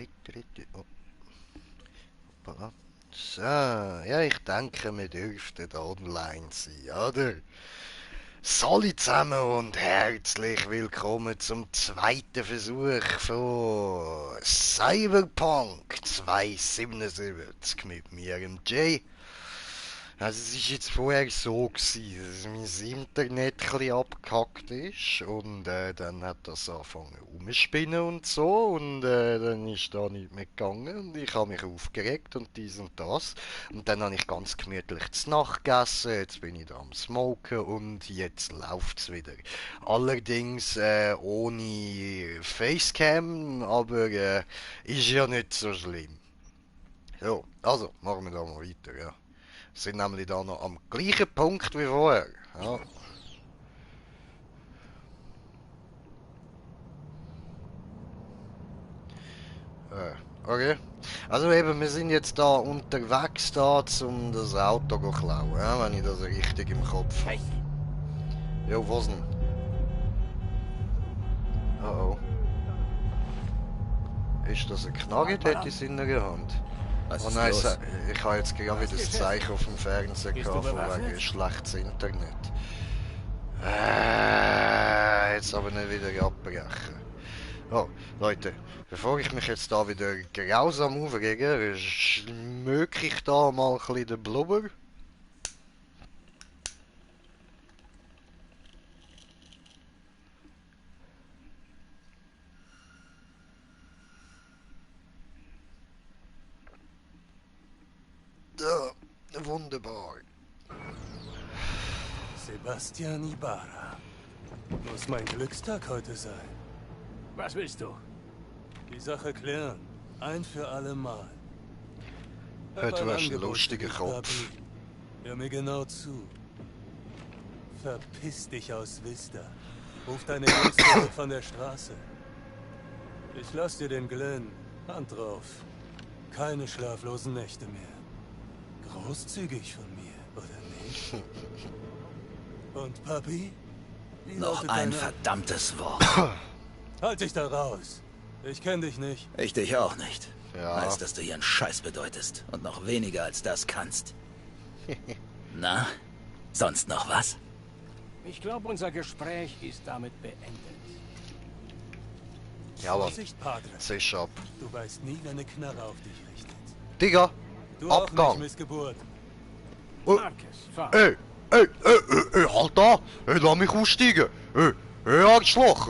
Oh, hoppala. So, ja, ich denke, wir dürften online sein, oder? Hallo zusammen und herzlich willkommen zum zweiten Versuch von Cyberpunk 2077 mit mir, dem Jay. Also es ist jetzt vorher so gewesen, dass mein Internet ein bisschen abgehackt ist und dann hat das angefangen rumspinnen und so und dann ist da nicht mehr gegangen und ich habe mich aufgeregt und dies und das und dann habe ich ganz gemütlich zu Nacht gegessen, jetzt bin ich da am Smoken und jetzt läuft's wieder. Allerdings ohne Facecam, aber ist ja nicht so schlimm. So, also machen wir da mal weiter, ja. Sind nämlich da noch am gleichen Punkt wie vorher. Ja. Okay. Also eben, wir sind jetzt da unterwegs da, um das Auto zu klauen, ja, wenn ich das richtig im Kopf habe. Jo, was denn? Oh oh. Ist das eine Knarre dort in seiner Hand? Was Oh ist nein, los? ich habe jetzt gerade wieder das Zeichen auf dem Fernseher Bist du gehabt, von bewaffnet? wegen schlechtes Internet. Jetzt aber nicht wieder abbrechen. Oh, Leute, bevor ich mich jetzt da wieder grausam aufrege, schmöke ich da mal ein bisschen den Blubber. Da, wunderbar. Sebastian Ibarra. Muss mein Glückstag heute sein. Was willst du? Die Sache klären. Ein für alle Mal. Hör, Hab du ein hast einen Angebot für lustigen dich, Kopf. Papi. Hör mir genau zu. Verpiss dich aus Vista. Ruf deine Jungs zurück von der Straße. Ich lass dir den Glenn. Hand drauf. Keine schlaflosen Nächte mehr. Großzügig von mir, oder nicht? Und Papi? Wie Noch lautet ein deine- verdammtes Wort. Halt dich da raus. Ich kenn dich nicht. Ich dich auch nicht. Ja. Als dass du hier einen Scheiß bedeutest. Und noch weniger als das kannst. Na? Sonst noch was? Ich glaube, unser Gespräch ist damit beendet. Jawohl, Vorsicht, Padre. zisch ab. Du weißt nie, wer eine Knarre auf dich richtet. Digga, Du auch nicht, Abgang. Missgeburt. Marcus, fahr. Halt da! Ey, lass mich aussteigen! Ey, Arschloch!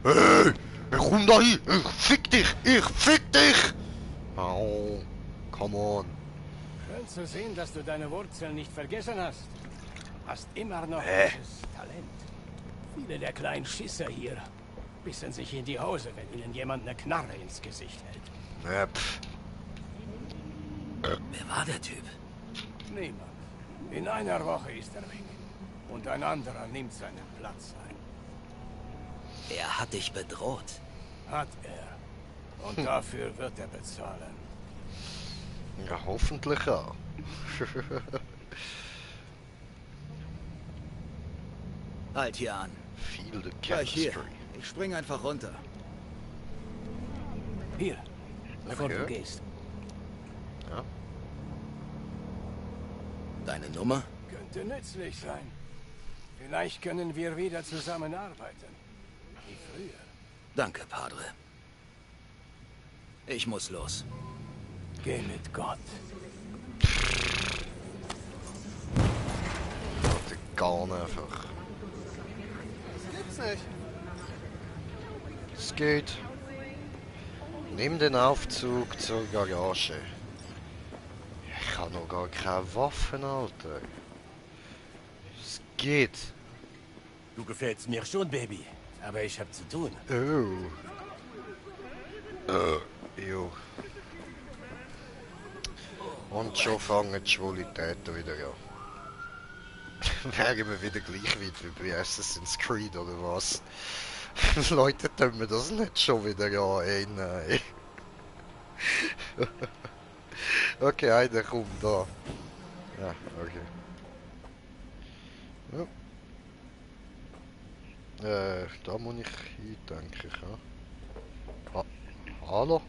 Ey, komm da hin! Ich fick dich! Ich fick dich! Oh, come on. Schön zu sehen, dass du deine Wurzeln nicht vergessen hast. Hast immer noch dieses Talent. Viele der kleinen Schisser hier bissen sich in die Hose, wenn ihnen jemand eine Knarre ins Gesicht hält. Pff. Wer war der Typ? Niemand. In einer Woche ist er weg. Und ein anderer nimmt seinen Platz ein. Er hat dich bedroht. Hat er. Und dafür wird er bezahlen. Ja, hoffentlich auch. Halt hier an. Feel the Gleich hier. chemistry. Ich spring einfach runter. Hier, bevor Okay. du gehst. Ja. Deine Nummer? Könnte nützlich sein. Vielleicht können wir wieder zusammenarbeiten. Wie früher. Danke, Padre. Ich muss los. Geh mit Gott. Der Garn einfach. Gibt's nicht. Es geht. Nimm den Aufzug zur Garage. Ich habe noch gar keine Waffen, Alter. Es geht. Du gefällst mir schon, Baby. Aber ich hab zu tun. Oh. Jo. Und schon fangen die Schwulitäten wieder an. Wären wir wieder gleich weit wie bei Assassin's Creed oder was? Leute, tun wir das nicht schon wieder an? Ey, nein. Okay, einer kommt da. Ja, okay. Ja. Da muss ich hin, denke ich. Ja. Hallo?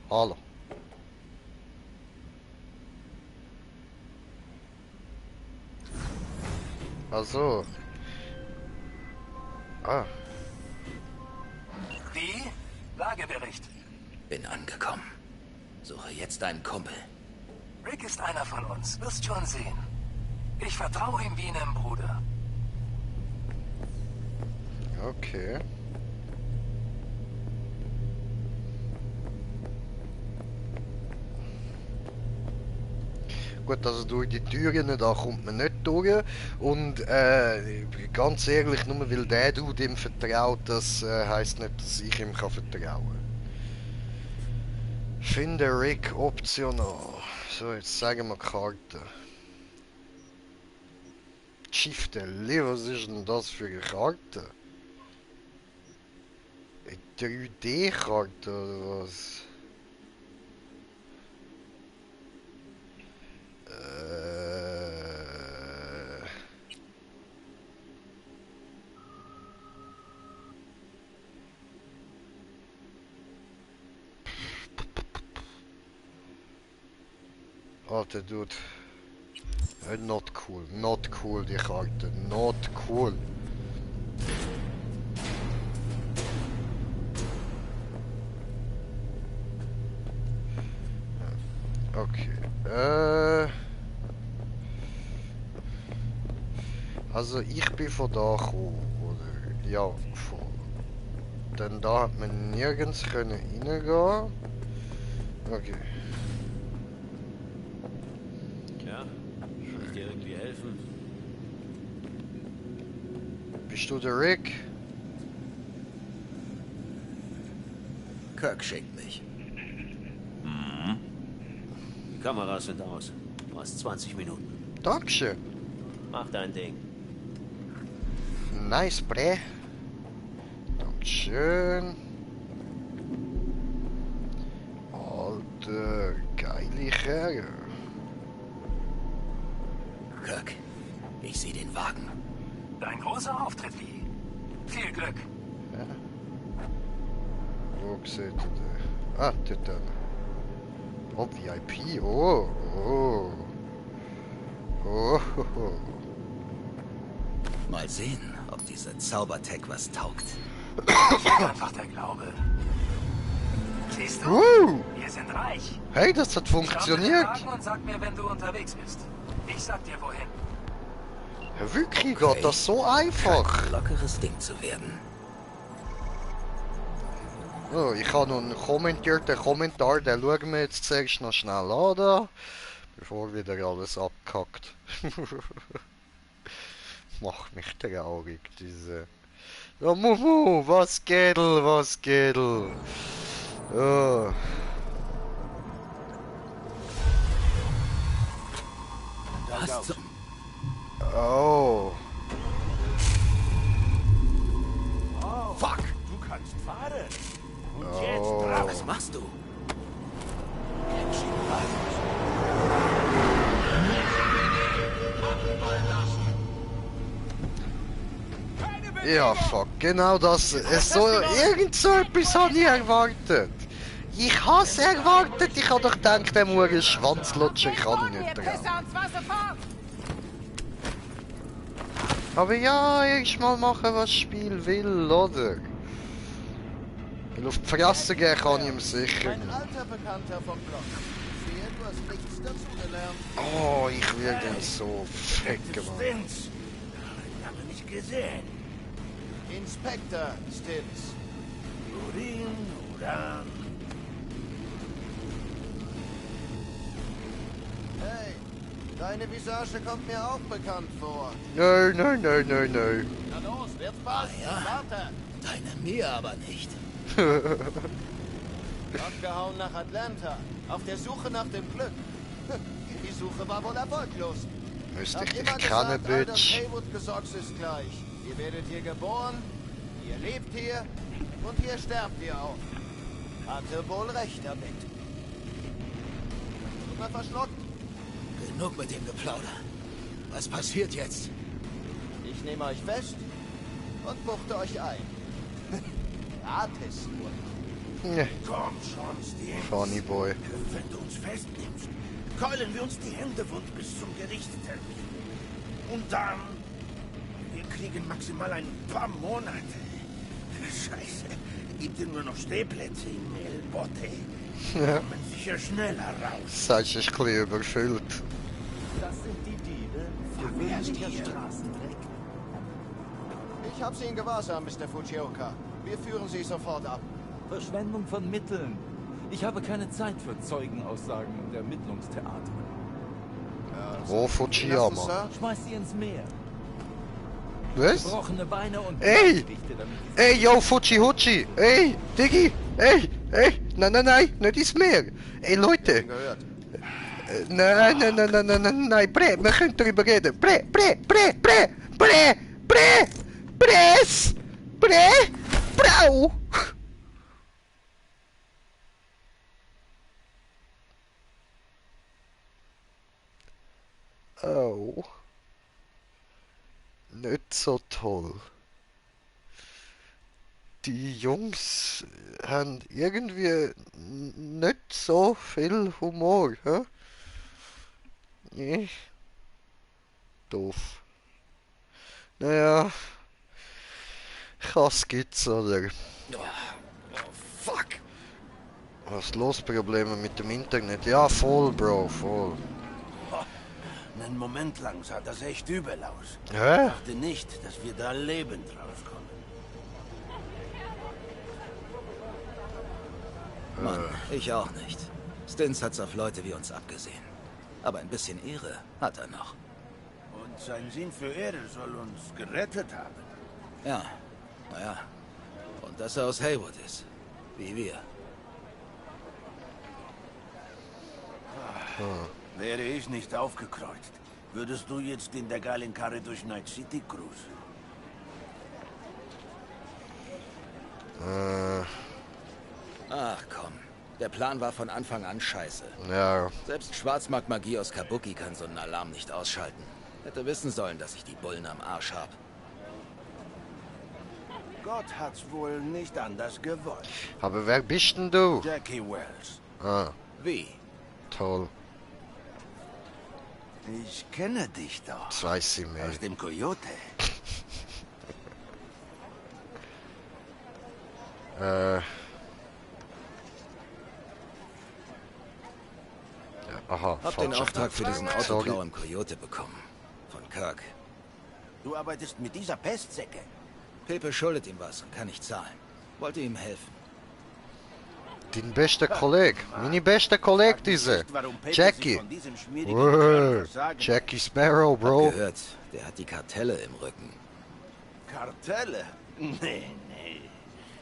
Hallo. Also. Ah. Wie? Lagebericht. Bin angekommen. Suche jetzt deinen Kumpel. Rick ist einer von uns, wirst schon sehen. Ich vertraue ihm wie einem Bruder. Okay. Gut, also durch die Türen, da kommt man nicht durch. Und ganz ehrlich, nur weil der Dude ihm vertraut, das heisst nicht, dass ich ihm kann vertrauen. Finde Rick optional. So, jetzt sagen wir Karte. Chieftainly, was ist denn das für eine Karte? Eine 3D-Karte oder was? Alter Dude. Not cool, not cool die Karte, not cool. Okay, also ich bin von da gekommen, oder? Ja, gefahren. Denn da hat man nirgends können reingehen. Okay. Ja, kann ich dir irgendwie helfen? Bist du der Rick? Kirk schickt mich. Die Kameras sind aus. Du hast 20 Minuten. Dankeschön. Mach dein Ding. Nice, bre. Dankeschön. Alter, geile Kerl. Kirk, ich sehe den Wagen. Dein großer Auftritt, Lee. Viel Glück. Wo sieht er den? Ah, dort dann. Oh, VIP. Oh, oh. Oh, oh, oh. Mal sehen, ob diese Zaubertech was taugt. Einfach der Glaube. Siehst du? Wir sind reich. Hey, das hat Schau dir den funktioniert. Wagen und sag mir, wenn du unterwegs bist. Ich sag dir, wohin. Ja, wirklich Okay. geht das so einfach. Ein lockeres Ding zu werden. Oh, ich habe noch einen kommentierten Kommentar, den schauen wir jetzt zuerst noch schnell an, da, bevor wieder alles abkackt. Macht mich traurig, diese... Ja, Mumu, was geht, was geht? Oh. Was zum... Oh. Fuck! Du kannst fahren. Und Oh. Was machst du? Ja, fuck, genau das. Irgend so etwas habe ich erwartet. Ich has erwartet, ich habe doch gedacht, der Mutter Schwanzlutscher kann ich nicht trauen. Aber ja, erstmal machen, was das Spiel will, oder? Weil auf die Fresse gehen kann ich ihm sicher Ein nicht. alter Bekannter vom Block. Ich sehe, du hast nichts dazugelernt. Oh, ich will den so ficken, Mann. Stinz. Lange nicht gesehen. Inspektor Stins. Urin, Uran. Hey, deine Visage kommt mir auch bekannt vor. Nein, nein, nein, nein, nein. Na los, wird was? ja. Warte. Deine mir aber nicht. Abgehauen nach Atlanta. Auf der Suche nach dem Glück. Die Suche war wohl erfolglos. Müsste Hab ich dich immer kennen, gesagt, all das Bitch. Haywood-Gesocks ist gleich. Ihr werdet hier geboren, ihr lebt hier und hier sterbt ihr auch. Hatte wohl recht damit. Immer verschluckt. Genug mit dem Geplauder. Was passiert jetzt? Ich nehme euch fest und buchte euch ein. Gratis nur. Ne, Komm schon, Steve. funny boy. Wenn du uns festnimmst, keulen wir uns die Hände wund bis zum Gerichtstermin. Und dann... Wir kriegen maximal ein paar Monate. Scheiße. Gibt dir nur noch Stehplätze im Mehlbotte. Ja. Kommen sicher schneller raus. Das ist ein bisschen überfüllt. Das sind die Diebe für gewöhnlicher Straßendreck. Ich habe Sie in Gewahrsam, Mr. Fujioka. Wir führen Sie sofort ab. Verschwendung von Mitteln. Ich habe keine Zeit für Zeugenaussagen und Ermittlungstheater. Wo Fujiyama? Sir? Schmeiß sie ins Meer. Was? Gebrochene Beine und Ey! Blutdichte, damit sie- Ey, yo, Fuji Huchi! Ey, Diggi! Ey! Nein, nicht ins Meer! Ey, Leute! Gehört. Nein, Bre, wir können darüber reden! Brau! Oh. Nicht so toll. Die Jungs haben irgendwie nicht so viel Humor, hä? Nee. Doof. Naja. Was gibt's, oder? Fuck. Was ist los? Probleme mit dem Internet? Ja, voll, Bro, voll. Einen Moment lang sah das echt übel aus. Hä? Ich dachte nicht, dass wir da lebend rauskommen. Mann, ich auch nicht. Stins hat's auf Leute wie uns abgesehen. Aber ein bisschen Ehre hat er noch. Und sein Sinn für Ehre soll uns gerettet haben. Ja, naja. Und dass er aus Haywood ist. Wie wir. Wäre ich nicht aufgekreuzt, würdest du jetzt in der geilen Karre durch Night City cruisen? Ach komm. Der Plan war von Anfang an scheiße. Ja, Selbst Schwarzmarktmagie aus Kabuki kann so einen Alarm nicht ausschalten. Hätte wissen sollen, dass ich die Bullen am Arsch hab. Gott hat's wohl nicht anders gewollt. aber wer bist denn du? Jackie Wells. Ah, Wie? toll. Ich kenne dich doch. Das weiß ich mehr. Aus dem Coyote. Ja, aha, Hab den falscher Auftrag für diesen Sorry. Autoklau im Coyote bekommen. Von Kirk. Du arbeitest mit dieser Pestsäcke. Pepe schuldet ihm was und kann nicht zahlen. Wollte ihm helfen. Dein bester Kollege, meine beste Kollege diese. Jackie. Jackie Sparrow, Bro. Gehört, der hat die Kartelle im Rücken. Kartelle? Nee.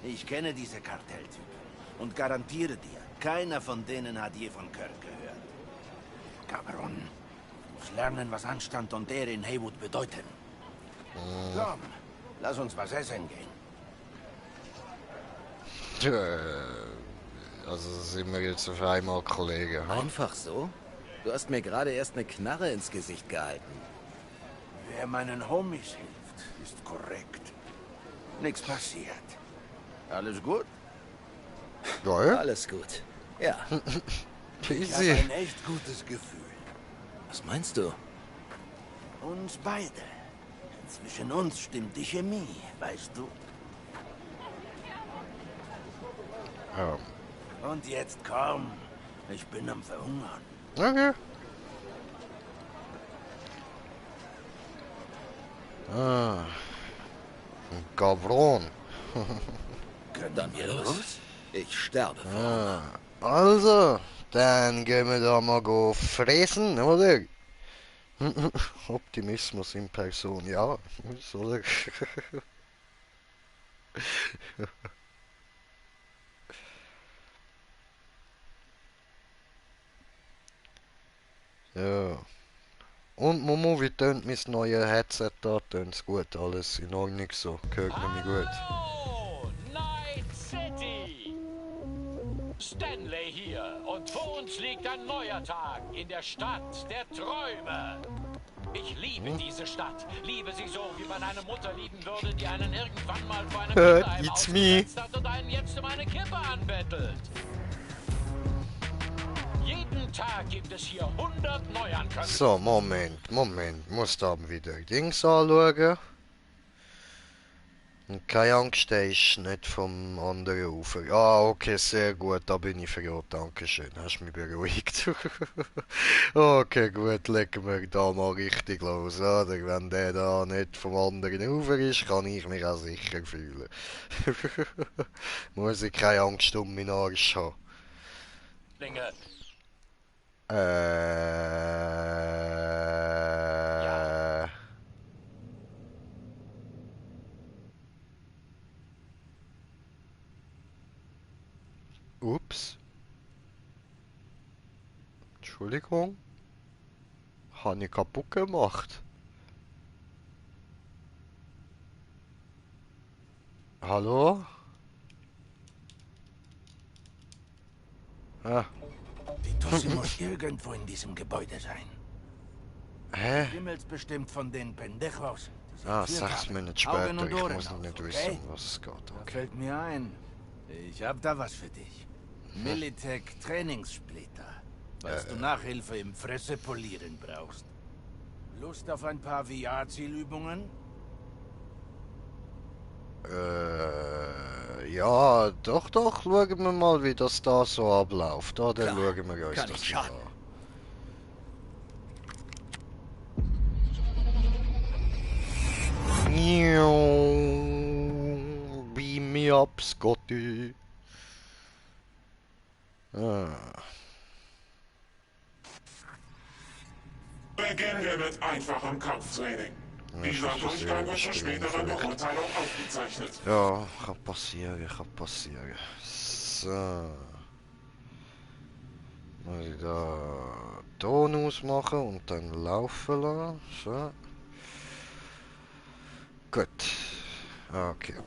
Ich kenne diese Kartelltypen und garantiere dir, keiner von denen hat je von Kirk gehört. Cabron, du musst lernen, was Anstand und Ehre in Haywood bedeuten. Komm, lass uns was essen gehen. Also sind wir jetzt auf einmal Kollegen, ha? Einfach so? Du hast mir gerade erst eine Knarre ins Gesicht gehalten. Wer meinen Homies hilft, ist korrekt. Nichts passiert. Alles gut? Ja, Alles gut. Ja. Ich habe easy. ein echt gutes Gefühl. Was meinst du? Uns beide. Zwischen uns stimmt die Chemie, weißt du? Ja. Und jetzt komm. Ich bin am Verhungern. Okay. Ah. Gabron. Dann hier los. Ich sterbe. Ah. Also, dann gehen wir da mal go fressen, oder? Optimismus in Person, ja. Oder? Ja. Und Momo, wie tönt mein neues Headset da? Tönt's gut, alles in Ordnung so. Hört nämlich gut. Hallo, Night City! Stanley hier und vor uns liegt ein neuer Tag in der Stadt der Träume. Ich liebe diese Stadt. Liebe sie so, wie man eine Mutter lieben würde, die einen irgendwann mal vor einem Kinderheim It's me. ausgesetzt hat und einen jetzt um eine Kippe anbettelt. Jeden Tag gibt es hier 100 Neuankömmlinge. So, Moment. Muss da wieder Dings anschauen. Und keine Angst, der ist nicht vom anderen Ufer. Ja, okay, sehr gut, da bin ich froh. Dankeschön, hast mich beruhigt. Okay, gut, legen wir da mal richtig los, oder? Wenn der da nicht vom anderen Ufer ist, kann ich mich auch sicher fühlen. Muss ich keine Angst um meinen Arsch haben. Ups. Entschuldigung. Habe ich kaputt gemacht? Hallo? Ah. Die Tussi muss irgendwo in diesem Gebäude sein. Hä? Himmelsbestimmt von den Pendejos. Ah, 6 Minuten später. Ich muss noch nicht wissen, um was es geht. Da fällt mir ein. Ich hab da was für dich. Militech Trainingssplitter. Falls du Nachhilfe im Fressepolieren brauchst. Lust auf ein paar VR-Zielübungen? Ja, doch, schauen wir mal, wie das da so abläuft. Da, dann Klar, schauen wir uns kann das nicht mal schaden. an. Beam me up, Scotty. Ah. Beginnen wir mit einfachem Kampftraining. Dieser Durchgang wird zur späteren Beurteilung aufgezeichnet. Ja, kann passieren. So. Muss ich da Ton ausmachen und dann laufen lassen. So. Gut. Okay.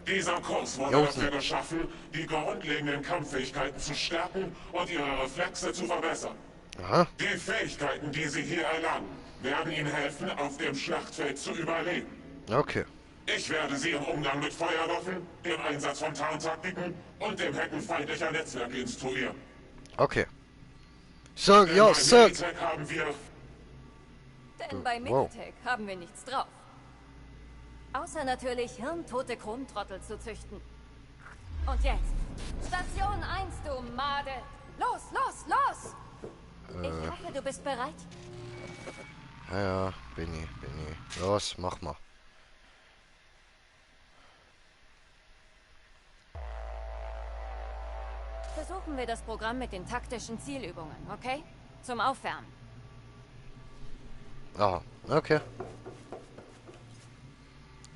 Dieser Kurs wurde dafür geschaffen, die grundlegenden Kampffähigkeiten zu stärken und ihre Reflexe zu verbessern. Aha. Die Fähigkeiten, die Sie hier erlangen, werden Ihnen helfen, auf dem Schlachtfeld zu überleben. Okay. Ich werde Sie im Umgang mit Feuerwaffen, dem Einsatz von Tarntaktiken und dem Hacken feindlicher Netzwerke instruieren. Okay. So, ja, Sir. Haben wir... Denn bei Militech haben wir nichts drauf. Außer natürlich hirntote Krummtrottel zu züchten. Und jetzt, Station 1, du Made! Los! Ich hoffe, du bist bereit. Ja, bin ich. Los, mach mal. Versuchen wir das Programm mit den taktischen Zielübungen, okay? Zum Aufwärmen. Ah, okay.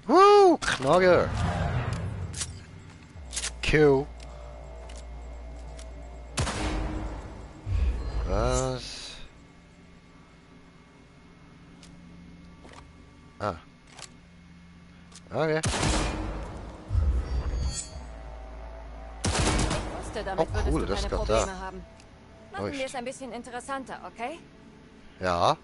Woo, Knogger. Cool. Was? Ah. Okay. Ich wusste, damit Oh, cool, würdest das du keine geht da. Probleme haben. Machen wir es ein bisschen interessanter, okay? Ja.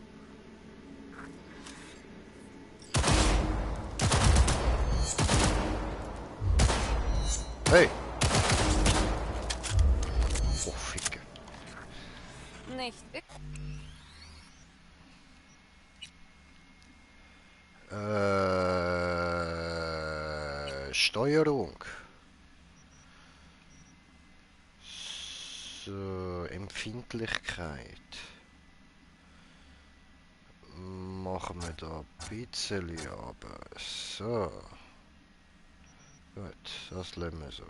Hey. Oh, Ficke. Nicht. Steuerung. So, Empfindlichkeit. Machen wir da ein bisschen aber so. Gut, das lassen wir so.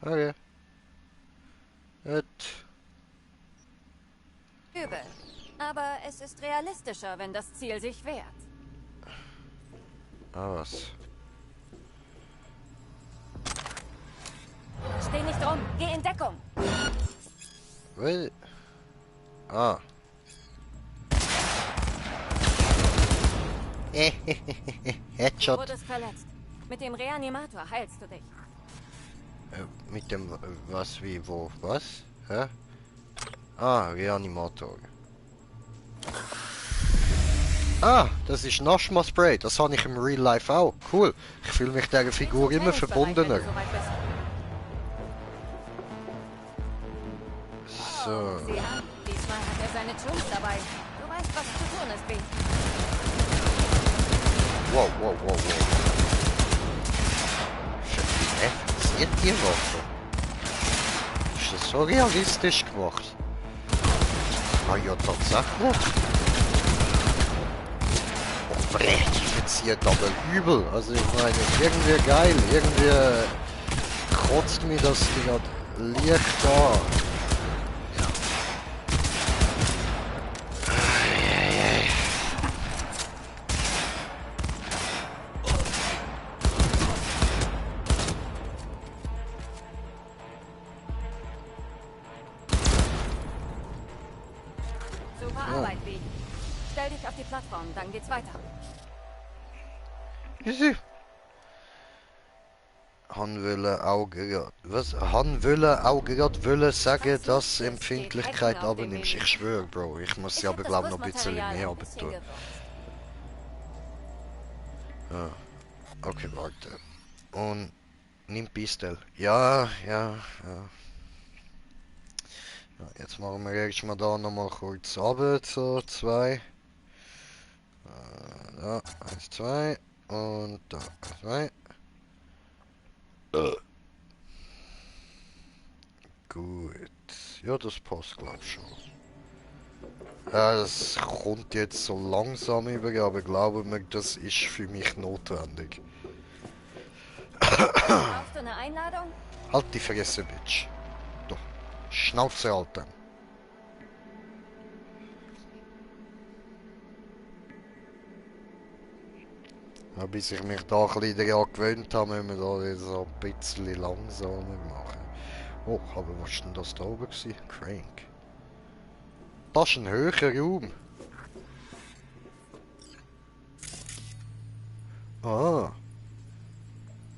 Okay. Gut. Übel. Aber es ist realistischer, wenn das Ziel sich wehrt. Ah, was? Steh nicht rum. Geh in Deckung. Well. Ah. Du Headshot. wurdest verletzt. Mit dem Reanimator heilst du dich. Mit dem, was, wie, wo, was? Hä? Ah, Reanimator. Ah, das ist Naschma-Spray. Das habe ich im Real Life auch. Cool. Ich fühle mich dieser Figur immer verbundener. So. Sieh an, diesmal hat er seine Tools dabei. Du weißt, was zu tun ist, Beast. Wow, wow, wow, wow. Seht ihr Waffe? Ist das so realistisch gemacht? Ah ja, tatsächlich. Oh, ich verzieht aber übel. Also ich meine, irgendwie geil. Irgendwie kotzt mir das gerade Licht da. Super Arbeit, B. Stell dich auf die Plattform, dann geht's weiter. Easy. Han wollen auch gerade... Was? Han wollen auch gerade wollen sagen, dass Empfindlichkeit abnimmst. Ich schwöre, Bro. Ich muss sie aber, glaube ich, noch ein bisschen mehr abtun. Ah. Okay, warte. Und... Nimm Pistol. Ja. Jetzt machen wir erstmal da nochmal kurz runter, so 2. Da, 1, 2. Und da, 2. Gut. Ja, das passt, glaube ich schon. Ja, das kommt jetzt so langsam über, aber glaube mir, das ist für mich notwendig. Brauchst du eine Einladung? Halt die Fresse, Bitch. Doch. Schnauze halten. Ja, bis ich mich da ein bisschen daran gewöhnt habe, müssen wir da so ein bisschen langsamer machen. Oh, aber was war denn das da oben gewesen? Crank. Das ist ein höherer Raum. Ah.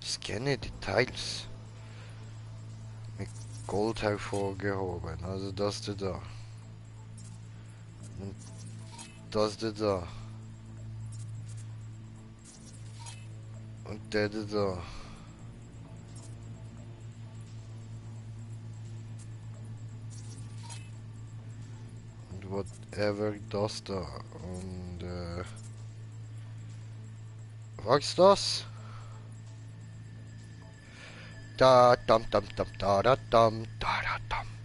Scanne Details. Mit Gold hervorgehoben. Also das da. Und das da. Und der da. Und whatever das da. Und was ist das? Da dam dam dam da da dam da da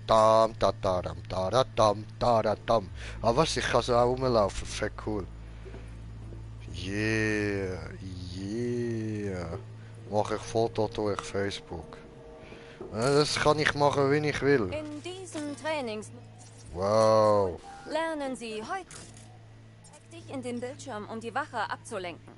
dam da da dam da da dam da da dam. Ah was, ich kann so auch rumlaufen, fett cool. Yeah. Mache ich Foto durch Facebook. Das kann ich machen, wie ich will. In diesen Trainings Wow. lernen Sie heute. Zeig dich in den Bildschirm, um die Wache abzulenken.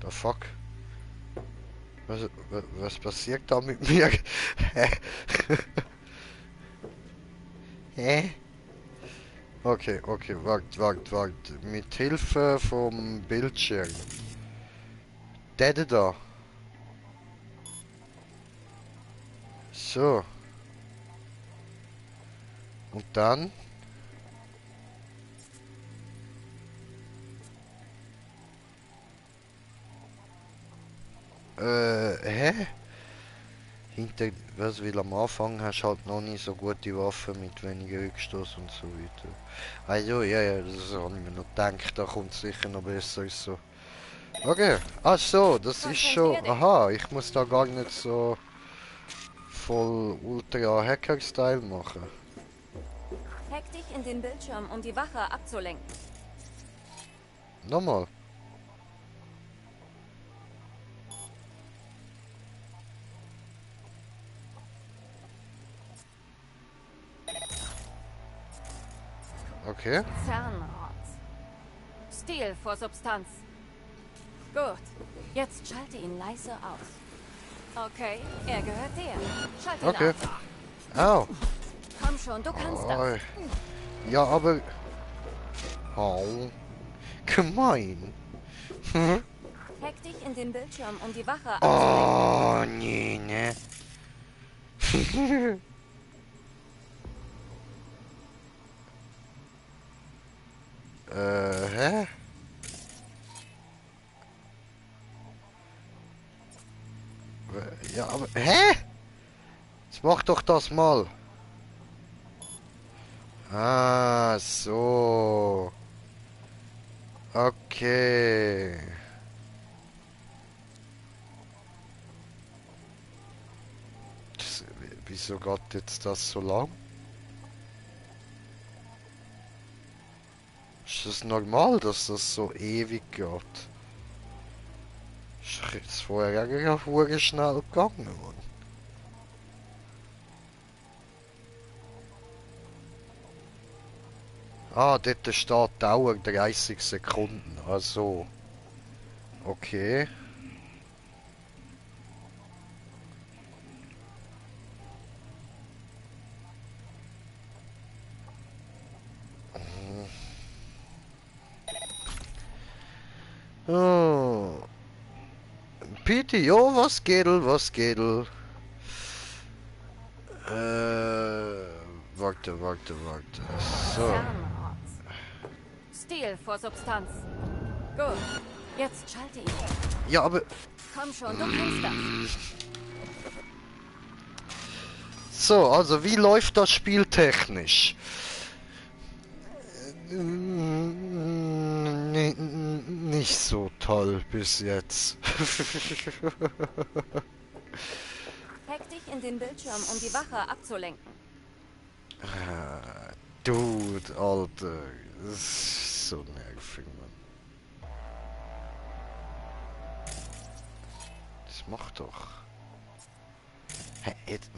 The fuck? Was passiert da mit mir? Hä? Okay, wart. Mit Hilfe vom Bildschirm. Der da. So. Und dann? Hä? Was will am Anfang hast halt noch nicht so gute Waffen mit weniger Rückstoß und so weiter. Also, ja, das habe ich mir noch gedacht, da kommt sicher noch besser so. Okay, ach so, das ist schon, aha, ich muss da gar nicht so voll Ultra Hacker-Style machen. Hack dich in den Bildschirm, um die Wache abzulenken. Nochmal. Okay. Zahnrad. Stil vor Substanz. Gut. Jetzt schalte ihn leise aus. Okay, er gehört dir. Schalt ihn Okay. auf. Au. Komm schon, du kannst Oh. das. Ja, aber... Oh. Gemein. Hm? Hack dich in den Bildschirm, um die Wache Oh, nee, ne. Hä? Ja, aber... Hä? Jetzt mach doch das mal. Ah, so. Okay. Wieso geht jetzt das so lang? Ist das normal, dass das so ewig geht? Ist jetzt vorher ja schnell gegangen, Mann. Ah, dort steht Dauer 30 Sekunden. Also. Okay. Oh. Pete, jo, was geht? Warte. So. Stil vor Substanz. Gut. Jetzt schalte ihn. Ja, aber... Komm schon, du kannst das. So, also wie läuft das Spiel technisch? Nicht so toll bis jetzt. Hack dich in den Bildschirm, um die Wache abzulenken. Dude, Alter. Das ist so nervig, Mann. Das macht doch. Hä, jetzt...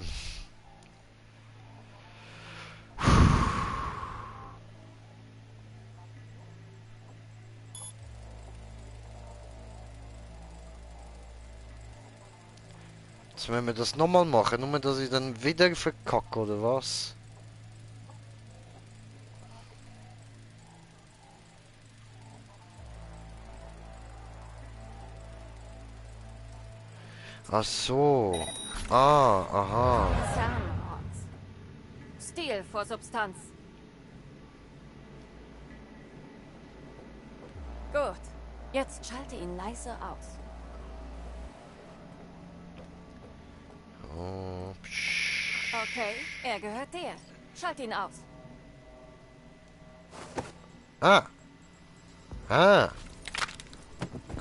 Jetzt wenn wir das nochmal machen, nur dass ich dann wieder verkacke, oder was? Ach so. Ah, aha. Zahnrad. Stil vor Substanz. Gut. Jetzt schalte ihn leise aus. Oh, okay, er gehört dir. Schalt ihn aus. Ah.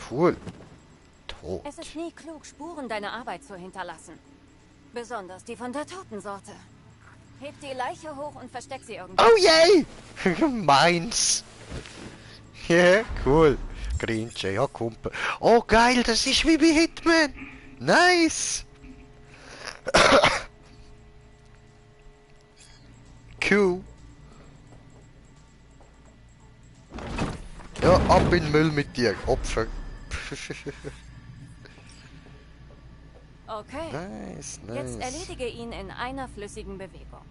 Cool. Tot. Es ist nie klug, Spuren deiner Arbeit zu hinterlassen. Besonders die von der Totensorte. Heb die Leiche hoch und versteck sie irgendwo. Oh yay! Meins. Ja, cool. Grinche, ja, Kumpel. Oh, geil, das ist wie bei Hitman. Nice. Cool. Ja, ab in den Müll mit dir, Opfer. Okay. Nice. Jetzt erledige ihn in einer flüssigen Bewegung.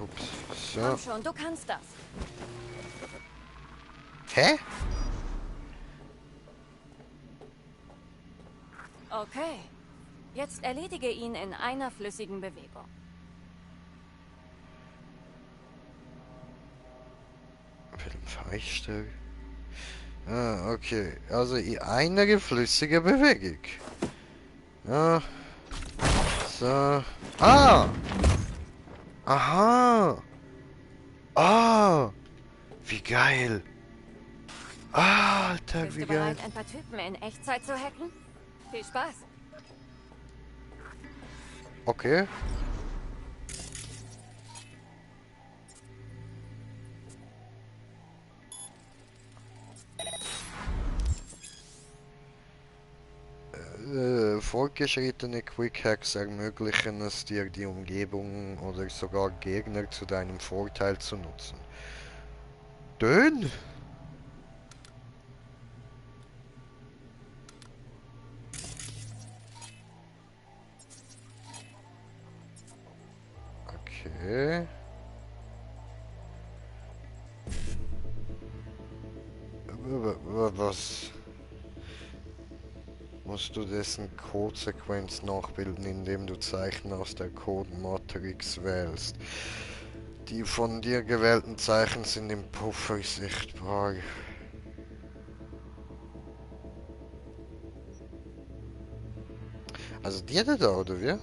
Ups. So. Komm schon, du kannst das. Hä? Okay. Jetzt erledige ihn in einer flüssigen Bewegung. Feuchtstück. Ah, okay. Also eine flüssige Bewegung. Ja. So. Ah! Aha! Ah! Wie geil! Ah, Alter, Bist wie du geil! bereit, ein paar Typen in Echtzeit zu hacken? Viel Spaß! Okay. Fortgeschrittene Quick Hacks ermöglichen es dir, die Umgebung oder sogar Gegner zu deinem Vorteil zu nutzen. Dön? Okay. Was? Musst du dessen Codesequenz nachbilden, indem du Zeichen aus der Code-Matrix wählst. Die von dir gewählten Zeichen sind im Puffer sichtbar. Also die da, oder wie?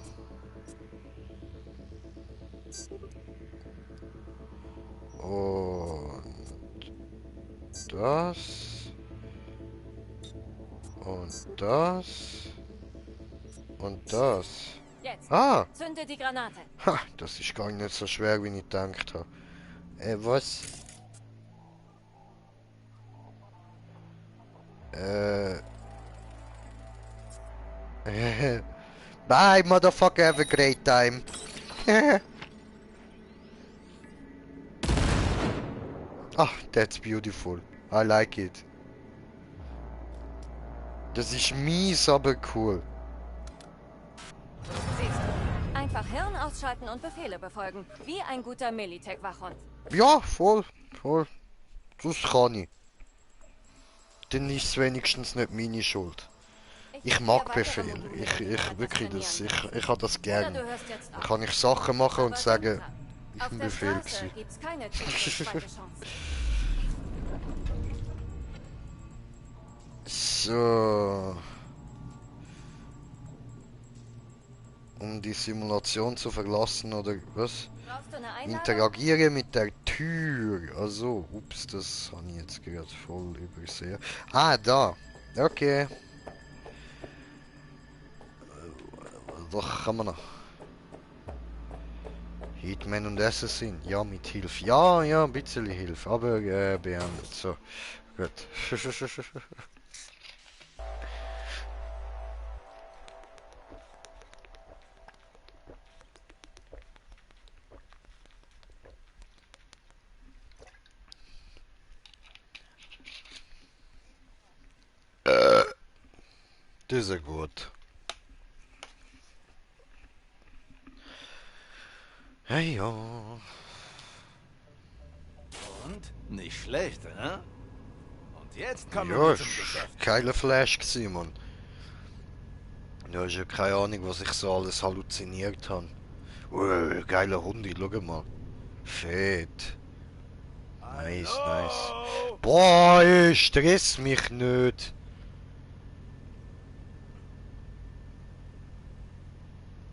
Und das. Und das. Und das. Jetzt. Ah! Zünde die Granate. Ha, das ist gar nicht so schwer, wie ich gedacht habe. Was? Bye, motherfucker, have a great time. Ah, that's beautiful. I like it. Das ist mies, aber cool. Siehst du, einfach Hirn ausschalten und Befehle befolgen. Wie ein guter Militech-Wachhund. Ja, voll. Das kann ich. Dann ist es wenigstens nicht meine Schuld. Ich mag Befehle. Ich wirklich das. Ich habe das gern. Dann kann ich Sachen machen und sagen, ich bin Befehl gewesen. So. Um die Simulation zu verlassen oder was? Interagiere mit der Tür. Also, ups, das habe ich jetzt gerade voll übersehen. Ah, da. Okay. Was kann man noch? Hitman und Assassin. Ja, mit Hilfe. Ja, ein bisschen Hilfe. Aber beendet. So. Gut. Das ist ja gut. Hey, ja. Und? Nicht schlecht, ne? Und jetzt kommen Ja, wir zum ist Geschäft. geiler Flash gewesen, Mann. Ja, ist ja keine Ahnung, was ich so alles halluziniert habe. Geiler Hundi, schau mal. Fett. Nice, nice. Boah, stress mich nicht.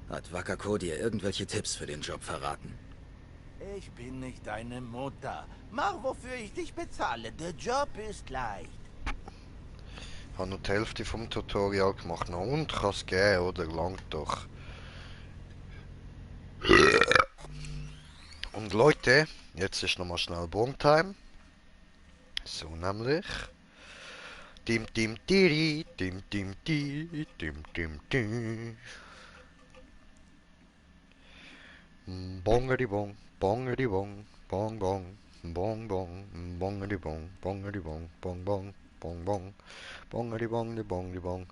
Hat Wakako dir irgendwelche Tipps für den Job verraten? Ich bin nicht deine Mutter. Mach, wofür ich dich bezahle. Der Job ist leicht. Ich habe noch die Hälfte vom Tutorial gemacht. Na und, kann es gehen, oder? Langt doch. Und Leute, jetzt ist nochmal schnell Boom-Time. So nämlich. Tim tim tiri, tim tim ti, tim tim ti. Bongeri bong, bongeri bong, bong bong, bong bong, bongeri bong, bongeri bong, bong bong, bong bong, bongeri bong, bongeri bong.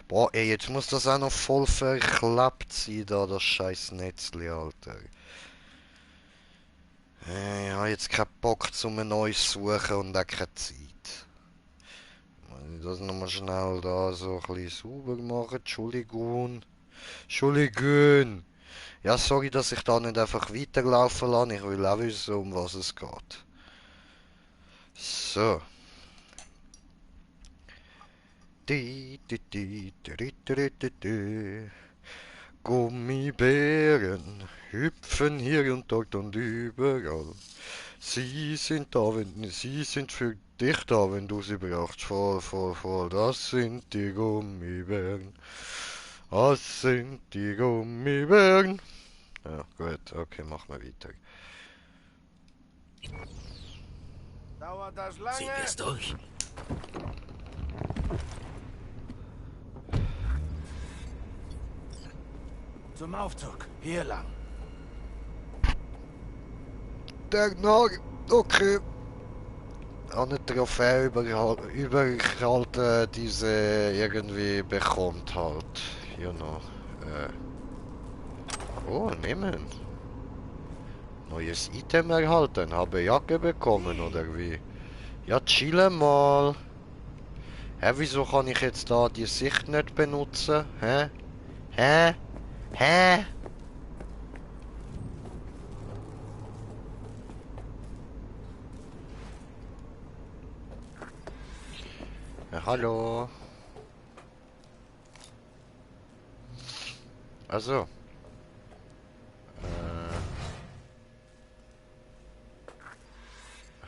Boah, ey, jetzt muss das auch noch voll verklappt sein, da das scheiß Netzli, Alter. Ich habe jetzt keinen Bock zum ein neues suchen und auch keine Zeit. Muss ich das nochmal schnell da so ein bisschen sauber machen? Entschuldigung. Entschuldigung. Ja, sorry, dass ich da nicht einfach weiterlaufen lasse. Ich will auch wissen, um was es geht. So. Gummibären hüpfen hier und dort und überall. Sie sind für dich da, wenn du sie brauchst. Voll. Das sind die Gummibären. Das sind die Gummibären. Ja, gut, okay, machen wir weiter. Dauert das lange? Zieh es durch. Zum Aufzug. Hier lang. Der Nagel. Okay. Eine Trophäe überhalten, diese irgendwie bekommt halt. Hier noch. Oh, nehmen. Neues Item erhalten. Habe Jacke bekommen oder wie? Ja, chillen mal. Hä, wieso kann ich jetzt da die Sicht nicht benutzen? Hä? Hä? Hä? Ja, hallo. Also.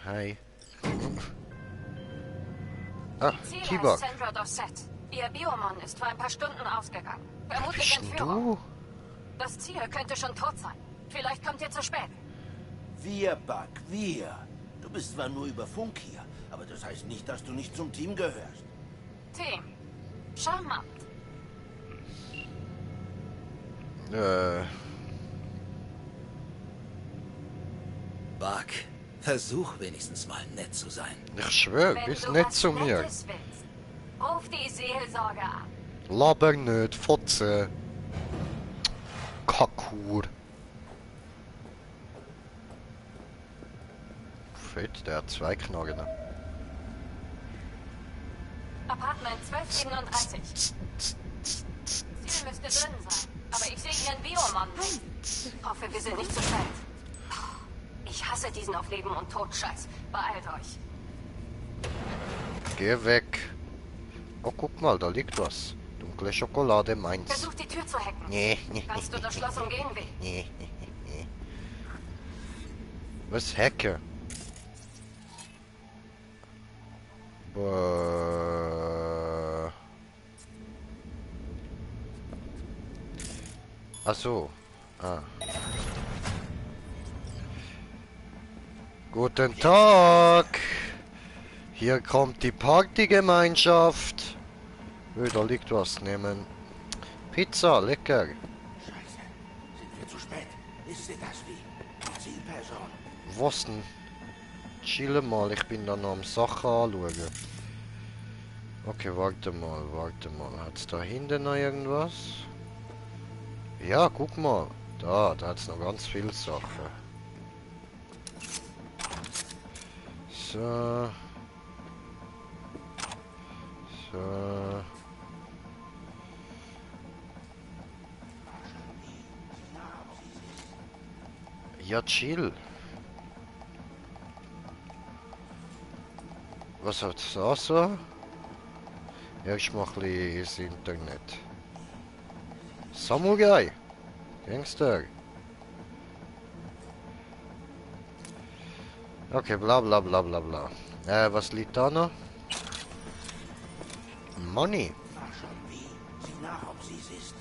Hi. Ah, T-Bug. Sandra Dorset. Ihr Biomon ist vor ein paar Stunden ausgegangen. Vermutlich Entführung. Das Ziel könnte schon tot sein. Vielleicht kommt ihr zu spät. Wir, Bug, wir. Du bist zwar nur über Funk hier, aber das heißt nicht, dass du nicht zum Team gehörst. Team. Charmant. Bug, versuch wenigstens mal nett zu sein. Ich schwör, bist nett zu mir. Willst, ruf die Seelsorge an. Laber nicht, Fotze. Kakur. Fett, der hat 2 Knarren. Apartment 1237. Ziel müsste drin sein. Aber ich sehe Ihren Biomon nicht. Hoffe, wir sind nicht zu spät. Ich hasse diesen auf Leben und Tod Scheiß. Beeilt euch. Geh weg. Oh, guck mal, da liegt was. Dunkle Schokolade meins. Versuch die Tür zu hacken. Nee. Kannst du das Schloss umgehen, Weg? Nee. Was Hacker? Ach so. Ah. Guten Tag. Hier kommt die Partygemeinschaft. Da liegt was. Nehmen. Pizza, lecker. Scheiße. Sind wir zu spät? Ist sie das wie? Die Zielperson. Was denn? Chill mal, ich bin da noch am Sachen anschauen. Okay, warte mal. Hat's da hinten noch irgendwas? Ja, guck mal. Da hat's noch ganz viele Sachen. So. Ja, chill. Was hat's da so? Erst mal ein bisschen ins Internet. Samurai! Gangster! Okay, bla bla bla bla bla. Was liegt da noch? Money! Sieh nach, ob sie es ist.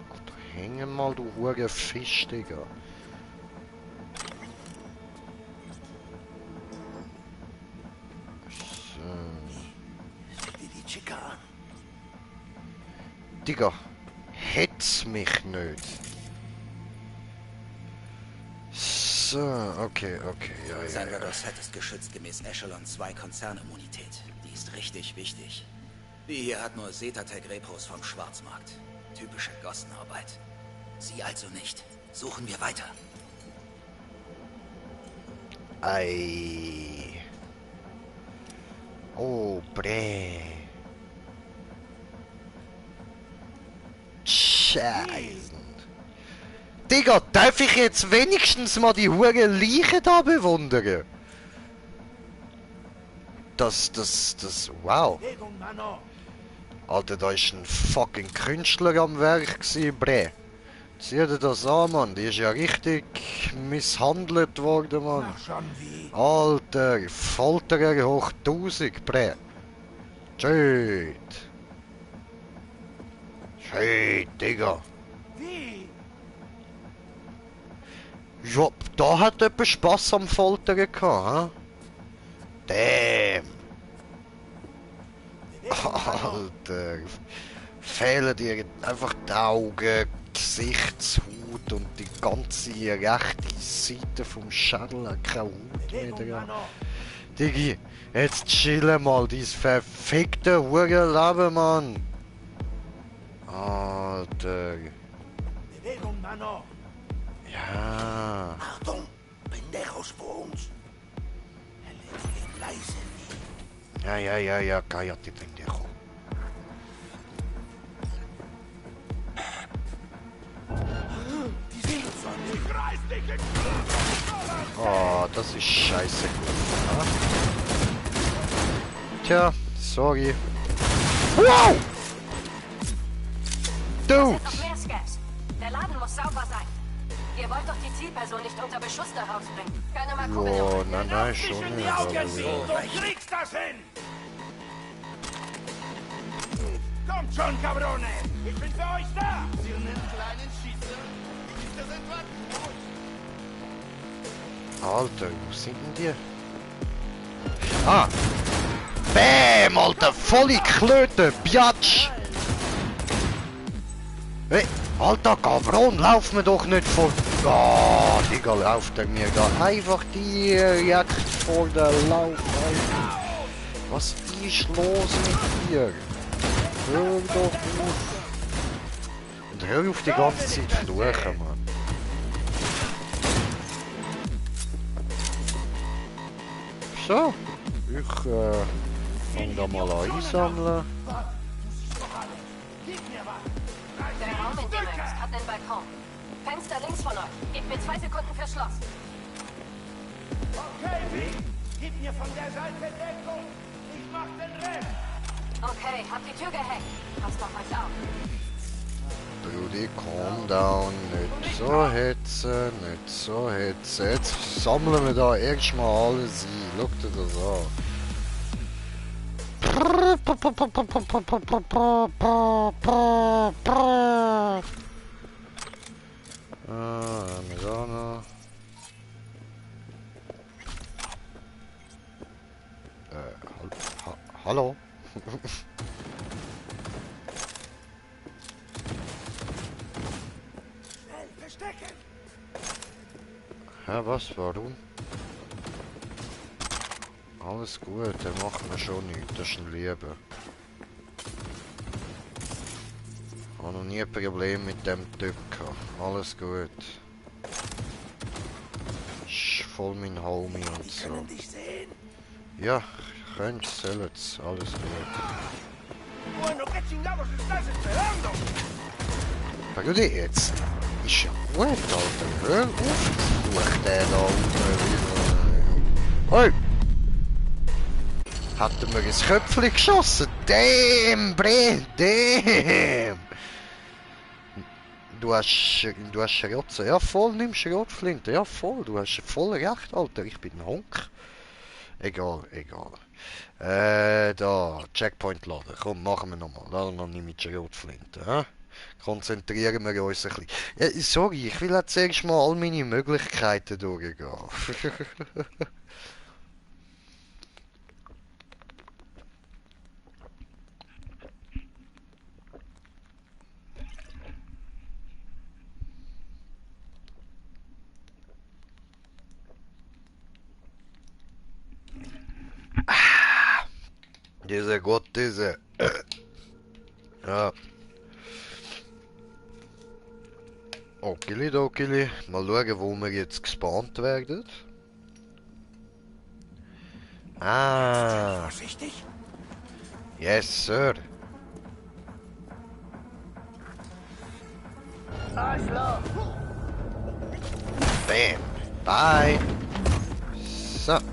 Gott, hänge mal, du hure Fisch, Digga. Digga, hetz mich nicht. So, okay, ja. Sandra Dorset ist geschützt gemäß Echelon 2 Konzernimmunität. Die ist richtig wichtig. Die hier hat nur Setatec Repos vom Schwarzmarkt. Typische Gossenarbeit. Sie also nicht. Suchen wir weiter. Ei. Oh, Bre. Scheiße. Digga, darf ich jetzt wenigstens mal die hure Leiche da bewundern? Das, wow. Alter, da ist ein fucking Künstler am Werk gewesen, Bre. Sieh dir das an, Mann. Die ist ja richtig misshandelt worden, Mann. Alter, Folterer hoch 1000, Bre. Shit. Shit, Digga. Ja, da hat jemand Spass am Foltern gehabt, hä? Damn. Alter. fehlen dir einfach die Augen, Gesichtshaut und die ganze rechte Seite vom Schädel hat keine Haut mehr dran. Digi, jetzt chillen mal, dein verfickte Hurenleben, Mann! Alter. Ja. Achtung, Pendejos vor uns. Leise. Ja, cállate, pendejo. Oh, das ist scheiße gut. Ja? Tja, sorry. Wow! Dude! Noch mehr Scavs. Der Laden muss sauber sein. Ihr wollt doch die Zielperson nicht unter Beschuss da rausbringen. Keine mal gucken. Oh, nein, schon nicht. Aber ja. Du kriegst das hin! Kommt schon, Cabrone! Ich bin für euch da! Sie einen kleinen Schießer? Ist das etwa gut? Alter, wo sind denn die? Ah! Bäm, Alter! Volle Klöte! Biatsch! Hey, Alter, Cabron, lauf mir doch nicht vor... Oh, Digga, lauft er mir da einfach direkt vor der Lauf, Alter. Was ist los mit dir? Hör doch auf. Und hör auf die ganze Zeit fluchen, Mann. So, ich fang da mal an einsammeln. Der Raum, in dem er ist, hat einen Balkon. Fenster links von euch. Gebt mir 2 Sekunden für Schloss. Okay, Vic, gib mir von der Seite Deckung. Ich mach den Rest. Okay, habt die Tür gehackt. Passt auf euch auf. Brudi, calm down, nicht so hetzen, nicht so hetzen. Jetzt sammeln wir da erstmal alles ein. Schau dir das an. Haben wir da noch. Hallo? Verstecken! Ja, was? Warum? Alles gut, dann machen wir schon nichts, das ist ein Liebe. Ich habe noch nie ein Problem mit dem Typ gehabt. Alles gut. Ist voll mein Homie und so. Ja, könnt, sollt's, alles gut. Bueno, ¿qué chingados estás esperando? Brudi, jetzt ist ja gut, Alter. Hör auf, such den da unten. Hey! Hat er mir ins Köpfchen geschossen? Damn, Bre, damn! Du hast Schrotze. Ja, voll, nimm Schrotflinte. Ja, voll, du hast voll recht, Alter. Ich bin ein Honk. Egal. Da, Checkpoint laden. Komm, machen wir nochmal. Laden wir nicht mit Schrotflinte, hä? Konzentrieren wir uns ein bisschen. Ja, sorry, ich will jetzt zuerst mal all meine Möglichkeiten durchgehen. Diese Gott, diese. Ja. Okili. Mal schauen, wo wir jetzt gespawnt werden. Ah. Vorsichtig. Yes, sir. Arschloch. Bam. Bye. So. Hätte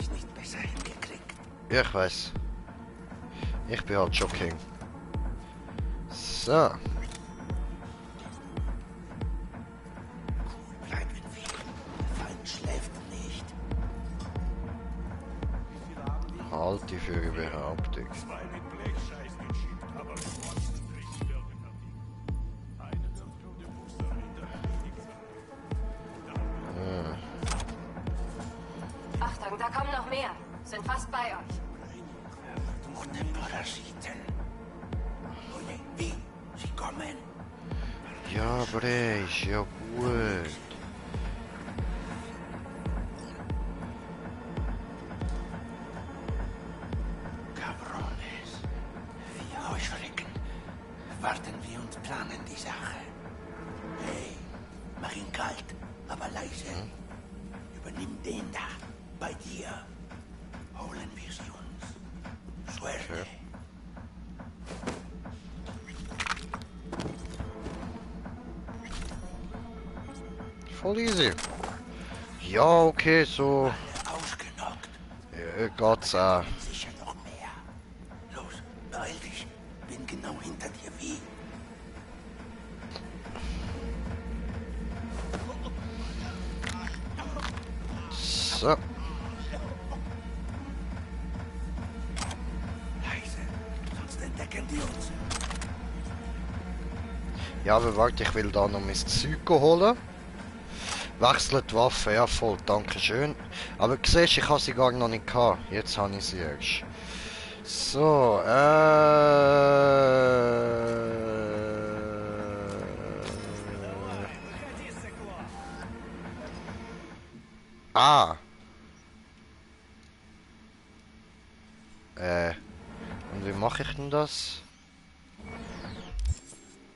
ich nicht besser hingekriegt. Ja, ich weiß. Ich bin halt schon King. So. Bleiben wir. Der Feind schläft nicht. Halt die für Behauptung. Achtung, da kommen noch mehr. Sind fast bei euch. Guten Parasiten. kommen. Ja, aber ey, ist ja gut. Cabrones. Wir Heuschrecken. Warten wir und planen die Sache. Hey, mach ihn kalt, aber leise. Übernimm den da, bei dir. Holen wir sie uns. Suerte. Okay. Voll easy. Ja, okay, so. Geht's auch. Sicher noch mehr. Los, beeil dich. Bin genau hinter dir wie. So. Leise, sonst entdecken die uns. Ja, aber warte, ich will da noch mein Zeug holen. Wechselt die Waffe, ja voll, danke schön. Aber siehst, ich habe sie gar noch nicht gehabt. Jetzt habe ich sie erst. So, und wie mache ich denn das?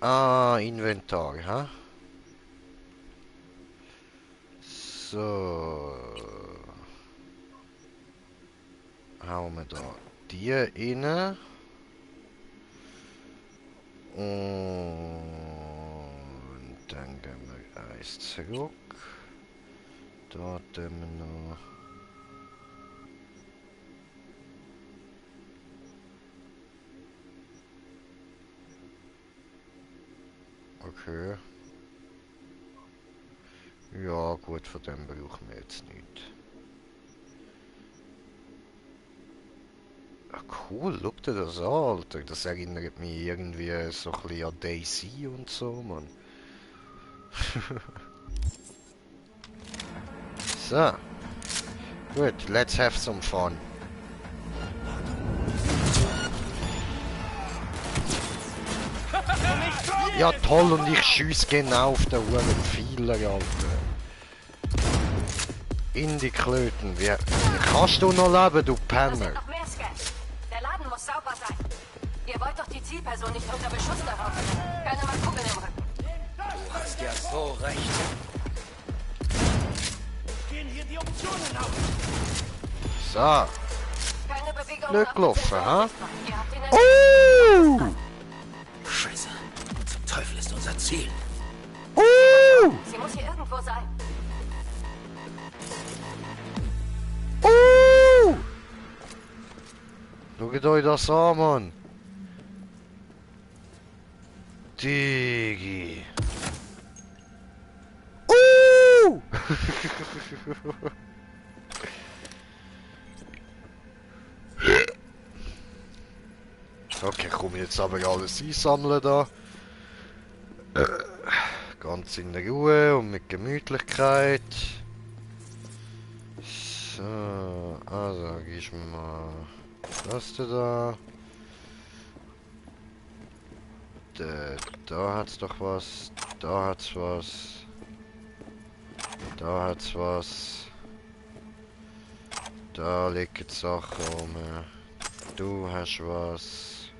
Inventar, ha? So. Hauen wir da die rein. Und dann gehen wir eins zurück. Da tun wir noch. Okay. Ja, gut, von dem brauchen wir jetzt nicht. Ah, cool, schau dir das an, Alter. Das erinnert mich irgendwie so ein bisschen an Daisy und so, Mann. So. Gut, let's have some fun. Ja toll, und ich schiesse genau auf den Uhren Pfeiler, Alter. In die Klöten. Wie kannst du noch leben, du Penner? Da sind noch mehr Scans. Der Laden muss sauber sein. Ihr wollt doch die Zielperson nicht unter Beschuss darauf. Keine mal Kugeln im Rücken. Du hast ja so recht. Gehen hier die Optionen aus. So. Keine Bewegung. Blöd gelaufen, ha? Ihr habt ihn Scheiße. Zum Teufel ist unser Ziel. Sie muss hier irgendwo sein. Schaut euch das an, Mann. Digi. Okay, komm jetzt aber alles einsammeln da. Ganz in Ruhe und mit Gemütlichkeit. So, also gibst mir mal das da. Da hat's doch was. Da hat's was. Da hat's was. Da liegen Sachen rum. Du hast was.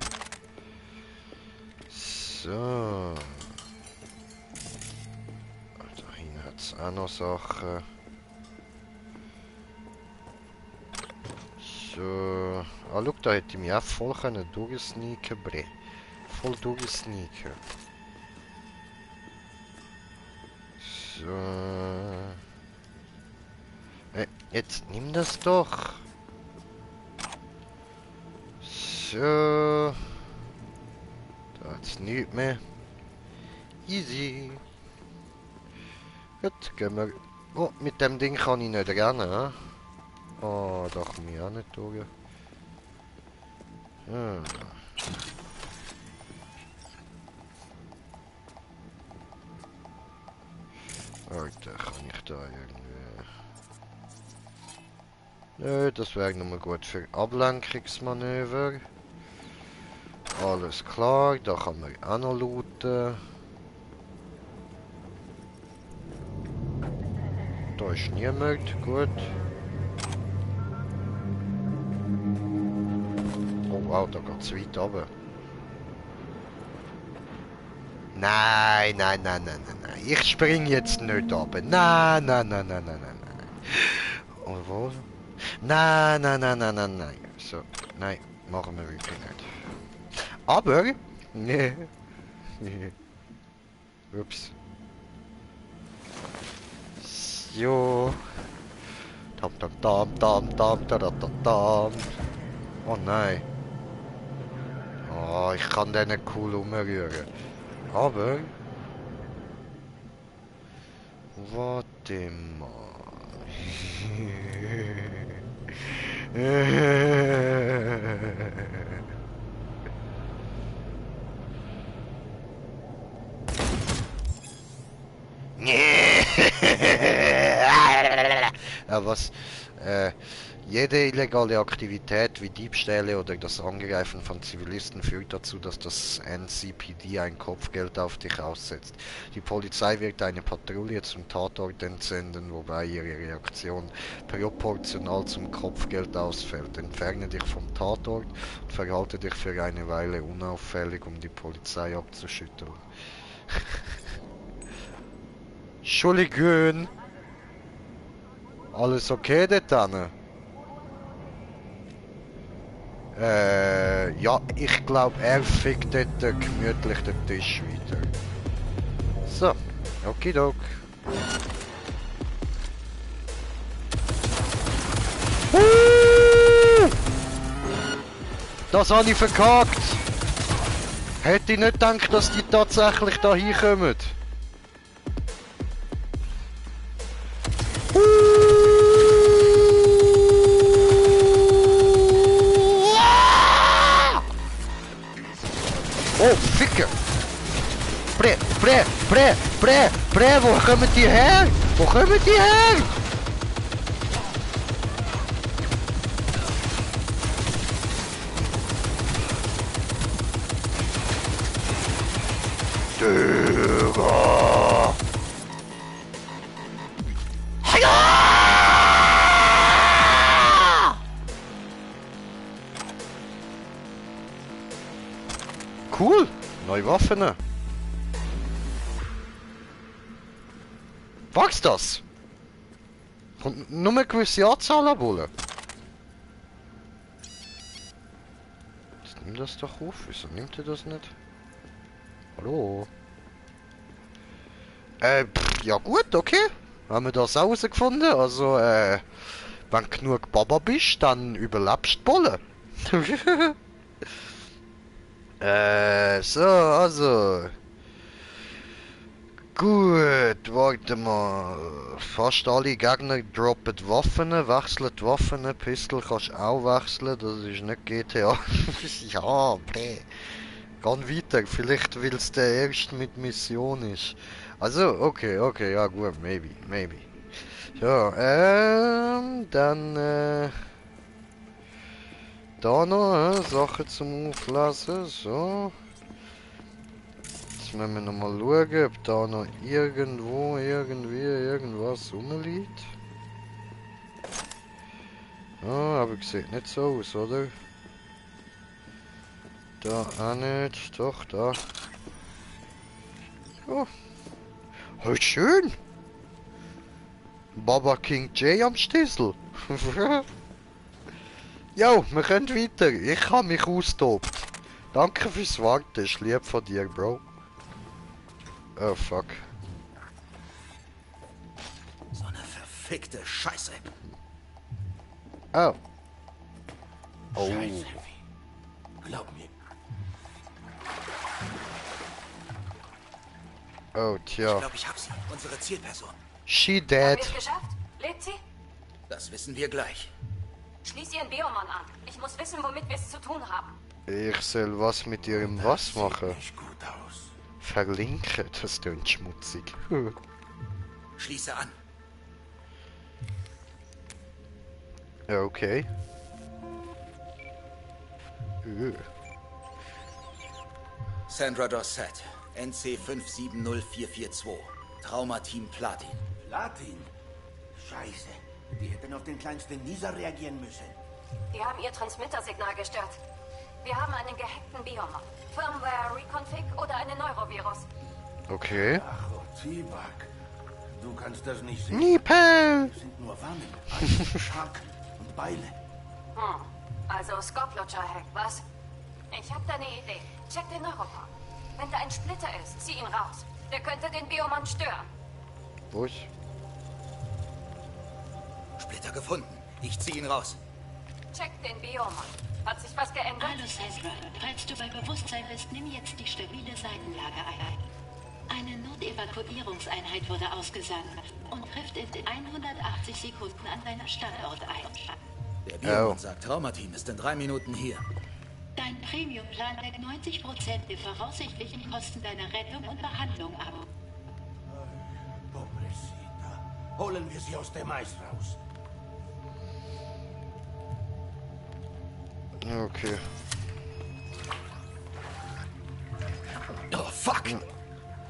So. Da hinten hat's auch noch Sachen. So. Ah, schau, da hätte ich mich auch voll durchsneaken können. Voll durchsneaken. So. Jetzt nimm das doch. So. Da hat's nichts mehr. Easy. Gut, gehen wir. Oh, mit dem Ding kann ich nicht rennen, he? Oh, da komme ich auch nicht durch. Hm. Alter, kann ich da irgendwie... Nö, das wäre nochmal gut für Ablenkungsmanöver. Alles klar, da kann man auch noch looten. Da ist niemand, gut. Oh wow, da geht's weit runter. Nein, nein, nein, nein, nein, nein. Ich spring jetzt nicht runter. Nein, nein, nein, nein, nein, nein, nein. Und wo? Nein, nein, nein, nein, nein, nein. So, nein, machen wir wirklich nicht. Aber, nee. Ups. So. Tam tam tam tam tam tam tam tam. Oh nein. Oh, ich kann den nicht cool umrühren. Aber... Warte mal. Ja, was? Jede illegale Aktivität wie Diebstähle oder das Angreifen von Zivilisten führt dazu, dass das NCPD ein Kopfgeld auf dich aussetzt. Die Polizei wird eine Patrouille zum Tatort entsenden, wobei ihre Reaktion proportional zum Kopfgeld ausfällt. Entferne dich vom Tatort und verhalte dich für eine Weile unauffällig, um die Polizei abzuschütteln. Entschuldigung. Alles okay dort dann? Ja, ich glaube, er fickt dort gemütlich den Tisch weiter. So, okidok. Das habe ich verkackt! Hätte ich nicht gedacht, dass die tatsächlich da hinkommen. Oh, Ficker! Wo kommen die her? Wo kommen die her? Digga! Cool! Neue Waffen! Wächst das? Kommt nur eine gewisse Anzahl an Bullen? Jetzt nimm das doch auf. Wieso nimmt ihr das nicht? Hallo? Ja gut, okay. Haben wir das auch herausgefunden. Also, wenn du genug Baba bist, dann überlebst du die Bullen. So, also. Gut, warte mal. Fast alle Gegner droppen Waffen, wechseln die Waffen, Pistol kannst du auch wechseln, das ist nicht GTA. Ja, okay. Geh weiter, vielleicht weil es der erste mit Mission ist. Also, okay, ja gut, maybe. So, dann, da noch, Sachen zum Auflassen, so. Jetzt müssen wir nochmal schauen, ob da noch irgendwo, irgendwas rumliegt. Ah, aber sieht nicht so aus, oder? Da auch nicht, doch, da. Oh. Oh, schön! Baba King J am Stissel. Jo, wir können weiter. Ich habe mich austobt. Danke fürs Warten, ist lieb von dir, Bro. Oh, fuck. So eine verfickte Scheiße. Oh. Oh. Scheiße, glaub mir. Oh, tja. Ich glaube, ich hab sie. Unsere Zielperson. She dead. Haben wir es geschafft? Lebt sie? Das wissen wir gleich. Schließ ihren Biomon an. Ich muss wissen, womit wir es zu tun haben. Ich soll was mit ihrem was machen? Nicht gut aus. Verlinken, das klingt schmutzig. Schließe an. Okay. Sandra Dorsett, NC 570442. Traumateam Platin. Platin? Scheiße. Die hätten auf den kleinsten Nieser reagieren müssen. Die haben ihr Transmittersignal gestört. Wir haben einen gehackten Biomob. Firmware Reconfig oder einen Neurovirus. Okay. Ach, Tibak. Du kannst das nicht sehen. Niepel! Das sind nur Wannen, Eisen, Haken und Beile. Also Skoplutscher-Hack, was? Ich hab da eine Idee. Check den Neuropod. Wenn da ein Splitter ist, zieh ihn raus. Der könnte den Biomon stören. Wo ist? Splitter gefunden. Ich zieh ihn raus. Check den Biomon. Hat sich was geändert? Hallo Sandra. Falls du bei Bewusstsein bist, nimm jetzt die stabile Seitenlage ein. Eine Notevakuierungseinheit wurde ausgesandt und trifft in 180 Sekunden an deinem Standort ein. Der Biomon sagt, Traumateam ist in 3 Minuten hier. Dein Premium-Plan deckt 90% der voraussichtlichen Kosten deiner Rettung und Behandlung ab. Pobrecita. Holen wir sie aus dem Eis raus. Okay. Oh, fuck!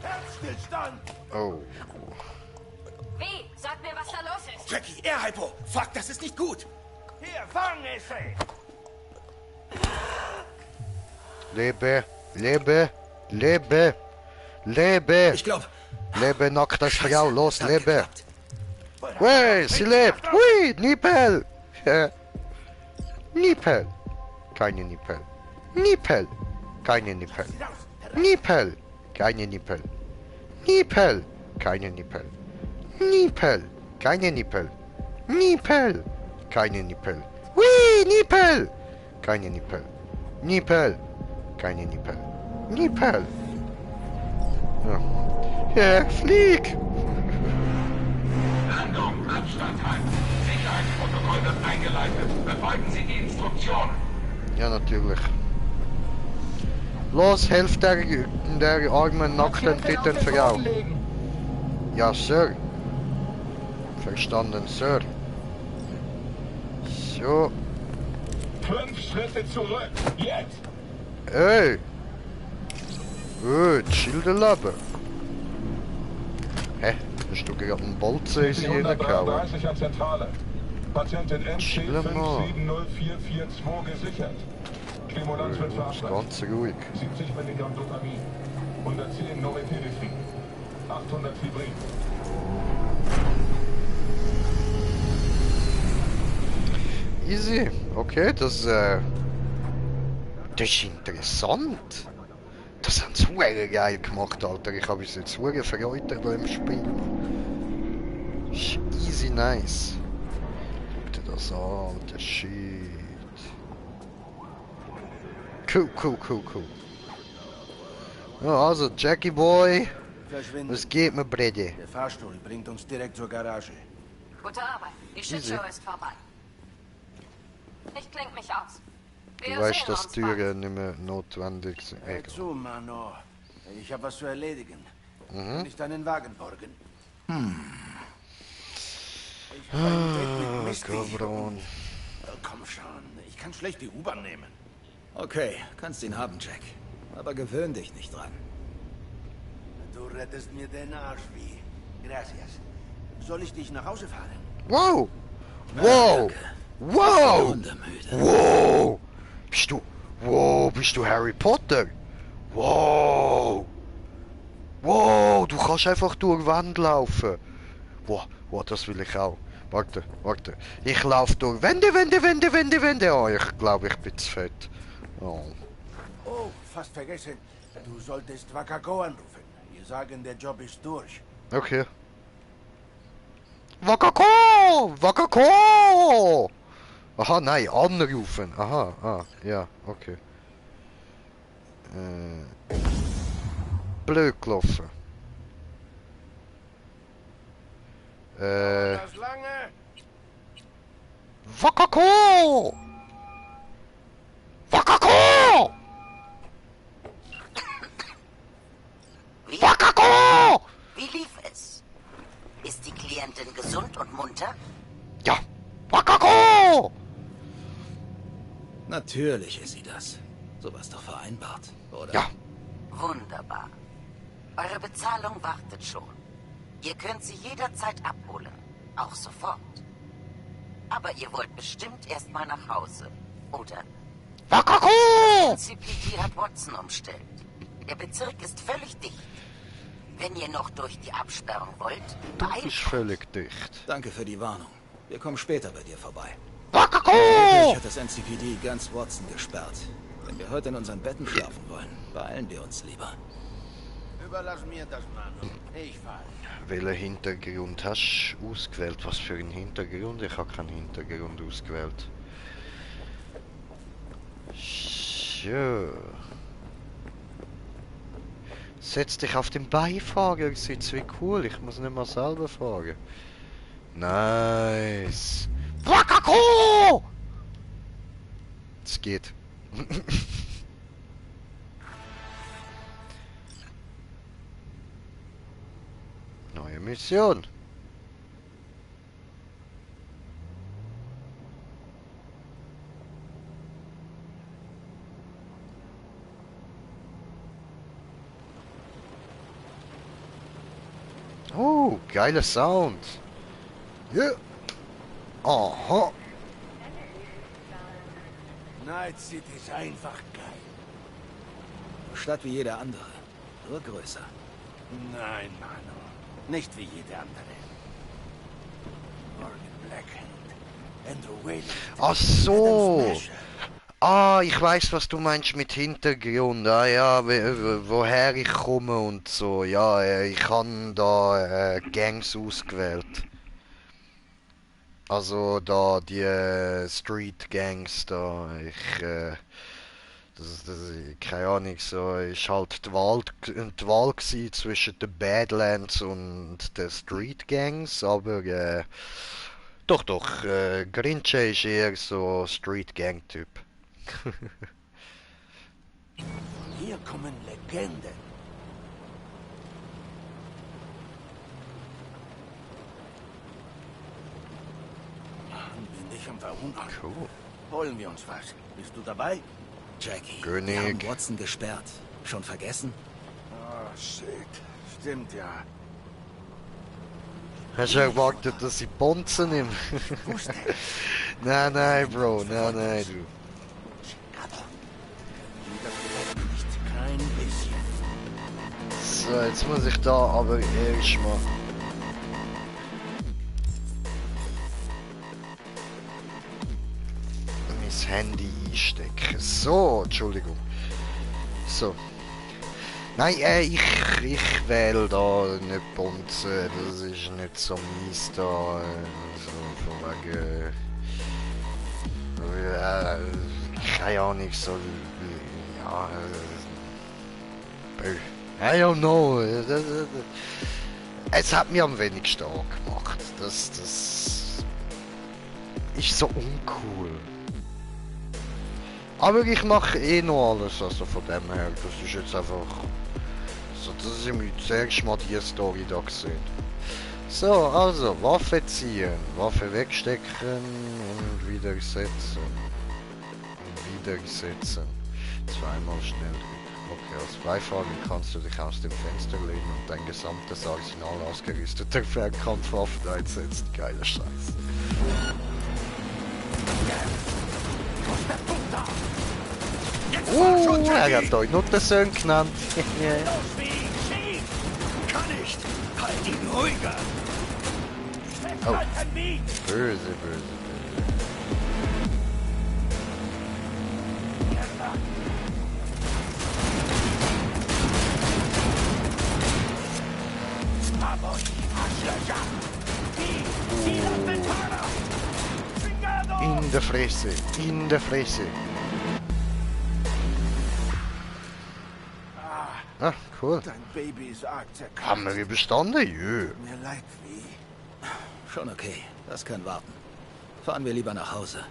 Herzstillstand! Oh. Wie? Sag mir, was da los ist. Jackie, Air-Hypo! Fuck, das ist nicht gut! Hier, fang es! Lebe, lebe, lebe, lebe. Ich glaub... Lebe, nackte Frau, los, lebe. Wey, sie lebt. Hui, Nippel. Nippel. Keine Nippel. Nippel. Keine Nippel. Nippel. Keine Nippel. Nippel. Keine Nippel. Nippel. Keine Nippel. Nippel. Keine Nippel. Hui, Nippel. Keine Nippel. Nippel. Keine Nippel. Nippel. Ja, flieg. Landung, Abstand halten. Sicherheitsprotokoll wird eingeleitet. Befolgen Sie die Instruktionen. Ja, natürlich. Los, helft der armen, nackten, dritten Frau. Ja, Sir. Verstanden, Sir. So. 5 Schritte zurück. Jetzt. Hey. Schilder leben. Hä? Hast du gerade einen Bolzen in sie reingehauen? 133 an Zentrale. Patientin NC 570442 gesichert. Stimulanz wird verabreicht. Ganz ruhig. 70 Milligramm Dopamin. 110 Norepinephrine. 800 Fibrin. Easy. Okay, das ist interessant. Das haben sie super geil gemacht, Alter. Ich habe mich jetzt super vergeut an dem Spiel. Ist easy nice. Guck dir das an, der Shit. Cool. Ja, also, Jackie Boy. Was geht mir, Brady? Der Fahrstuhl bringt uns direkt zur Garage. Gute Arbeit. Die Shitshow ist vorbei. Ich kling mich aus. Du weißt, dass Türen nicht mehr notwendig sind. Hör zu, Mano. Ich habe was zu erledigen. Kann ich deinen Wagen borgen? Ich habe ein Date mit Misty. Komm schon, ich kann schlecht die U-Bahn nehmen. Okay, kannst ihn haben, Jack. Aber gewöhn dich nicht dran. Du rettest mir den Arsch, wie. Gracias. Soll ich dich nach Hause fahren? Wow! Wow! Wow! Wow! Bist du Harry Potter? Wow! Wow, du kannst einfach durch Wände laufen. Wow, das will ich auch. Warte. Ich laufe durch Wände. Oh, ich glaube, ich bin zu fett. Oh, fast vergessen. Du solltest Wakako anrufen. Wir sagen, der Job ist durch. Okay. Wakako! Aha, nein, anrufen. Aha, ja, okay. Blöd gelaufen. Wakako! Wakako! Wie lief es? Ist die Klientin gesund und munter? Ja. Wakako! Natürlich ist sie das. So was doch vereinbart, oder? Ja. Wunderbar. Eure Bezahlung wartet schon. Ihr könnt sie jederzeit abholen. Auch sofort. Aber ihr wollt bestimmt erstmal nach Hause, oder? Das NCPD hat Watson umstellt. Der Bezirk ist völlig dicht. Wenn ihr noch durch die Absperrung wollt, beeilt euch. Völlig dicht. Danke für die Warnung. Wir kommen später bei dir vorbei. Wirklich hat das NCPD ganz Watson gesperrt. Wenn wir heute in unseren Betten schlafen wollen, beeilen wir uns lieber. Überlass mir das, Manu. Ich fahr. Welchen Hintergrund hast du ausgewählt? Was für einen Hintergrund? Ich habe keinen Hintergrund ausgewählt. So. Setz dich auf den Beifahrersitz, wie cool. Ich muss nicht mal selber fahren. Nice. Wakako! Es geht. Neue Mission. Oh, geiler Sound. Ja. Yeah. Aha. Night City ist einfach geil. Stadt wie jede andere, nur größer. Nein, Manu. Nicht wie jede andere. Morgan Blackhand, Andrew Whalen. Ach so. Ah, ich weiß, was du meinst mit Hintergrund. Ah ja, woher ich komme und so. Ja, ich habe da Gangs ausgewählt. Also da die Street Gangs da. Keine Ahnung, so ist halt die Wahl gewesen zwischen den Badlands und den Street Gangs, aber doch, Grinche ist eher so Street Gang Typ. Hier kommen Legenden. Bin ich am Verhungern. Cool. Holen wir uns was. Bist du dabei? Jackie, König. wir haben Watson gesperrt. Schon vergessen? Oh, shit. Stimmt, ja. Hast du erwartet, dass ich Bonzen nehme? Nein, Bro, nein, du. Kein bisschen. So, jetzt muss ich da aber erstmal. Mein Handy einstecken. So, Entschuldigung. So. Nein, ich wähle da nicht Bonzen, das ist nicht so mies da. So von wegen. Keine Ahnung, so. Ja. I don't know. Es hat mir am wenigsten angemacht. Das ist so uncool. Aber ich mache eh noch alles, also von dem her. Das ist jetzt einfach. So, das ist mir das erste Mal die Story da gesehen. So, also, Waffe ziehen, Waffe wegstecken und wieder setzen. Und wieder setzen. Zweimal schnell drücken. Okay, als Beifahrer kannst du dich aus dem Fenster lehnen und dein gesamtes Arsenal ausgerüsteter Fernkampfwaffen einsetzen. Geiler Scheiß. Er hat euch nur den Sohn genannt. Kann nicht! Halt ihn ruhiger! Oh. Böse. In der Fresse. Ah, cool. Dein Baby ist arg zerkratzt. Haben wir überstanden? Jö. Mir leid, wie. Schon okay, das kann warten. Fahren wir lieber nach Hause.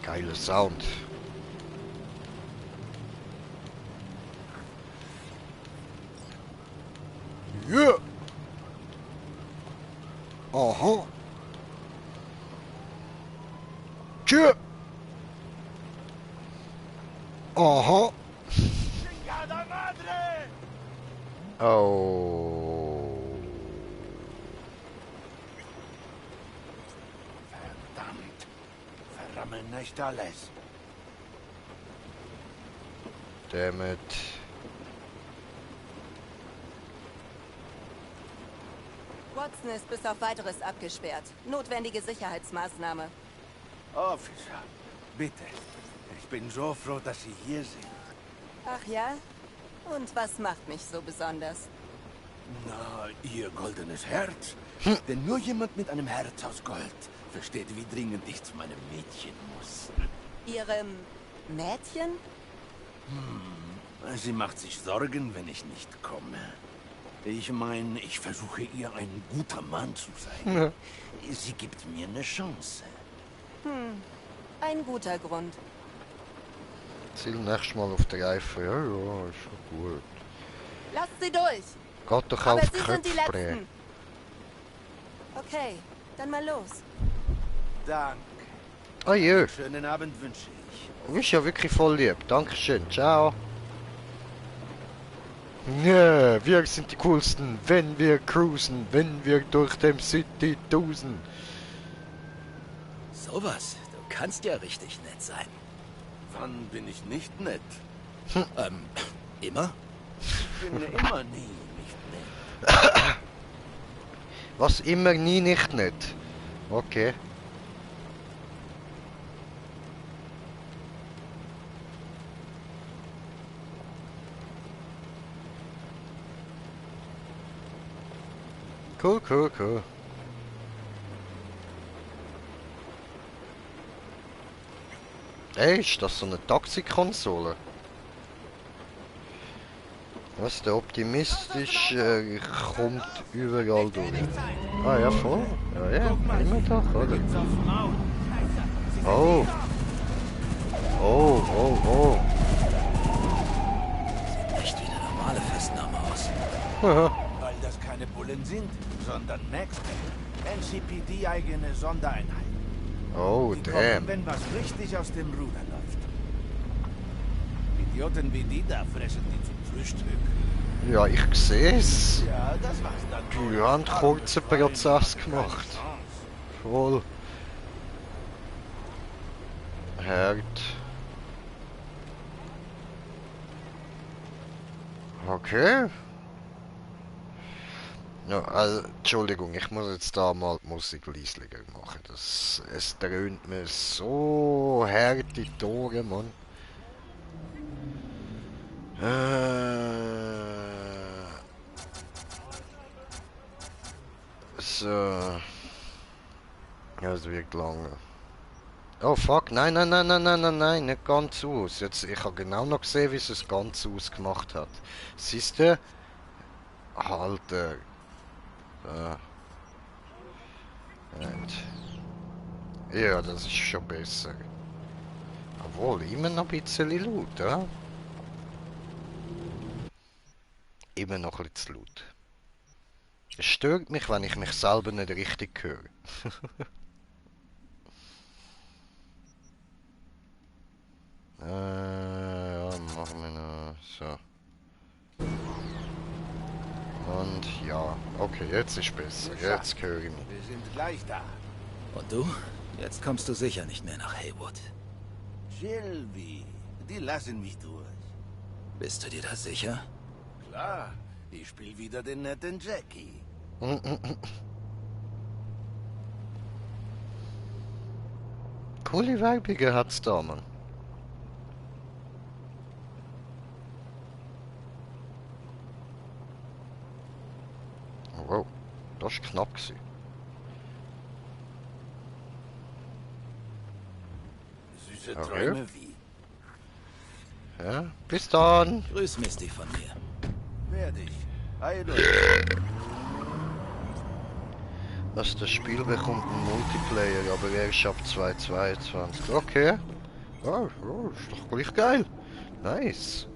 Geiler Sound. Ja. Aha. Aha. Oh. Verdammt. Verrammeln nicht alles. Damn it. Watson ist bis auf Weiteres abgesperrt. Notwendige Sicherheitsmaßnahme. Officer, bitte. Ich bin so froh, dass Sie hier sind. Ach ja? Und was macht mich so besonders? Na, Ihr goldenes Herz. Denn nur jemand mit einem Herz aus Gold versteht, wie dringend ich zu meinem Mädchen muss. Ihrem Mädchen? Sie macht sich Sorgen, wenn ich nicht komme. Ich meine, ich versuche ihr ein guter Mann zu sein. Ja. Sie gibt mir eine Chance. Ein guter Grund. Ziel nächstes Mal auf der Reife. Ja, ja, ist schon gut. Lasst sie durch! Geht doch Aber auf Sie sind die Köpfbrei. Letzten. Okay, dann mal los. Danke. Oh je, Schönen Abend wünsche ich. du bist ja wirklich voll lieb. Dankeschön, ciao. Ja, wir sind die coolsten, wenn wir cruisen, wenn wir durch dem City dusen. Sowas, du kannst ja richtig nett sein. Wann bin ich nicht nett? Immer? Ich bin immer nie nicht nett. Was immer, nie, nicht nett. Okay. Cool, cool, cool. Ey, ist das so eine Taxikonsole? Was, der optimistisch kommt überall durch. Ah ja, voll. Ja, ja, immer doch, oder? Oh. Oh, oh, oh. Sieht echt wie eine normale Festnahme aus. Weil das keine Bullen sind, sondern Maxman. NCPD-eigene Sondereinheit. Oh, Die damn. kommen, wenn was richtig aus dem Ruder läuft. Idioten wie die da fressen die zum Frühstück. Ja, ich sehe es. Ja, das war's dann. Die haben einen kurzen Prozess gemacht. Voll. Hart. Okay. Ja, also, Entschuldigung, ich muss jetzt da mal die Musik leislicher machen. Es dröhnt mir so hart in die Ohren, Mann. So. Ja, es wird lange. Oh fuck, nein, nein, nein, nein, nein, nein, nein, nicht ganz aus. Jetzt, ich habe genau noch gesehen, wie es es ganz ausgemacht hat. Siehst du? Alter. Ja, das ist schon besser. Obwohl, immer noch ein bisschen laut, ja? Immer noch ein bisschen zu laut. Es stört mich, wenn ich mich selber nicht richtig höre. Ja, machen wir noch so. Und ja, okay, jetzt ist besser. Jetzt höre ich mich. Wir sind gleich da. Und du? Jetzt kommst du sicher nicht mehr nach Haywood. Shelby, die lassen mich durch. Bist du dir da sicher? Klar, ich spiele wieder den netten Jackie. Coole Weibige hat's da, Mann. Wow, das war knapp gewesen. Süße Okay. Träume wie. Ja, bis dann. Grüß Misty von mir. Werde ich. Heide. Also das Spiel bekommt einen Multiplayer, aber erst ab 2022. Okay. Ja, ja, ist doch gleich geil. Nice.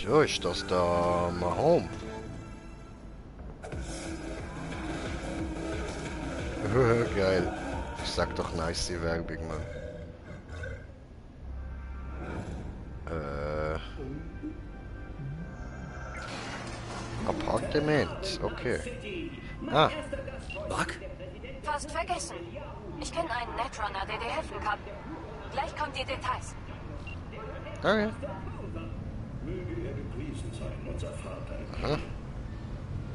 So ist das da mal home. Geil. Sag doch nice Werbung, Mann. Appartement, okay. Ah. Buck? Fast vergessen. Ich kenne einen Netrunner, der dir helfen kann. Gleich kommen die Details. Okay. Möge er gepriesen sein, unser Vater. Aha.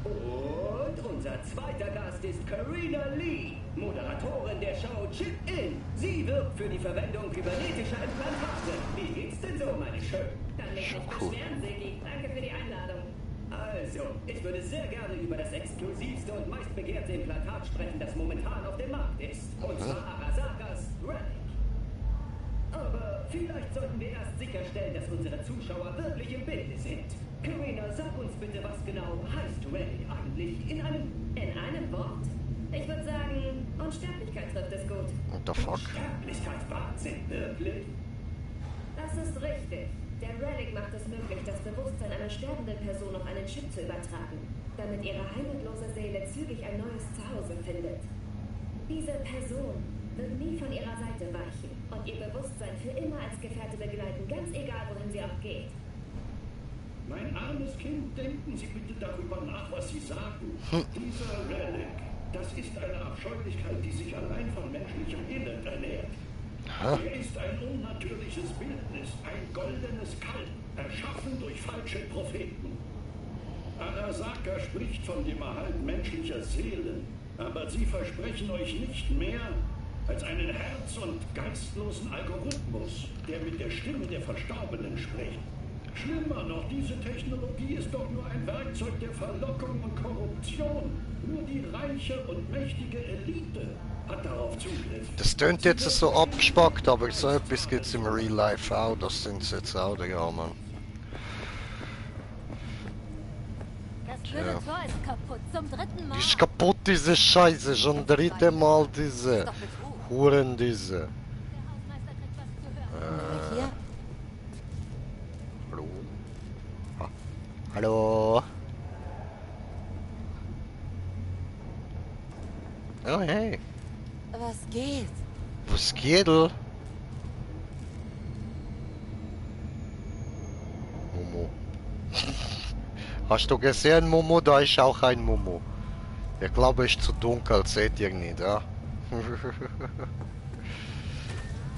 Und unser zweiter Gast ist Karina Lee, Moderatorin der Show Chip In. Sie wirbt für die Verwendung kybernetischer Implantate. Wie geht's denn so, meine Schön? Kann mich nicht beschweren, Siggi. Danke für die Einladung. Also, ich würde sehr gerne über das exklusivste und meistbegehrte Implantat sprechen, das momentan auf dem Markt ist. Und zwar Arasakas Relic. Aber vielleicht sollten wir erst sicherstellen, dass unsere Zuschauer wirklich im Bilde sind. Karina, sag uns bitte, was genau heißt Relic eigentlich in einem Wort? Ich würde sagen, Unsterblichkeit trifft es gut. What the fuck? Unsterblichkeit, Wahnsinn, wirklich? Das ist richtig. Der Relic macht es möglich, das Bewusstsein einer sterbenden Person auf einen Chip zu übertragen, damit ihre heimatlose Seele zügig ein neues Zuhause findet. Diese Person wird nie von ihrer Seite weichen und ihr Bewusstsein für immer als Gefährte begleiten, ganz egal, wohin sie auch geht. Mein armes Kind, denken Sie bitte darüber nach, was Sie sagen. Dieser Relic, das ist eine Abscheulichkeit, die sich allein von menschlichem Elend ernährt. Er ist ein unnatürliches Bildnis, ein goldenes Kalb, erschaffen durch falsche Propheten. Arasaka spricht von dem Erhalt menschlicher Seelen, aber sie versprechen euch nicht mehr als einen herz- und geistlosen Algorithmus, der mit der Stimme der Verstorbenen spricht. Schlimmer noch, diese Technologie ist doch nur ein Werkzeug der Verlockung und Korruption. Nur die reiche und mächtige Elite hat darauf Zugriff. Das tönt jetzt so abgespackt, aber so etwas gibt es im Real Life auch. Das sind sie jetzt auch, ja, Mann. Das blöde Tor ist kaputt, zum dritten Mal. Ist kaputt, diese Scheiße. Schon dritte Mal diese Huren, diese. Hallo? Ah. Hallo? Oh, hey. Was geht? Was geht, Momo? Hast du gesehen, Momo? Da ist auch ein Momo. Ich glaube, es ist zu dunkel, seht ihr nicht, ja?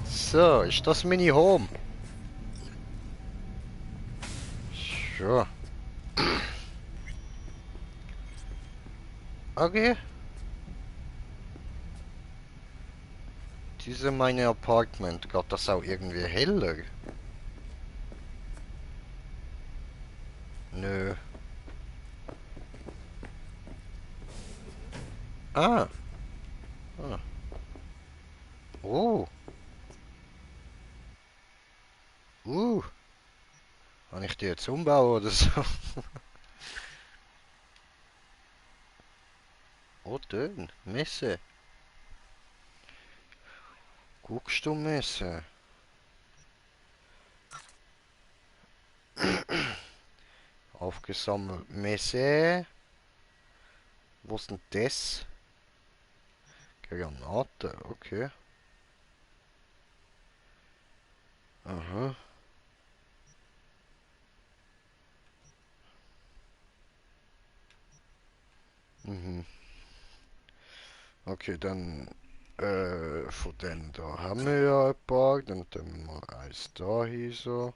So, ist das Mini Home? So. Okay. Diese meine Apartment. Geht das auch irgendwie heller? Nö. Ah. Ah. Oh. Kann ich die jetzt umbauen oder so? Oh, schön. Messe. Guckst du Messe? Aufgesammelt Messe. Wo ist denn das? Granate, okay. Aha. Mhm. Okay, dann von denen da haben wir ja ein paar. Dann tun wir mal eins da hin so.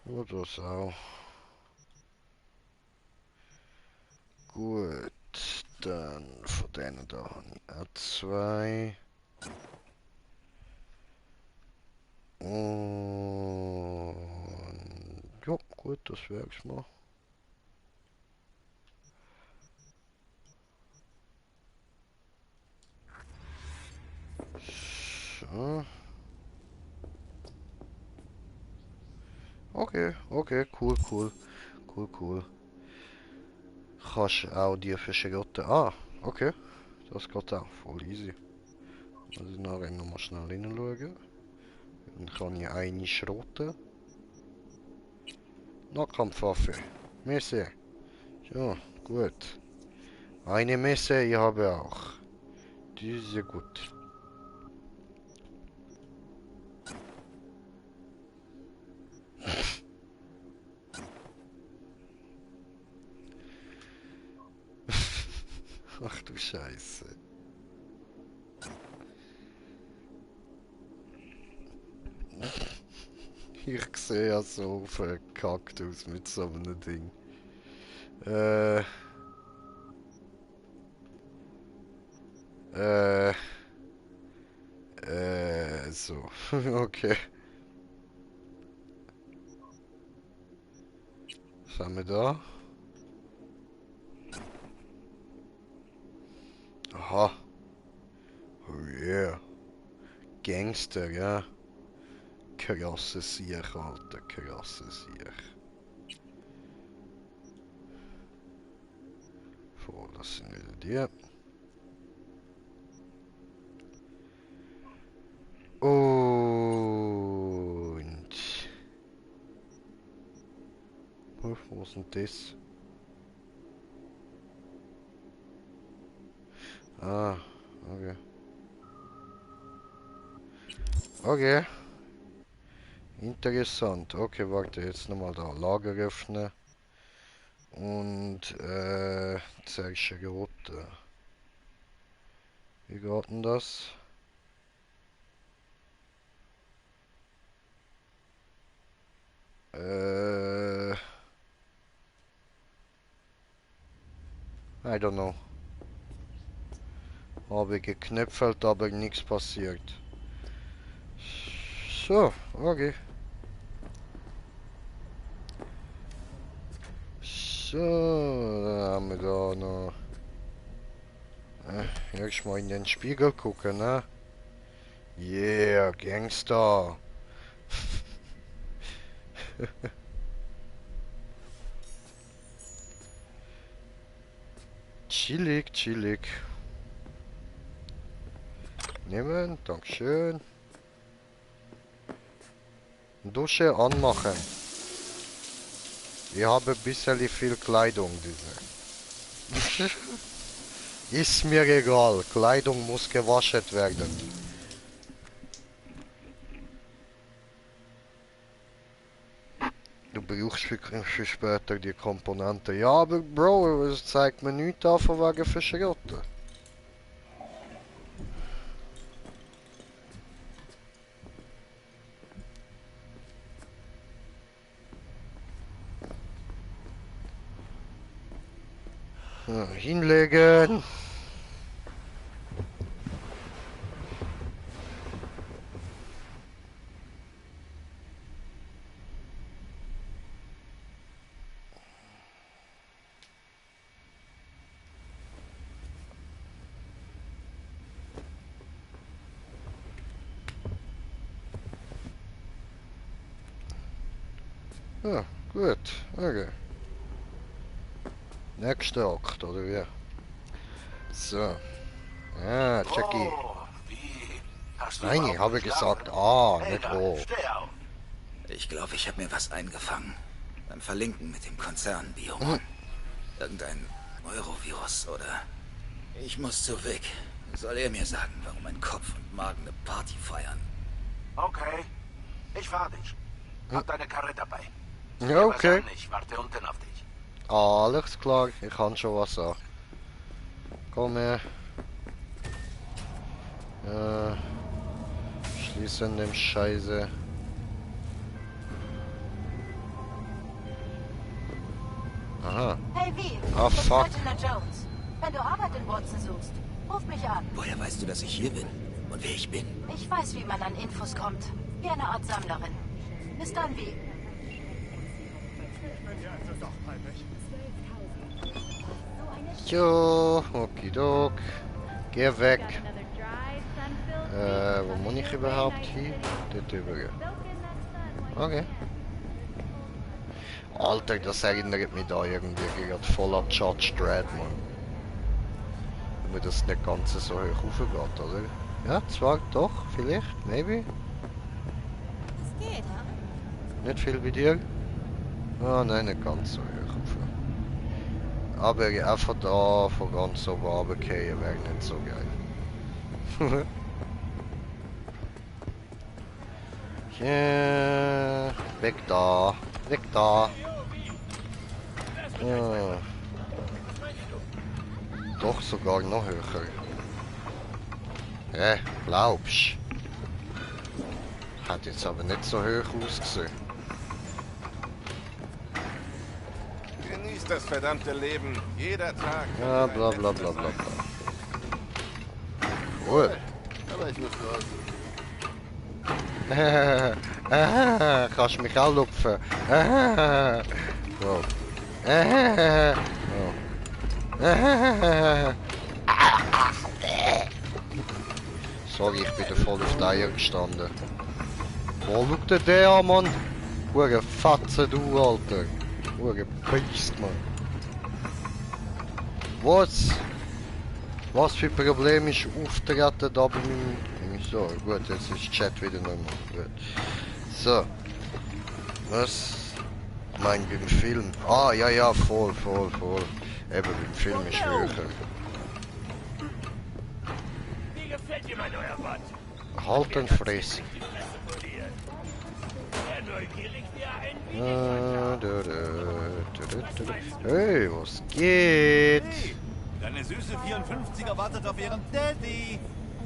Oder das auch. Gut, dann von denen da habe ich auch zwei. Und ja, gut, das wär's mal. So. Okay, cool. Kannst auch die verschrotten. Ah, okay. Das geht auch voll easy. Muss ich nachher nochmal schnell hinschauen. Dann kann ich eine schroten. Nahkampfwaffe. Messe. So, gut. Eine Messe, ich habe auch. Die ist ja gut. Ach du Scheiße. Ich sehe ja so verkackt aus mit so einem Ding. So. Okay. Was haben wir da? Aha. Oh yeah. Gangster, ja. Krasse Siech, Alter. Krasse Siech. So, das sind wieder die. Und... Wo ist denn das? Ah, okay. Okay. Interessant. Okay, warte, jetzt nochmal da. Lager öffnen. Und, zerschrotten. Wie geht denn das? I don't know. Habe geknöpfelt, aber nichts passiert. So, okay. So, dann haben wir da noch... erstmal in den Spiegel gucken, ne? Yeah, Gangster. Chillig, chillig. Nehmen, dankeschön. Dusche anmachen. Ich habe ein bisschen viel Kleidung, diese. Ist mir egal, Kleidung muss gewaschen werden. Du brauchst für später die Komponente. Ja, aber Bro, es zeigt mir nichts an von wegen Verschrotten. Ja, hinlegen. Ja, gut, okay. Nächster Akt, oder wie? So. Ah, Jackie. Nein, ich habe gesagt, nicht O. Ich glaube, ich habe mir was eingefangen. Beim Verlinken mit dem Konzern Biomon. Irgendein Eurovirus, oder? Ich muss zu Vic. Soll er mir sagen, warum mein Kopf und Magen eine Party feiern? Okay, ich fahr dich. Hab deine Karre dabei. Ja, okay. Ich warte unten auf dich. Alles klar, ich kann schon was sagen. Komm her. Schließen dem Scheiße. Aha. Hey, wie? Ah, fuck. Jones. Wenn du Arbeit in Watson suchst, ruf mich an. Woher weißt du, dass ich hier bin? Und wer ich bin? Ich weiß, wie man an Infos kommt. Wie eine Art Sammlerin. Bis dann, wie? Jo, okidok. Geh weg. Wo muss ich überhaupt hin? Dort drüber. Okay. Alter, das erinnert mich da irgendwie gerade voll an Judge Dredd, man. Wenn das nicht ganz so hoch raufgeht, oder? Ja, zwar doch, vielleicht, maybe. Das geht, ha? Nicht viel bei dir? Ah, nein, nicht ganz so hoch rauf. Aber einfach da von ganz oben runterfallen wäre nicht so geil. Ja, weg da. Weg da. Ja. Doch sogar noch höher. Glaubst. Hat jetzt aber nicht so hoch ausgesehen. Genießt das verdammte Leben. Jeder Tag. Ja, bla bla bla bla bla. Cool. Aber ich muss raus. Kannst mich auch lupfen. Wow. Sorry, ich bin da voll auf die Eier gestanden. Wo schaut der an, Mann? Hure Fatze, du, Alter. Hure Beist, Mann. Was? Was für Problem ist auftreten da bei meinem... So, gut, jetzt ist Chat wieder normal. Gut. So. Was? Ich meine, beim Film... Ah, ja, ja, voll. Eben, beim Film ist höher. Wie gefällt dir mein neuer Bot? Halt den Fress. Hey, was geht? Deine süße 54er wartet auf ihren Daddy.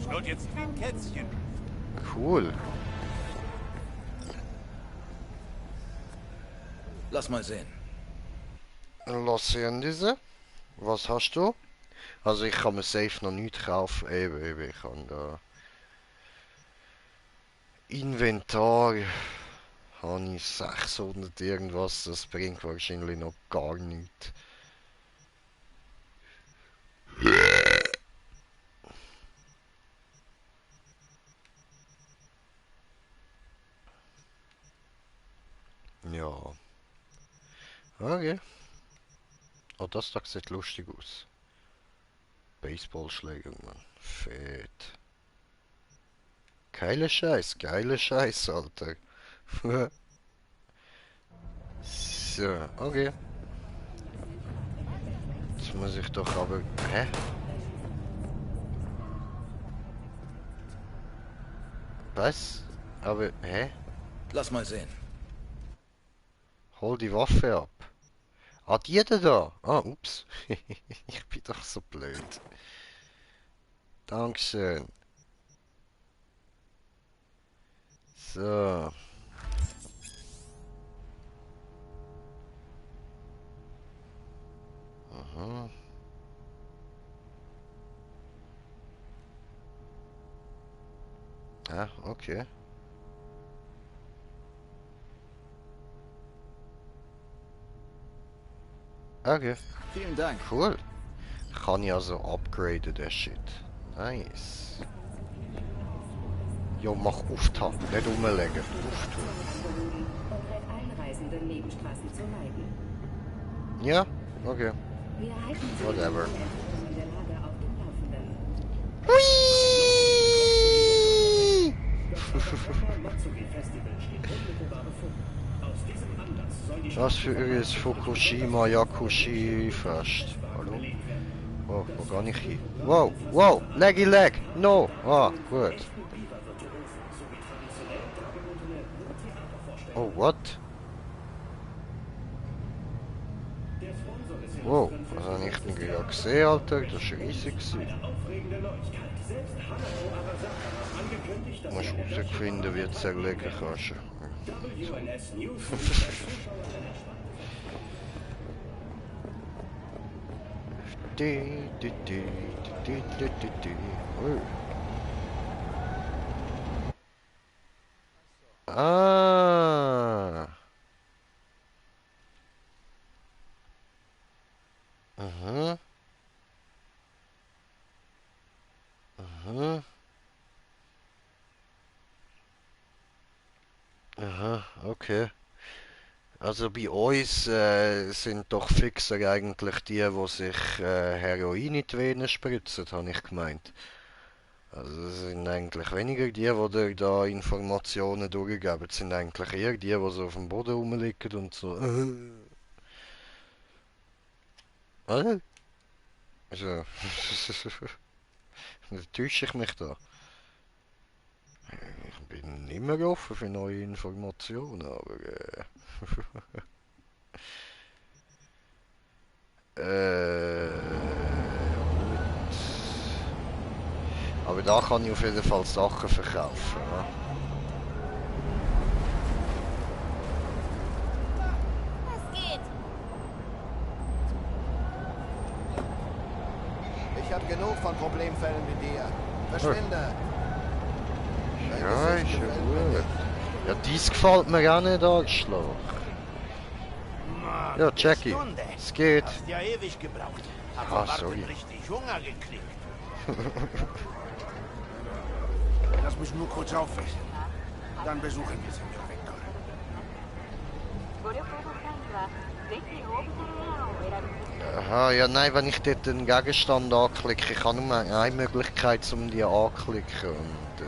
Schnurrt jetzt wie ein Kätzchen. Cool. Lass mal sehen. Lass sehen diese. Was hast du? Also ich kann mir safe noch nichts kaufen. Eben, ich kann da... Inventar... Habe ich 600 irgendwas, das bringt wahrscheinlich noch gar nichts. Ja. Okay. Oh, das da sieht lustig aus. Baseballschläger, Mann. Fett. Geiler Scheiß, Alter. So, okay. Jetzt muss ich doch aber... Hä? Was? Aber, hä? Lass mal sehen. Hol die Waffe ab. Ah, die da? Ah, ups. Ich bin doch so blöd. Dankeschön. So. Aha. Ah, okay. Okay. Vielen Dank. Cool. Kann ich also upgraden, der Shit. Nice. Jo, mach auftun, nicht umlegen. Auftun. Einreisende Nebenstraßen zu meiden. Ja, okay. Wir halten Sie Whatever. von der Lage auf dem Laufenden. Was für ist Fukushima Yakushi Fest? Hallo? Oh, wo gar nicht hin? Wow, wow, leggy leg! No! Ah, gut. Oh, what? Wow, was habe ich denn gerade gesehen, Alter? Das ist riesig. Du musst herausfinden, wie du es erlegen kannst. Ah. Aha. Aha. Aha, okay. Also bei uns sind doch fixer eigentlich die sich Heroin in die Venen spritzen, habe ich gemeint. Also es sind eigentlich weniger die dir da Informationen durchgeben, es sind eigentlich eher die so auf dem Boden rumliegen und so. Oder? Also. Täusche ich mich da? Ich bin nicht mehr offen für neue Informationen, aber gut. Aber da kann ich auf jeden Fall Sachen verkaufen. Ja? Ich habe genug von Problemfällen wie dir. Verschwinde! Ja, ist ja gut. Ja, dies gefällt mir auch nicht, Arschloch. Ja, Jackie, es geht. Hast ja ewig gebraucht. Hab Ah, erwartet sorry. richtig Hunger gekriegt. Lass mich nur kurz aufwischen. Dann besuchen wir Senor Vector. Aha, ja nein, wenn ich dort einen Gegenstand anklicke, ich habe nur eine Möglichkeit, um die anzuklicken. Und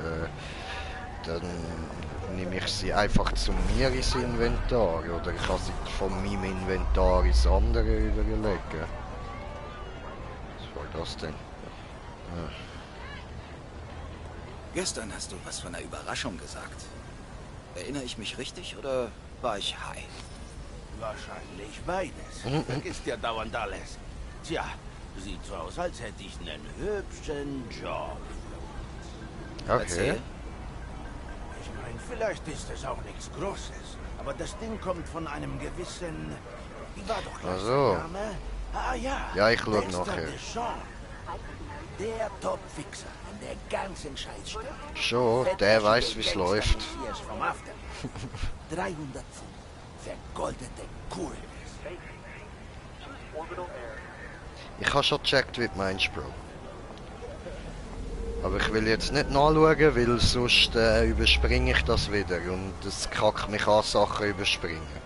dann nehme ich sie einfach zu mir ins Inventar. Oder ich kann sie von meinem Inventar ins andere überlegen. Was war das denn? Ja. Gestern hast du was von einer Überraschung gesagt. Erinnere ich mich richtig oder war ich high? Wahrscheinlich beides. Vergisst ja dauernd alles. Tja, sieht so aus, als hätte ich einen hübschen Job. Okay. Ich meine, vielleicht ist es auch nichts Großes. Aber das Ding kommt von einem gewissen... Wie war doch gleich Also. sein Name? Ah ja. Ja, ich schau Dexter nachher. Deshawn. Der Top-Fixer in der ganzen Scheißstadt. Schon, der weiß, wie es läuft. Vom After. 300 Pfund. Vergoldete Kohlen. Ich habe schon gecheckt, wie du meinst, Bro. Aber ich will jetzt nicht nachschauen, weil sonst überspringe ich das wieder und es kackt mich an, Sachen überspringen.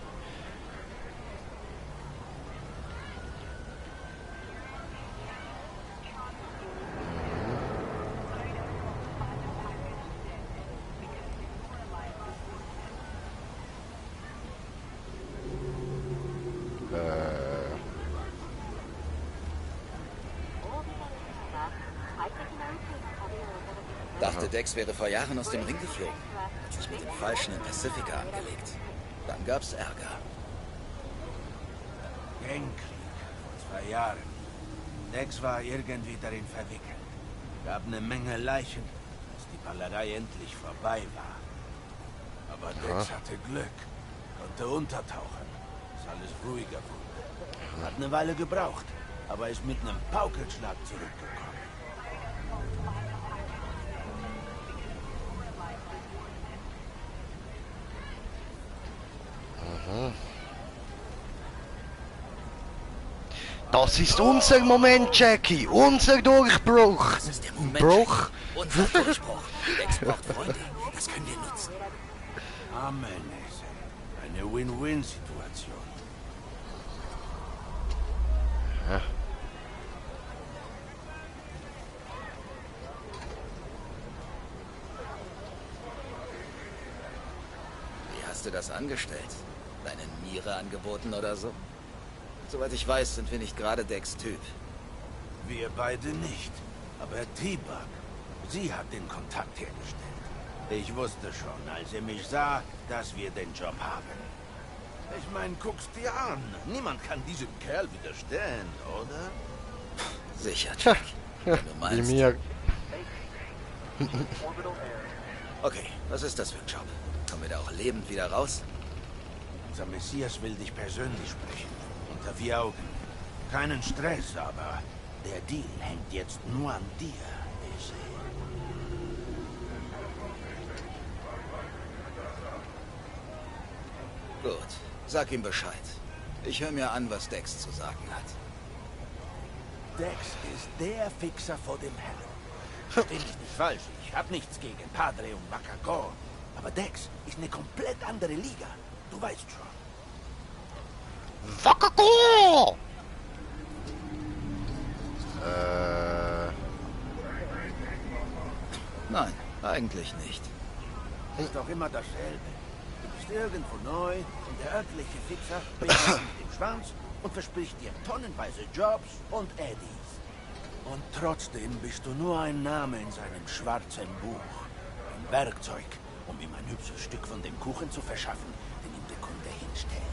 Dachte, Dex wäre vor Jahren aus dem Ring geflogen. Hat sich mit dem Falschen in Pacifica angelegt. Dann gab's Ärger. Gangkrieg vor 2 Jahren. Dex war irgendwie darin verwickelt. Gab eine Menge Leichen, als die Ballerei endlich vorbei war. Aber Dex hatte Glück, konnte untertauchen, bis alles ruhiger wurde. Hat eine Weile gebraucht, aber ist mit einem Paukenschlag zurückgekommen. Das ist unser Moment, Jackie! Unser Durchbruch! Das ist der Moment. Bruch? Unser Durchbruch. Dex braucht Freunde. Das können wir nutzen. Amen. Eine Win-Win-Situation. Ja. Wie hast du das angestellt? Deine Niere angeboten oder so? Soweit ich weiß, sind wir nicht gerade Dex Typ. Wir beide nicht. Aber T-Bug, sie hat den Kontakt hergestellt. Ich wusste schon, als sie mich sah, dass wir den Job haben. Ich meine, guck's dir an. Niemand kann diesem Kerl widerstehen, oder? Sicher, Jack. Wenn du Wie meinst. mir. Okay, was ist das für ein Job? Kommen wir da auch lebend wieder raus? Unser Messias will dich persönlich sprechen. Unter 4 Augen. Keinen Stress, aber der Deal hängt jetzt nur an dir, Daisy. Gut, sag ihm Bescheid. Ich höre mir an, was Dex zu sagen hat. Dex ist der Fixer vor dem Herrn. Versteh mich nicht falsch, ich hab nichts gegen Padre und Bakagor. Aber Dex ist eine komplett andere Liga. Du weißt schon. Bakagor! Nein, eigentlich nicht. Ist doch immer dasselbe. Du bist irgendwo neu und der örtliche Fixer bringt dich mit dem Schwanz und verspricht dir tonnenweise Jobs und Eddies. Und trotzdem bist du nur ein Name in seinem schwarzen Buch. Ein Werkzeug, um ihm ein hübsches Stück von dem Kuchen zu verschaffen, den ihm der Kunde hinstellt.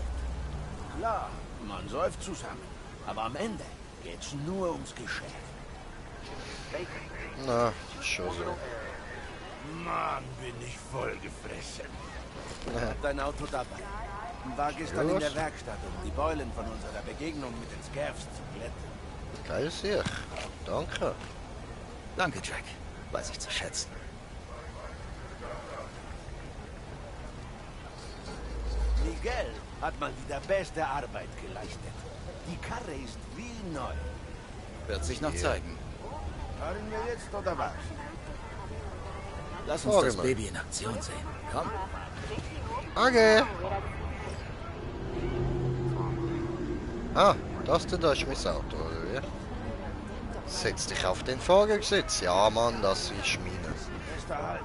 Klar, man säuft zusammen, aber am Ende geht's nur ums Geschäft. Na, schon so. Mann, bin ich vollgefressen. Dein Auto dabei. War gestern in der Werkstatt, um die Beulen von unserer Begegnung mit den Scavs zu glätten. Geil sicher. Danke. Danke, Jack. Weiß ich zu schätzen. Miguel hat mal wieder beste Arbeit geleistet. Die Karre ist wie neu. Wird sich noch zeigen. Fahren wir jetzt oder was? Lass uns das Baby in Aktion sehen. Komm. Okay. Ah, das da ist mein Auto, oder wie? Setz dich auf den Fahrersitz. Ja, Mann, das ist meines. Bester Halt.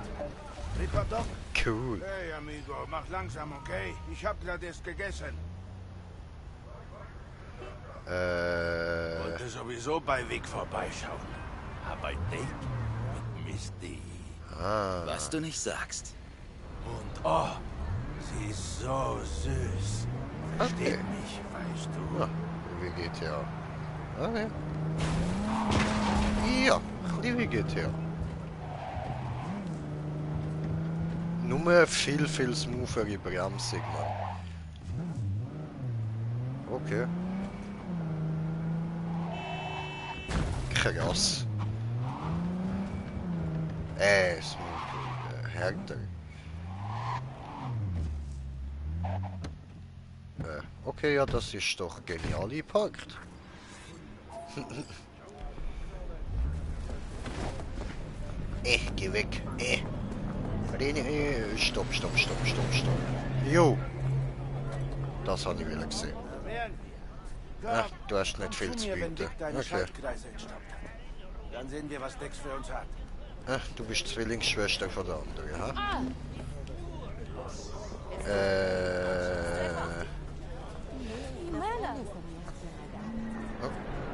Ripper Doc? Cool. Hey, amigo, mach langsam, okay? Ich hab gerade erst gegessen. Wollte sowieso bei Vic vorbeischauen. Hab ein Date mit Misty. Ah. Was du nicht sagst. Und oh, sie ist so süß. Versteht mich, weißt du? Ja, wie geht ja? Okay. Ja, wie geht ja? Nur viel smoothere Bremsung, Mann. Okay. Krass. Smooth. Härter. Okay, ja, das ist doch genial gepackt. Geh weg. Stopp. Jo. Das habe ich wieder gesehen. Ach, du hast nicht viel zu bieten. Okay. Dann sehen wir, was Dex für uns hat. Ach, du bist Zwillingsschwester von der anderen, ha?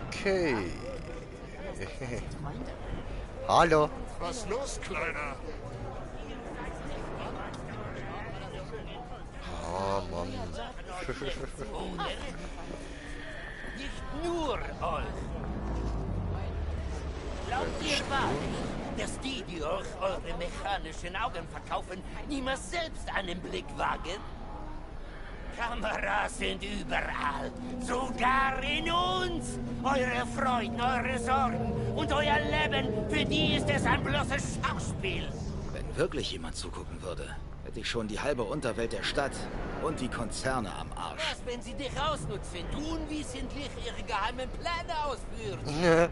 Okay. Hallo. Was los, Kleiner? Ah, Mann. Nicht nur euch. Glaubt ihr wahrlich, dass die euch eure mechanischen Augen verkaufen, niemals selbst einen Blick wagen? Kameras sind überall, sogar in uns. Eure Freuden, eure Sorgen und euer Leben, für die ist es ein bloßes Schauspiel. Wenn wirklich jemand zugucken würde, hätte ich schon die halbe Unterwelt der Stadt und die Konzerne am Arsch. Was, wenn sie dich ausnutzen, tun wissentlich ihre geheimen Pläne ausführen? Ja.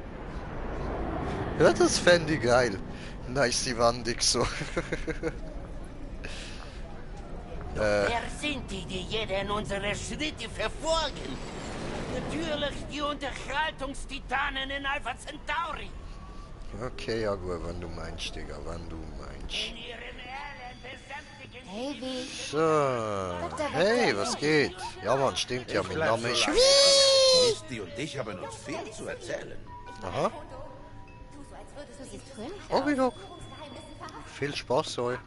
Ja, das fände ich geil. Nice, die Wandig so. Wer sind die jeden unserer Schritte verfolgen? Natürlich die Unterhaltungstitanen in Alpha Centauri. Okay, ja gut, wenn du meinst, Digga, wenn du meinst. Hey, wie? So. Hey, was geht? Ja, Mann, stimmt ja, mein Name ist... Misty und ich haben uns viel zu erzählen. Aha. Okay, okay. Viel Spaß euch.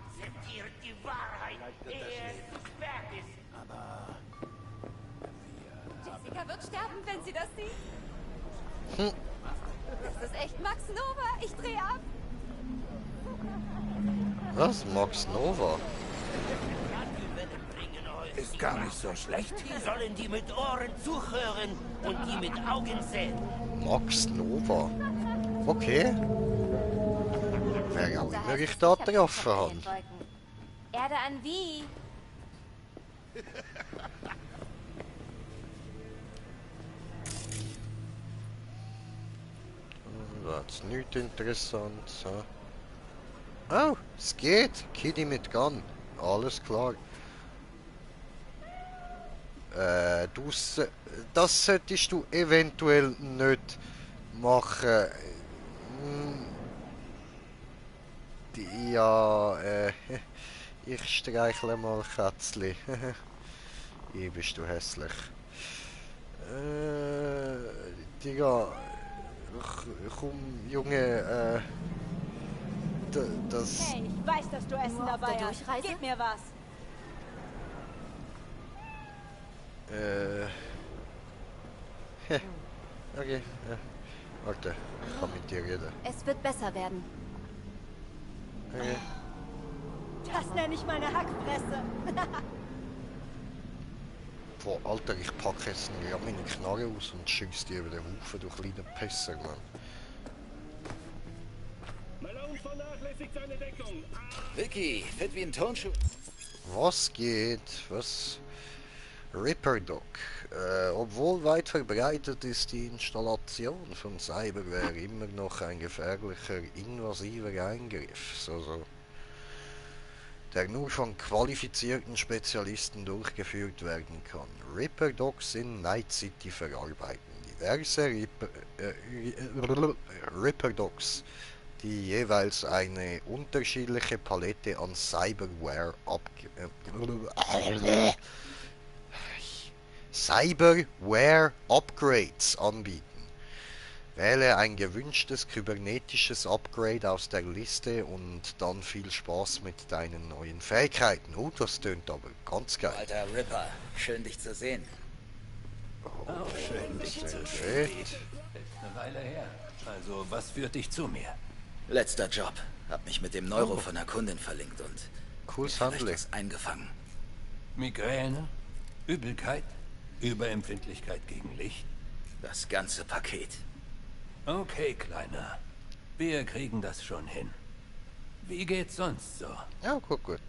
Jessica wird sterben, wenn sie das sieht. Hm. Das ist echt Max Nova. Ich dreh ab. Was? Max Nova? Ist gar nicht so schlecht. Hier sollen die mit Ohren zuhören und die mit Augen sehen. Max Nova? Okay. Wer auch immer ich da getroffen habe. Erde an wie? Das ist nichts Interessantes. Oh, es geht. Kitty mit Gun. Alles klar. Das solltest du eventuell nicht machen. Ja, ich streichle mal Kätzli. Bist du hässlich. Digga, komm, Junge, das... Hey, ich weiß, dass du Essen dabei hast. Gib mir was. Okay, warte, ich kann mit dir reden. Es wird besser werden. Okay. Das nenne ich meine Hackfresse. Boah, Alter, ich packe jetzt ja meine Knarre aus und schieß die über den Haufen, du kleiner Pisser, Mann. Malone vernachlässigt seine Deckung. Vicky, fit wie ein Turnschuh. Was geht? Was? Ripper Dog. Obwohl weit verbreitet ist die Installation von Cyberware immer noch ein gefährlicher, invasiver Eingriff. Also, der nur von qualifizierten Spezialisten durchgeführt werden kann. Ripper Dogs in Night City verarbeiten diverse Ripper Dogs, die jeweils eine unterschiedliche Palette an Cyberware Upgrades anbieten. Wähle ein gewünschtes kybernetisches Upgrade aus der Liste und dann viel Spaß mit deinen neuen Fähigkeiten. Oh, das tönt aber ganz geil. Alter Ripper, schön dich zu sehen. Oh, schön dich zu sehen. Ist eine Weile her. Also, was führt dich zu mir? Letzter Job. Hab mich mit dem Neuro von einer Kundin verlinkt und cooles Handling eingefangen. Migräne, Übelkeit, Überempfindlichkeit gegen Licht. Das ganze Paket. Okay, Kleiner. Wir kriegen das schon hin. Wie geht's sonst so? Ja, gut.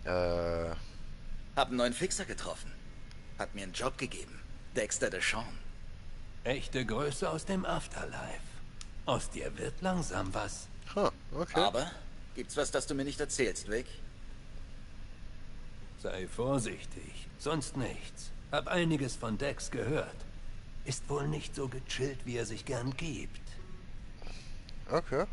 Hab einen neuen Fixer getroffen. Hat mir einen Job gegeben. Dexter Deshawn. Echte Größe aus dem Afterlife. Aus dir wird langsam was. Okay. Aber gibt's was, das du mir nicht erzählst, Vic? Sei vorsichtig, sonst nichts. Hab einiges von Dex gehört. Ist wohl nicht so gechillt, wie er sich gern gibt. Okay.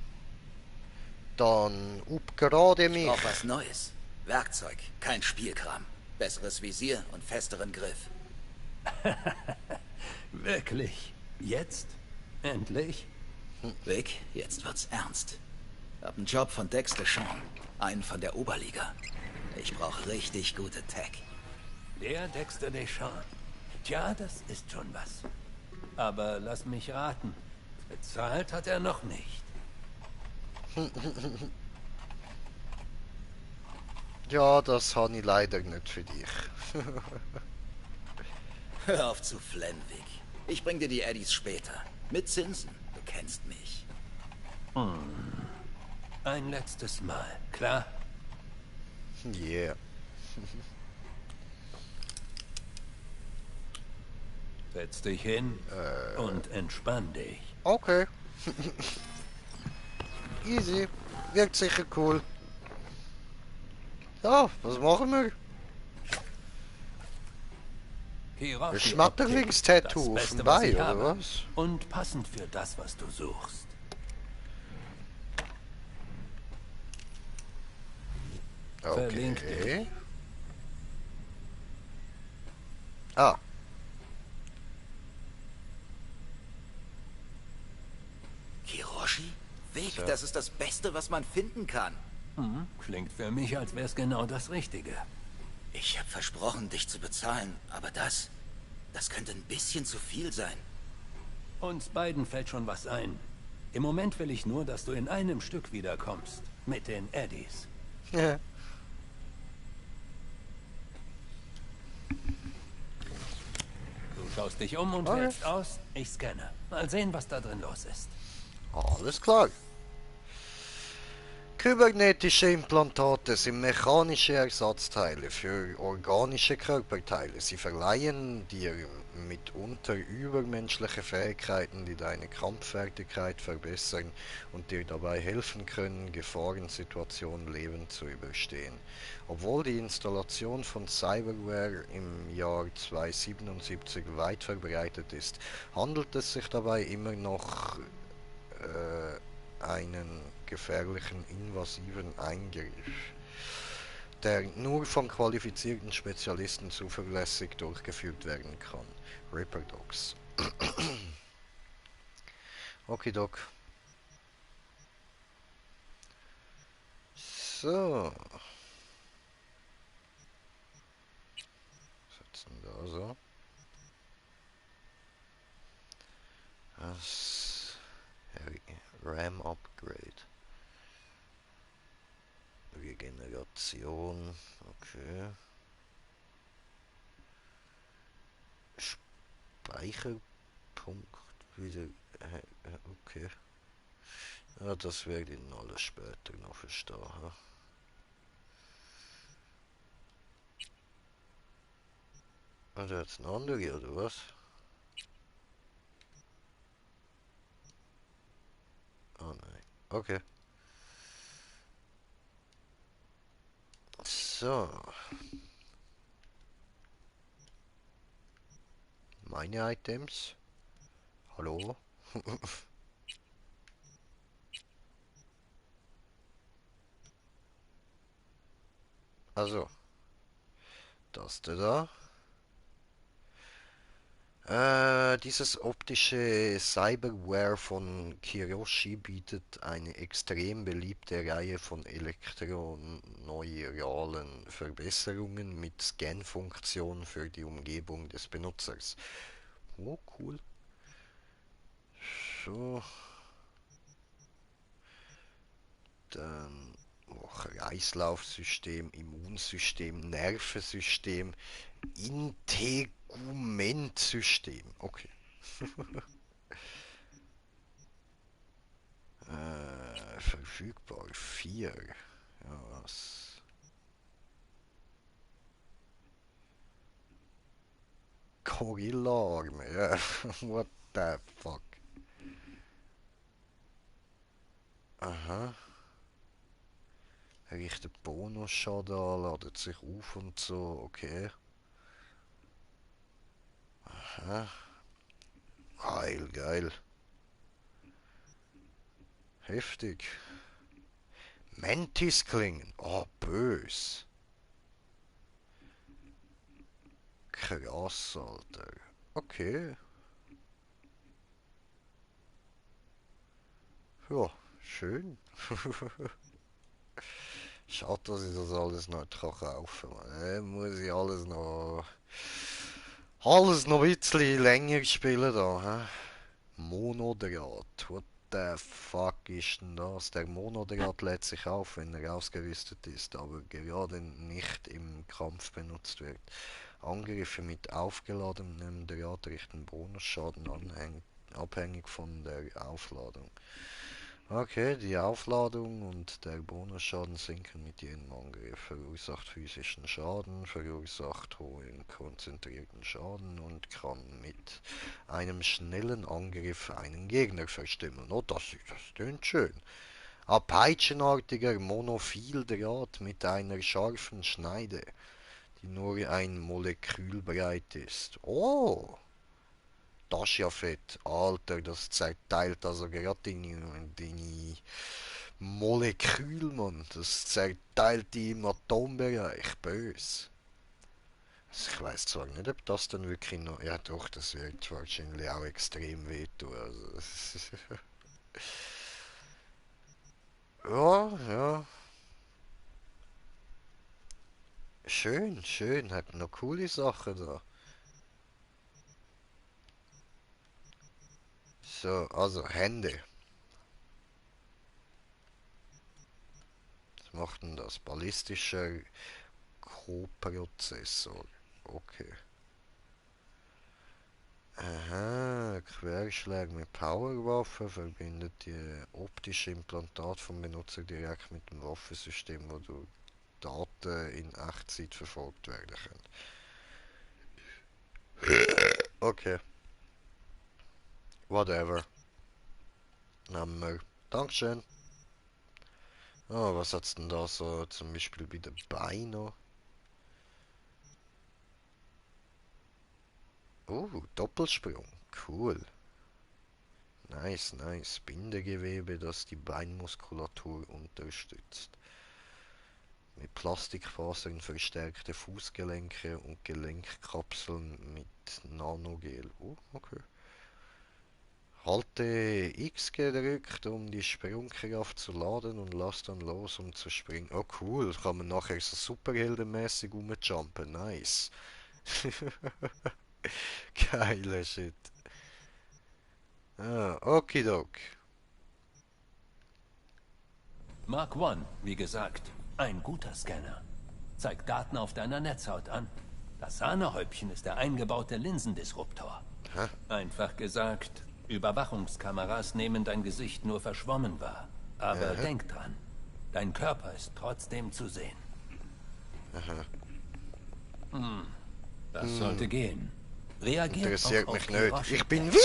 Dann upgrade mich. Ich brauch was Neues. Werkzeug, kein Spielkram. Besseres Visier und festeren Griff. Wirklich? Jetzt? Endlich? Vic, jetzt wird's ernst. Hab einen Job von Dexter Deshawn. Einen von der Oberliga. Ich brauche richtig gute Tech. Der Dexter Deshawn. Tja, das ist schon was. Aber lass mich raten. Bezahlt hat er noch nicht. Ja, das habe ich leider nicht für dich. Hör auf zu flennen, Vic. Ich bring dir die Eddies später. Mit Zinsen. Du kennst mich. Ein letztes Mal, klar? Yeah. Setz dich hin und entspann dich. Okay. Easy. Wirkt sicher cool. Ja, was machen wir? Ein Schmetterlingstattoo auf dem Bein, oder was? Und passend für das, was du suchst. Okay. Ah. Kiroshi? Vic, das ist das Beste, was man finden kann. Klingt für mich, als wär's genau das Richtige. Ich habe versprochen, dich zu bezahlen, aber das könnte ein bisschen zu viel sein. Uns beiden fällt schon was ein. Im Moment will ich nur, dass du in einem Stück wiederkommst. Mit den Eddies. Ja. Du schaust dich um und wählst aus. Ich scanne. Mal sehen, was da drin los ist. Alles klar. Kybernetische Implantate sind mechanische Ersatzteile für organische Körperteile. Sie verleihen dir mitunter übermenschliche Fähigkeiten, die deine Kampffertigkeit verbessern und dir dabei helfen können, Gefahrensituationen lebend zu überstehen. Obwohl die Installation von Cyberware im Jahr 277 weit verbreitet ist, handelt es sich dabei immer noch einen gefährlichen invasiven Eingriff. der nur von qualifizierten Spezialisten zuverlässig durchgeführt werden kann. Ripper Dogs. Okidok. So. Setzen da so. Das RAM Upgrade. Regeneration. Okay. Speicherpunkt. Wieder. Okay. Ja, das werde ich alles später noch verstehen. Und jetzt ein anderer, oder was? Oh nein. Okay. So. Meine Items. Hallo? Also. Das da. Dieses optische Cyberware von Kiroshi bietet eine extrem beliebte Reihe von elektroneuralen Verbesserungen mit Scan-Funktion für die Umgebung des Benutzers. Oh, cool. So. Dann Kreislaufsystem, Immunsystem, Nervensystem, Integumentsystem. Okay. Verfügbar 4. Ja, was? Gorilla-Arme, ja. What the fuck? Aha. Richtet Bonusschaden an, ladet sich auf und so, okay. Aha. Geil, geil. Heftig. Mantisklingen. Oh, bös. Krass, Alter. Okay. Ja, schön. Schade, dass ich das alles noch nicht kaufen kann. Muss ich alles noch ein bisschen länger spielen da. He? Monodraht. What the fuck ist denn das? Der Monodraht lädt sich auf, wenn er ausgerüstet ist, aber gerade nicht im Kampf benutzt wird. Angriffe mit aufgeladenem Draht richten Bonusschaden abhängig von der Aufladung. Okay, die Aufladung und der Bonusschaden sinken mit jedem Angriff. Verursacht physischen Schaden, verursacht hohen konzentrierten Schaden und kann mit einem schnellen Angriff einen Gegner verstümmeln. Oh, das klingt schön. Ein peitschenartiger Monophildraht mit einer scharfen Schneide, die nur ein Molekül breit ist. Oh! Das ist ja fett. Alter, das zerteilt also gerade deine Molekül, Mann. Das zerteilt die im Atombereich. Bös. Also ich weiß zwar nicht, ob das dann wirklich noch... Ja doch, das wird wahrscheinlich auch extrem wehtun. Also, ja, ja. Schön, schön. Hat noch coole Sachen da. So, also Hände. Was macht denn das? Ballistischer Koprozessor. Okay. Aha, Querschläge mit Powerwaffe verbindet die optische Implantat vom Benutzer direkt mit dem Waffensystem, wodurch Daten in Echtzeit verfolgt werden können. Okay. Whatever. Nehmen wir. Dankeschön. Oh, was hat's denn da so zum Beispiel bei den Beinen? Doppelsprung. Cool. Nice, nice. Bindegewebe, das die Beinmuskulatur unterstützt. Mit Plastikfasern verstärkte Fußgelenke und Gelenkkapseln mit Nanogel. Oh, okay. Halte X gedrückt, um die Sprungkraft zu laden und lass dann los, um zu springen. Oh cool, kann man nachher so superheldenmäßig rumjumpen. Nice. Geiler Shit. Ah, okidok. Mark I, wie gesagt, ein guter Scanner. Zeigt Daten auf deiner Netzhaut an. Das Sahnehäubchen ist der eingebaute Linsendisruptor. Hä? Einfach gesagt, Überwachungskameras nehmen dein Gesicht nur verschwommen wahr. Aber Aha. denk dran, dein Körper ist trotzdem zu sehen. Aha. Das sollte gehen. Reagiert Interessiert auch mich auf nicht. Geräusche. Ich bin wie.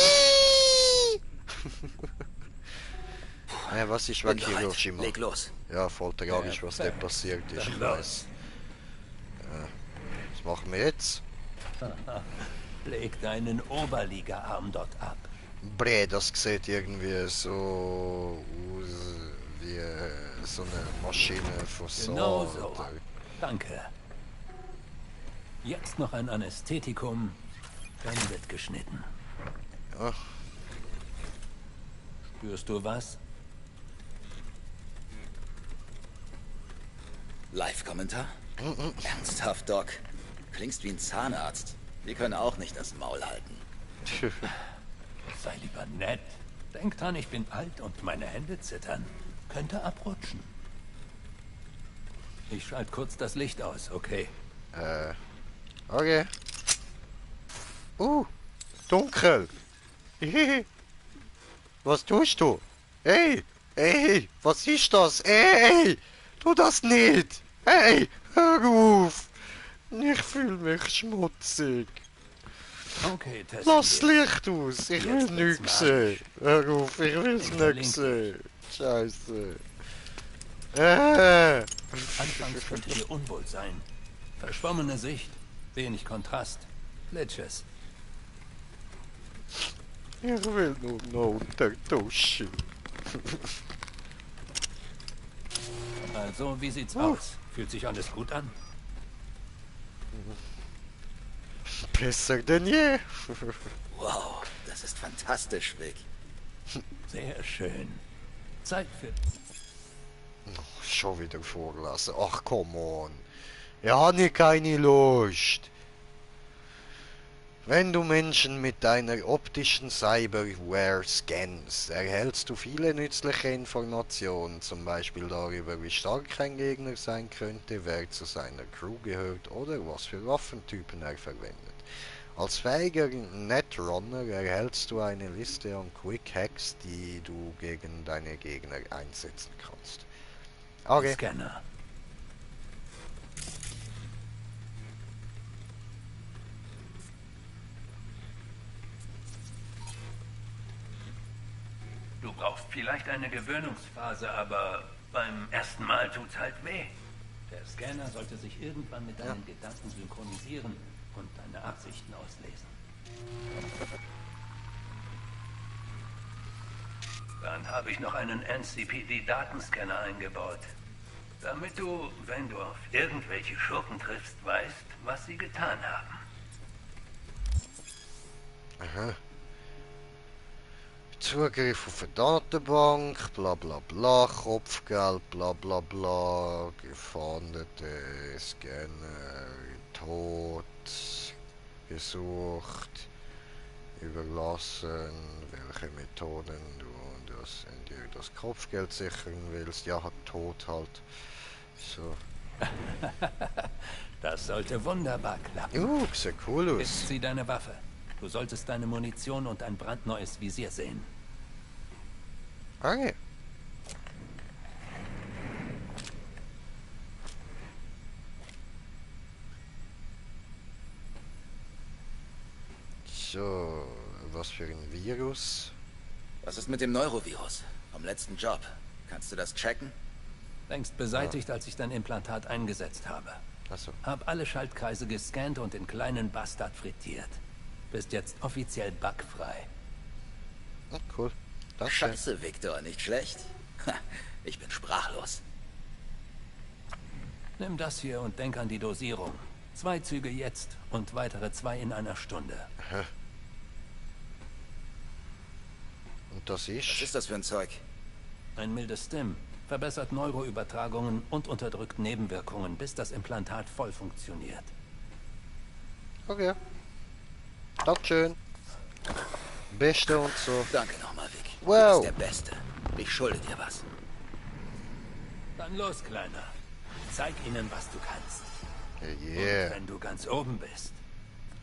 Was ist wegen Bin bereit. Hiroshima? Leg los. Ja, voll tragisch, was da Perfekt. passiert ist. Dann Ich los. weiß. Was machen wir jetzt? Leg deinen Oberliga-Arm dort ab. Bre, das sieht irgendwie so aus wie so eine Maschine von Genau Saw. so. Oder... Danke. Jetzt noch ein Anästhetikum, dann wird geschnitten. Ja. Spürst du was? Live-Kommentar? Ernsthaft, Doc. Klingst wie ein Zahnarzt. Wir können auch nicht das Maul halten. Sei lieber nett. Denk dran, ich bin alt und meine Hände zittern. Könnte abrutschen. Ich schalte kurz das Licht aus, okay? Okay. Dunkel. Was tust du? Ey, was ist das? Ey, tu das nicht. Ey, hör auf. Ich fühle mich schmutzig. Okay, Tess. Lass das Licht aus. Ich will Jetzt wird's nichts sehen. Hör auf, ich will es Linker, nicht linker. sehen. Scheiße. Anfangs könnte dir unwohl sein. Verschwommene Sicht, wenig Kontrast, Glitches. Ich will nur noch unter die Dusche. Also, wie sieht's aus? Fühlt sich alles gut an? Besser denn je. Wow, das ist fantastisch, Vic. Sehr schön. Zeit für... Schon wieder vorlassen. Ach, come on. Ich habe keine Lust. Wenn du Menschen mit deiner optischen Cyberware scannst, erhältst du viele nützliche Informationen, zum Beispiel darüber, wie stark ein Gegner sein könnte, wer zu seiner Crew gehört oder was für Waffentypen er verwendet. Als fähiger Netrunner erhältst du eine Liste an Quick Hacks, die du gegen deine Gegner einsetzen kannst. Okay. Scanner. Du brauchst vielleicht eine Gewöhnungsphase, aber beim ersten Mal tut's halt weh. Der Scanner sollte sich irgendwann mit deinen Gedanken synchronisieren und deine Absichten auslesen. Dann habe ich noch einen NCPD-Datenscanner eingebaut, damit du, wenn du auf irgendwelche Schurken triffst, weißt, was sie getan haben. Aha. Zugriff auf eine Datenbank, bla bla bla, Kopfgeld, bla bla bla, Gefahndete, Scanner, Tod, gesucht, überlassen, welche Methoden du dir das Kopfgeld sichern willst. Ja, Tod halt. So. Das sollte wunderbar klappen. Sieht cool aus. Jetzt zieh deine Waffe. Du solltest deine Munition und ein brandneues Visier sehen. Okay. So, was für ein Virus? Was ist mit dem Neurovirus? Vom letzten Job. Kannst du das checken? Längst beseitigt, als ich dein Implantat eingesetzt habe. Achso. Hab alle Schaltkreise gescannt und den kleinen Bastard frittiert. Bist jetzt offiziell bugfrei. Cool. Das Scheiße, Victor, nicht schlecht. Ha, ich bin sprachlos. Nimm das hier und denk an die Dosierung. 2 Züge jetzt und weitere 2 in einer Stunde. Hä? Und das ist? Was ist das für ein Zeug? Ein mildes Stim. Verbessert Neuroübertragungen und unterdrückt Nebenwirkungen, bis das Implantat voll funktioniert. Okay. Dankeschön. Beste und so. Danke nochmal, Vic. Wow. Du bist der Beste. Ich schulde dir was. Dann los, Kleiner. Zeig ihnen, was du kannst. Yeah. Und wenn du ganz oben bist,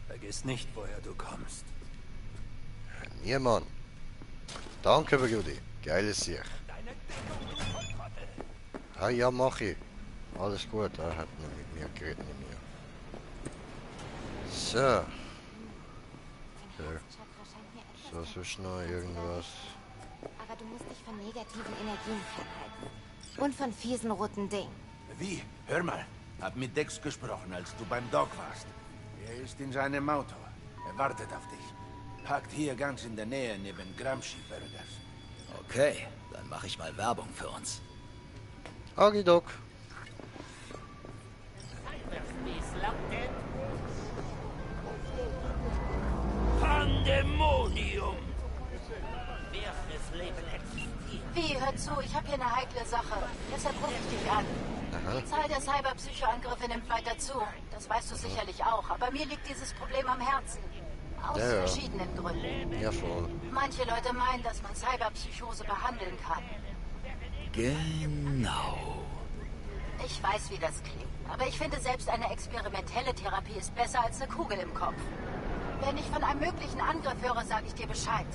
vergiss nicht, woher du kommst. Niemand. Danke, Brudi. Geiles Sieg. Ah ja, mach ich. Alles gut, er hat nicht mit mir geredet, nicht mehr. So. Ja. So, sonst noch irgendwas. Aber du musst dich von negativen Energien fernhalten. Und von fiesen roten Dingen. Wie? Hör mal. Hab mit Dex gesprochen, als du beim Doc warst. Er ist in seinem Auto. Er wartet auf dich. Parkt hier ganz in der Nähe neben Gramsci Burgers. Okay, dann mache ich mal Werbung für uns. Okidok. Pandemonium! Welches Leben existiert? Wie, hör zu, ich habe hier eine heikle Sache. Deshalb rufe ich dich an. Die Zahl der Cyberpsychoangriffe nimmt weiter zu. Das weißt du sicherlich auch. Aber mir liegt dieses Problem am Herzen. Aus verschiedenen Gründen. Ja, voll. Manche Leute meinen, dass man Cyberpsychose behandeln kann. Genau. Ich weiß, wie das klingt. Aber ich finde, selbst eine experimentelle Therapie ist besser als eine Kugel im Kopf. Wenn ich von einem möglichen Angriff höre, sage ich dir Bescheid.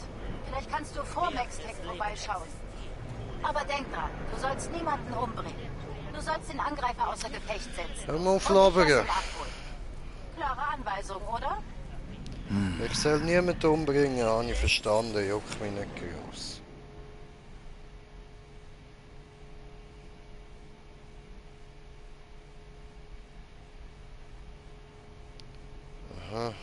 Vielleicht kannst du vor Max-Tech vorbeischauen. Aber denk dran, du sollst niemanden umbringen. Du sollst den Angreifer außer Gefecht setzen. Hör mal auf, Laberger. Klare Anweisung, oder? Ich soll niemanden umbringen, habe ich verstanden. Juckt mich nicht groß. Aha.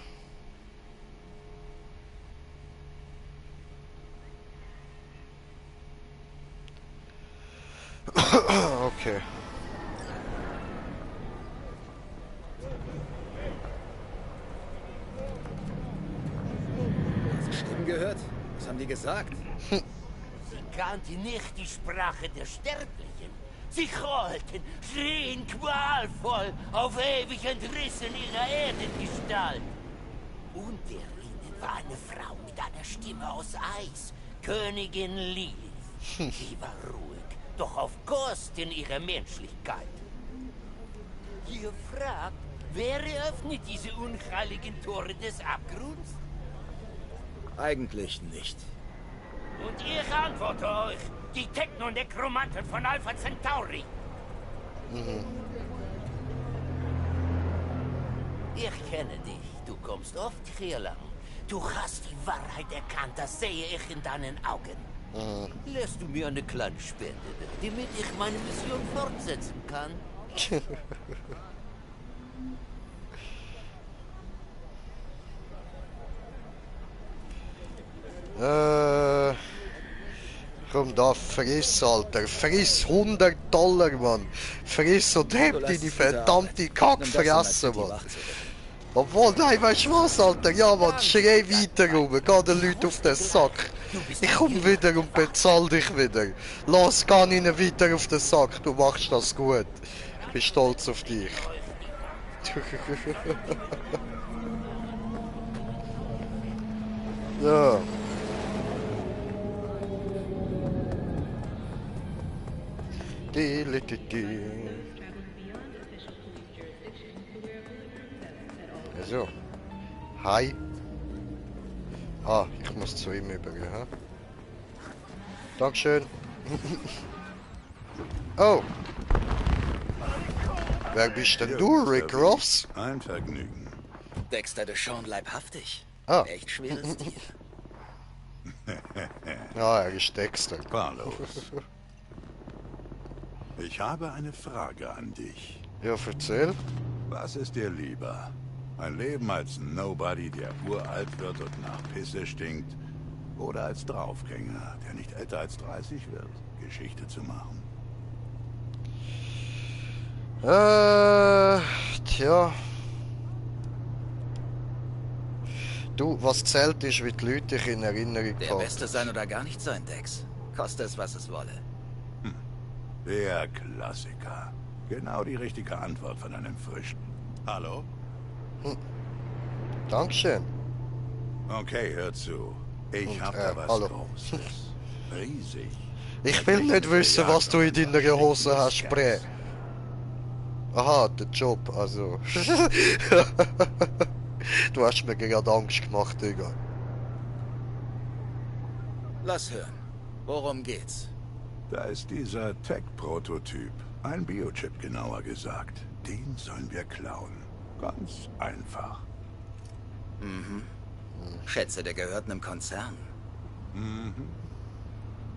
Okay. Hast du Stimmen gehört? Was haben die gesagt? Sie kannte nicht die Sprache der Sterblichen. Sie heulten, schrien qualvoll, auf ewig entrissen ihrer Erdengestalt. Unter ihnen war eine Frau mit einer Stimme aus Eis, Königin Lilith. Sie war ruhig, doch auf Kosten ihrer Menschlichkeit. Ihr fragt, wer öffnet diese unheiligen Tore des Abgrunds? Eigentlich nicht. Und ich antworte euch, die Technonekromanten von Alpha Centauri. Ich kenne dich, du kommst oft hier lang. Du hast die Wahrheit erkannt, das sehe ich in deinen Augen. Lässt du mir eine kleine Spende, damit ich meine Mission fortsetzen kann? Komm da, friss, Alter. Friss $100, Mann. Friss und heb deine verdammte Kackfresse, Mann. Obwohl, nein, weißt du was, Alter? Ja, Mann, schrei weiter rum. Geh den Leuten auf den Sack. Ich komm wieder und bezahl dich wieder. Los, geh ihnen weiter auf den Sack. Du machst das gut. Ich bin stolz auf dich. Ja. Also. Hi. Ah, ich muss zu ihm über, ha? Dankeschön. Oh. Wer bist denn du, Rick Ross? Ein Vergnügen. Dexter DeShawn leibhaftig. Ah. Echt schweres Stil. Ja, er ist Dexter. Carlos. Ich habe eine Frage an dich. Ja, erzähl. Was ist dir lieber? Ein Leben als Nobody, der uralt wird und nach Pisse stinkt? Oder als Draufgänger, der nicht älter als 30 wird, Geschichte zu machen? Tja. Du, was zählt ist, wie die Leute dich in Erinnerung Der behalten. Beste sein oder gar nicht sein, Dex. Koste es, was es wolle. Der Klassiker. Genau die richtige Antwort von einem Frischen. Hallo? Dankeschön. Okay, hör zu. Ich hab da was hallo. Großes. Riesig. Ich will nicht wissen, was du in deiner Hose hast, Spree. Aha, der Job, also. Du hast mir gerade Angst gemacht, Digga. Lass hören. Worum geht's? Da ist dieser Tech-Prototyp. Ein Biochip, genauer gesagt. Den sollen wir klauen. Ganz einfach. Mhm. Schätze, der gehört einem Konzern. Mhm.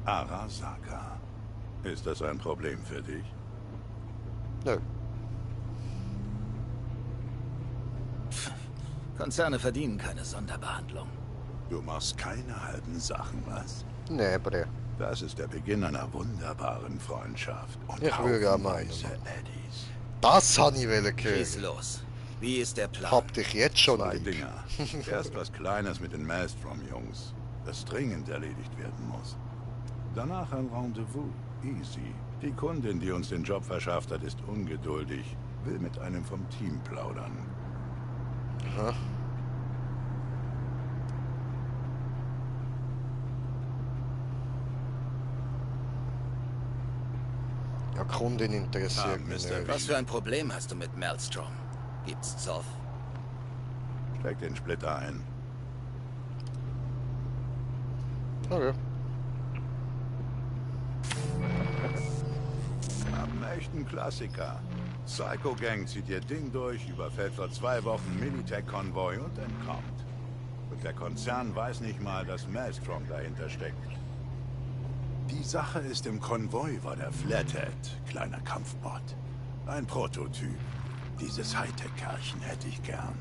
Arasaka. Ist das ein Problem für dich? Nö. Konzerne verdienen keine Sonderbehandlung. Du machst keine halben Sachen, was? Nee, Bre. Das ist der Beginn einer wunderbaren Freundschaft. Und Ich will ja meinen. Eddies. Das habe ich hören. Schieß los. Wie ist der Plan? Hab dich jetzt schon Zwei lieb. Dinger. Erst was Kleines mit den Maelstrom-Jungs, das dringend erledigt werden muss. Danach ein Rendezvous. Easy. Die Kundin, die uns den Job verschafft hat, ist ungeduldig. Will mit einem vom Team plaudern. Aha. Ja, Kundin interessiert mich nicht. Was für ein Problem hast du mit Maelstrom? Gibt's Zoff? Steck den Splitter ein. Okay. Am echten Klassiker. Psycho Gang zieht ihr Ding durch, überfällt vor 2 Wochen Militech-Konvoi und entkommt. Und der Konzern weiß nicht mal, dass Maelstrom dahinter steckt. Die Sache ist, im Konvoi war der Flathead, kleiner Kampfbot. Ein Prototyp. Dieses Hightech-Kerlchen hätte ich gern.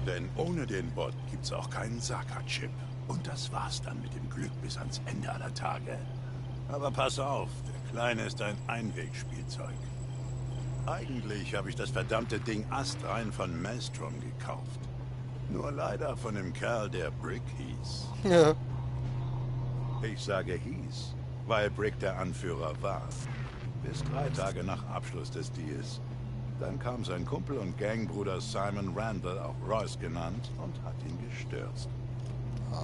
Denn ohne den Bot gibt's auch keinen Saka-Chip. Und das war's dann mit dem Glück bis ans Ende aller Tage. Aber pass auf, der Kleine ist ein Einwegspielzeug. Eigentlich habe ich das verdammte Ding astrein von Maelstrom gekauft. Nur leider von dem Kerl, der Brick hieß. Ja. Ich sage hieß, weil Brick der Anführer war. Bis 3 Tage nach Abschluss des Deals. Dann kam sein Kumpel und Gangbruder Simon Randall, auch Royce genannt, und hat ihn gestürzt.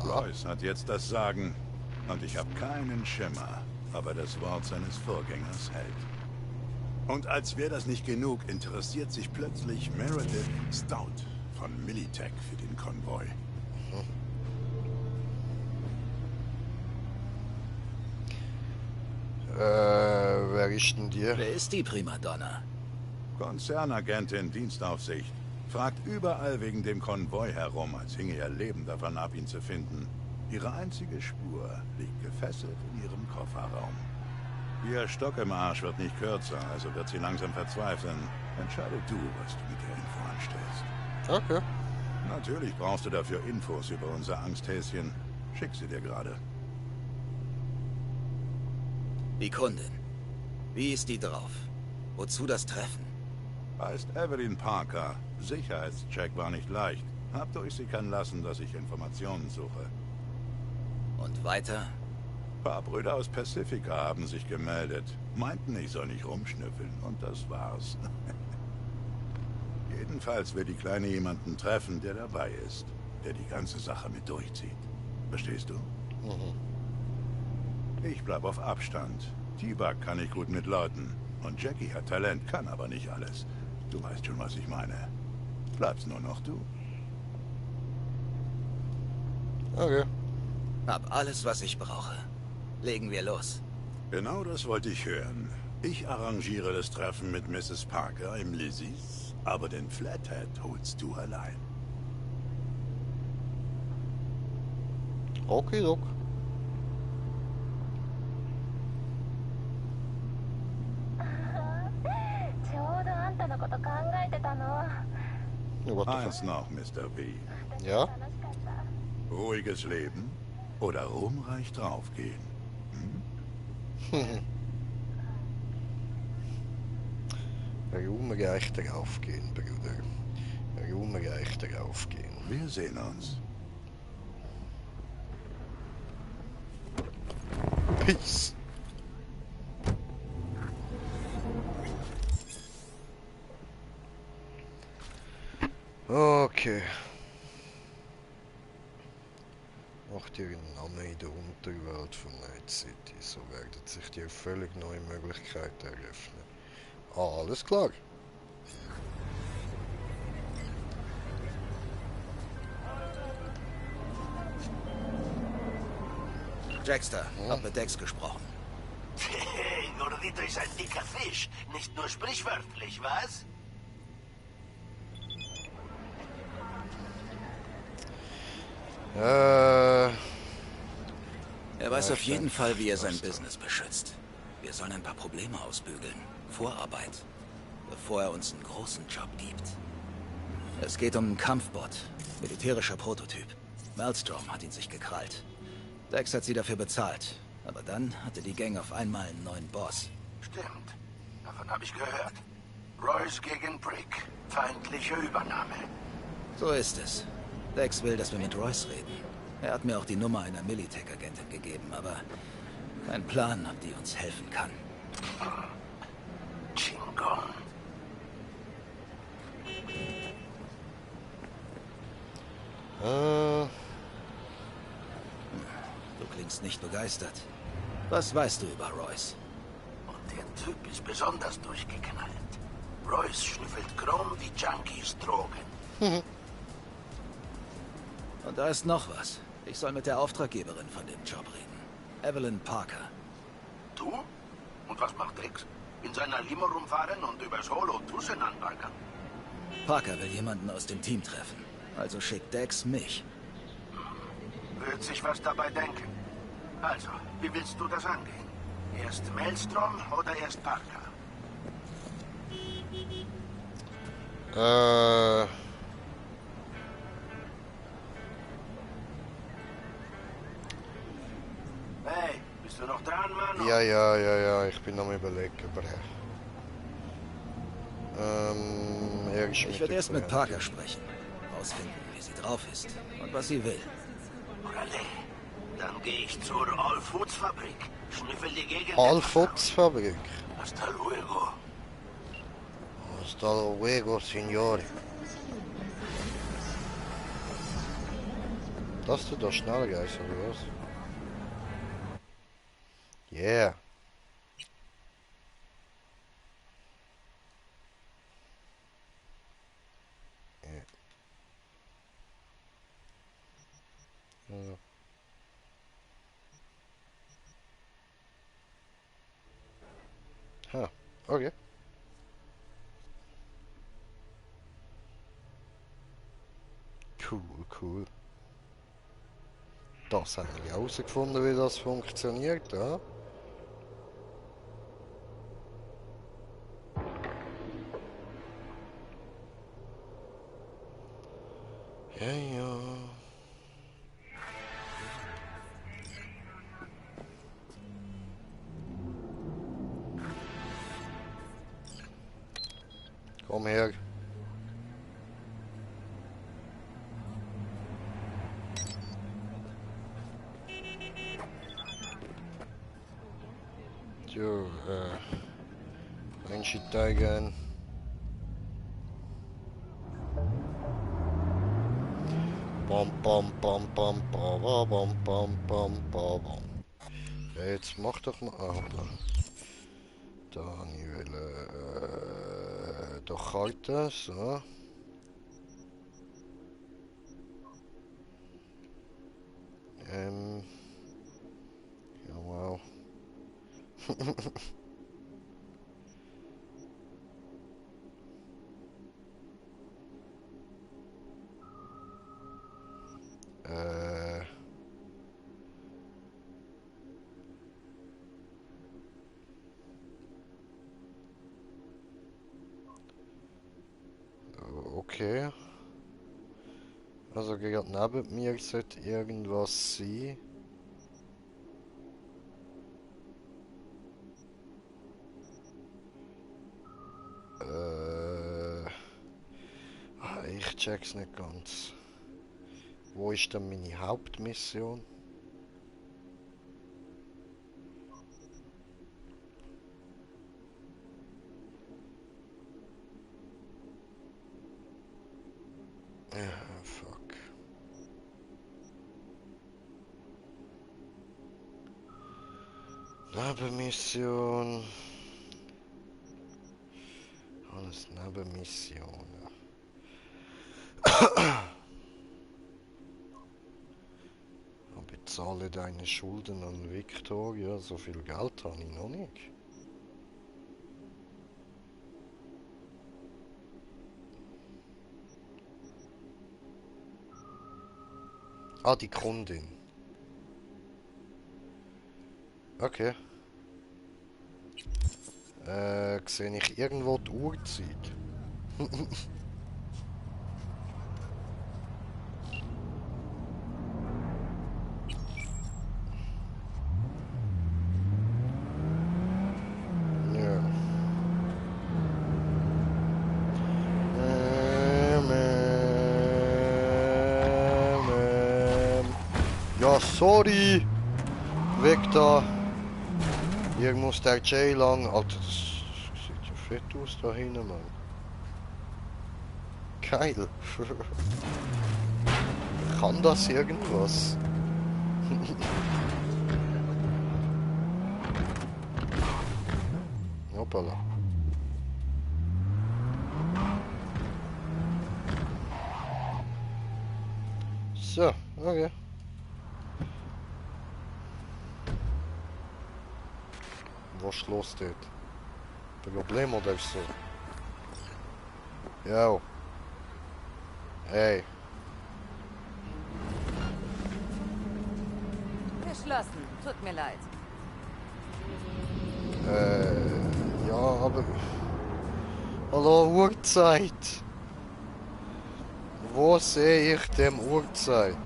Royce hat jetzt das Sagen, und ich habe keinen Schimmer, ob er das Wort seines Vorgängers hält. Und als wäre das nicht genug, interessiert sich plötzlich Meredith Stout von Militech für den Konvoi. Wer ist denn die? Wer ist die Primadonna? Konzernagentin, Dienstaufsicht. Fragt überall wegen dem Konvoi herum, als hinge ihr Leben davon ab, ihn zu finden. Ihre einzige Spur liegt gefesselt in ihrem Kofferraum. Ihr Stock im Arsch wird nicht kürzer, also wird sie langsam verzweifeln. Entscheide du, was du mit der Info anstellst. Okay. Natürlich brauchst du dafür Infos über unser Angsthäschen. Schick sie dir gerade. Die Kundin. Wie ist die drauf? Wozu das Treffen? Heißt Evelyn Parker. Sicherheitscheck war nicht leicht. Hab durchsickern lassen, dass ich Informationen suche. Und weiter? Paar Brüder aus Pacifica haben sich gemeldet. Meinten, ich soll nicht rumschnüffeln. Und das war's. Jedenfalls will die Kleine jemanden treffen, der dabei ist. Der die ganze Sache mit durchzieht. Verstehst du? Ich bleib auf Abstand. T-Bug kann ich gut mit Leuten. Und Jackie hat Talent, kann aber nicht alles. Du weißt schon, was ich meine. Bleibst nur noch du. Okay. Hab alles, was ich brauche. Legen wir los. Genau das wollte ich hören. Ich arrangiere das Treffen mit Mrs. Parker im Lizzie's, aber den Flathead holst du allein. Okay, Doc. Eins noch, Mr. V. Ja? Ruhiges Leben oder ruhmreich draufgehen. Raumreich draufgehen, Bruder. Raumreich draufgehen. Wir sehen uns. Peace. Okay. Macht ihren Namen in der Unterwelt von Night City, so werden sich dir völlig neue Möglichkeiten eröffnen. Alles klar. Jaxter, hab mit Dex gesprochen. Hey, Gordito ist ein dicker Fisch. Nicht nur sprichwörtlich, was? Er weiß auf jeden Fall, wie er sein Business beschützt. Wir sollen ein paar Probleme ausbügeln. Vorarbeit. Bevor er uns einen großen Job gibt. Es geht um einen Kampfbot. Militärischer Prototyp. Maelstrom hat ihn sich gekrallt. Dex hat sie dafür bezahlt. Aber dann hatte die Gang auf einmal einen neuen Boss. Stimmt. Davon habe ich gehört. Royce gegen Brick. Feindliche Übernahme. So ist es. Dex will, dass wir mit Royce reden. Er hat mir auch die Nummer einer Militech-Agentin gegeben, aber kein Plan, ob die uns helfen kann. Chingon. Du klingst nicht begeistert. Was weißt du über Royce? Und der Typ ist besonders durchgeknallt. Royce schnüffelt Chrom wie Junkies Drogen. Und da ist noch was. Ich soll mit der Auftraggeberin von dem Job reden. Evelyn Parker. Du? Und was macht Dex? In seiner Limo rumfahren und übers Holo Tussen anbaggern? Parker will jemanden aus dem Team treffen. Also schickt Dex mich. Wird sich was dabei denken. Also, wie willst du das angehen? Erst Maelstrom oder erst Parker? Hey, bist du noch dran, Mann? Ja, ich bin am Überlegen, aber... Ich werde erst mit Parker sprechen. Ausfinden, wie sie drauf ist und was sie will. Orale, dann gehe ich zur All Foods Fabrik. Schnüffel die Gegend. All Foods Fabrik? Hasta luego. Hasta luego, Signore. Dass du da schneller gehst, oder was? Yeah. Huh, okay. Cool. Das haben wir herausgefunden, wie das funktioniert, ja? Ja. Komm her. So, einsteigen. Bam, bam, bam, bam, bam, bam, bam, bam, bam. Ja, jetzt mach doch mal... Ah, hoppla. Dann will doch heute, so. Ja, wow. Okay. Also gerade neben mir sollte irgendwas sein. check's nicht ganz. Wo ist denn meine Hauptmission? Fuck. Nebenmission. Alles Nebenmissionen. Bezahle deine Schulden an Victoria. So viel Geld habe ich noch nicht. Ah, die Kundin. Okay. Sehe ich irgendwo die Uhrzeit? Ja, sorry. Weg da. Hier muss der Jay lang. Alter, das sieht ja fett aus da hinten, Mann. Geil. Kann das irgendwas? Hoppala. So, okay. Was ist los dort? Problem oder so? Yo. Hey. Geschlossen. Tut mir leid. Ja, aber... Hallo, Uhrzeit. Wo sehe ich dem Uhrzeit?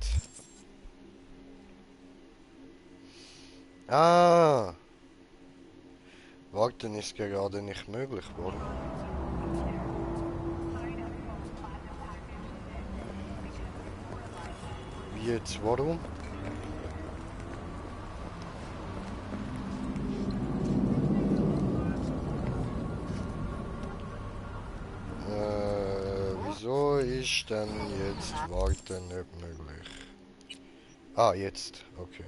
Ah. Warten ist gerade nicht möglich, warum? Wie jetzt, warum? Wieso ist denn jetzt Warten nicht möglich? Ah, jetzt, okay.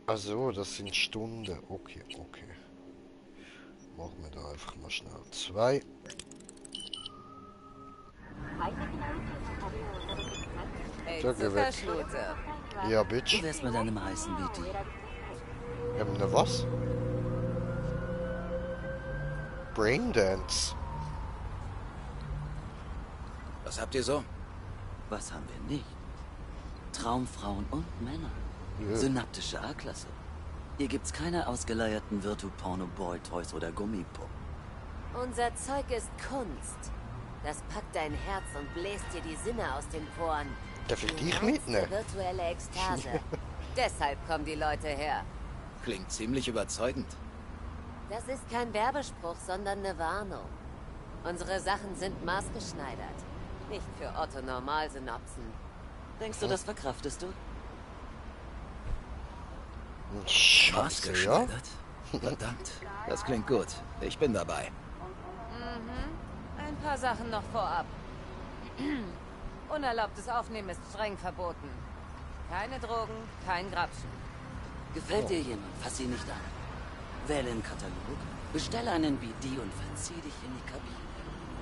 Also, das sind Stunden. Okay, okay. Machen wir da einfach mal schnell 2. Hey, Verschlute. Ja, Bitch. Wie wär's mit deinem heißen BT? Ne was? Braindance. Was habt ihr so? Was haben wir nicht? Traumfrauen und Männer. Ja. Synaptische A-Klasse. Hier gibt's keine ausgeleierten Virtu-Porno-Boy-Toys oder Gummipuppen. Unser Zeug ist Kunst. Das packt dein Herz und bläst dir die Sinne aus den Poren. Darf ich dich mitnehmen? Virtuelle Ekstase. Deshalb kommen die Leute her. Klingt ziemlich überzeugend. Das ist kein Werbespruch, sondern eine Warnung. Unsere Sachen sind maßgeschneidert. Nicht für Otto-Normalsynapsen. Denkst du, das verkraftest du? Scheiße, ja? Verdammt, das klingt gut. Ich bin dabei. Mhm. Ein paar Sachen noch vorab. Unerlaubtes Aufnehmen ist streng verboten. Keine Drogen, kein Grapschen. Gefällt dir jemand? Fass ihn nicht an. Wähle einen Katalog, bestelle einen BD und verzieh dich in die Kabine.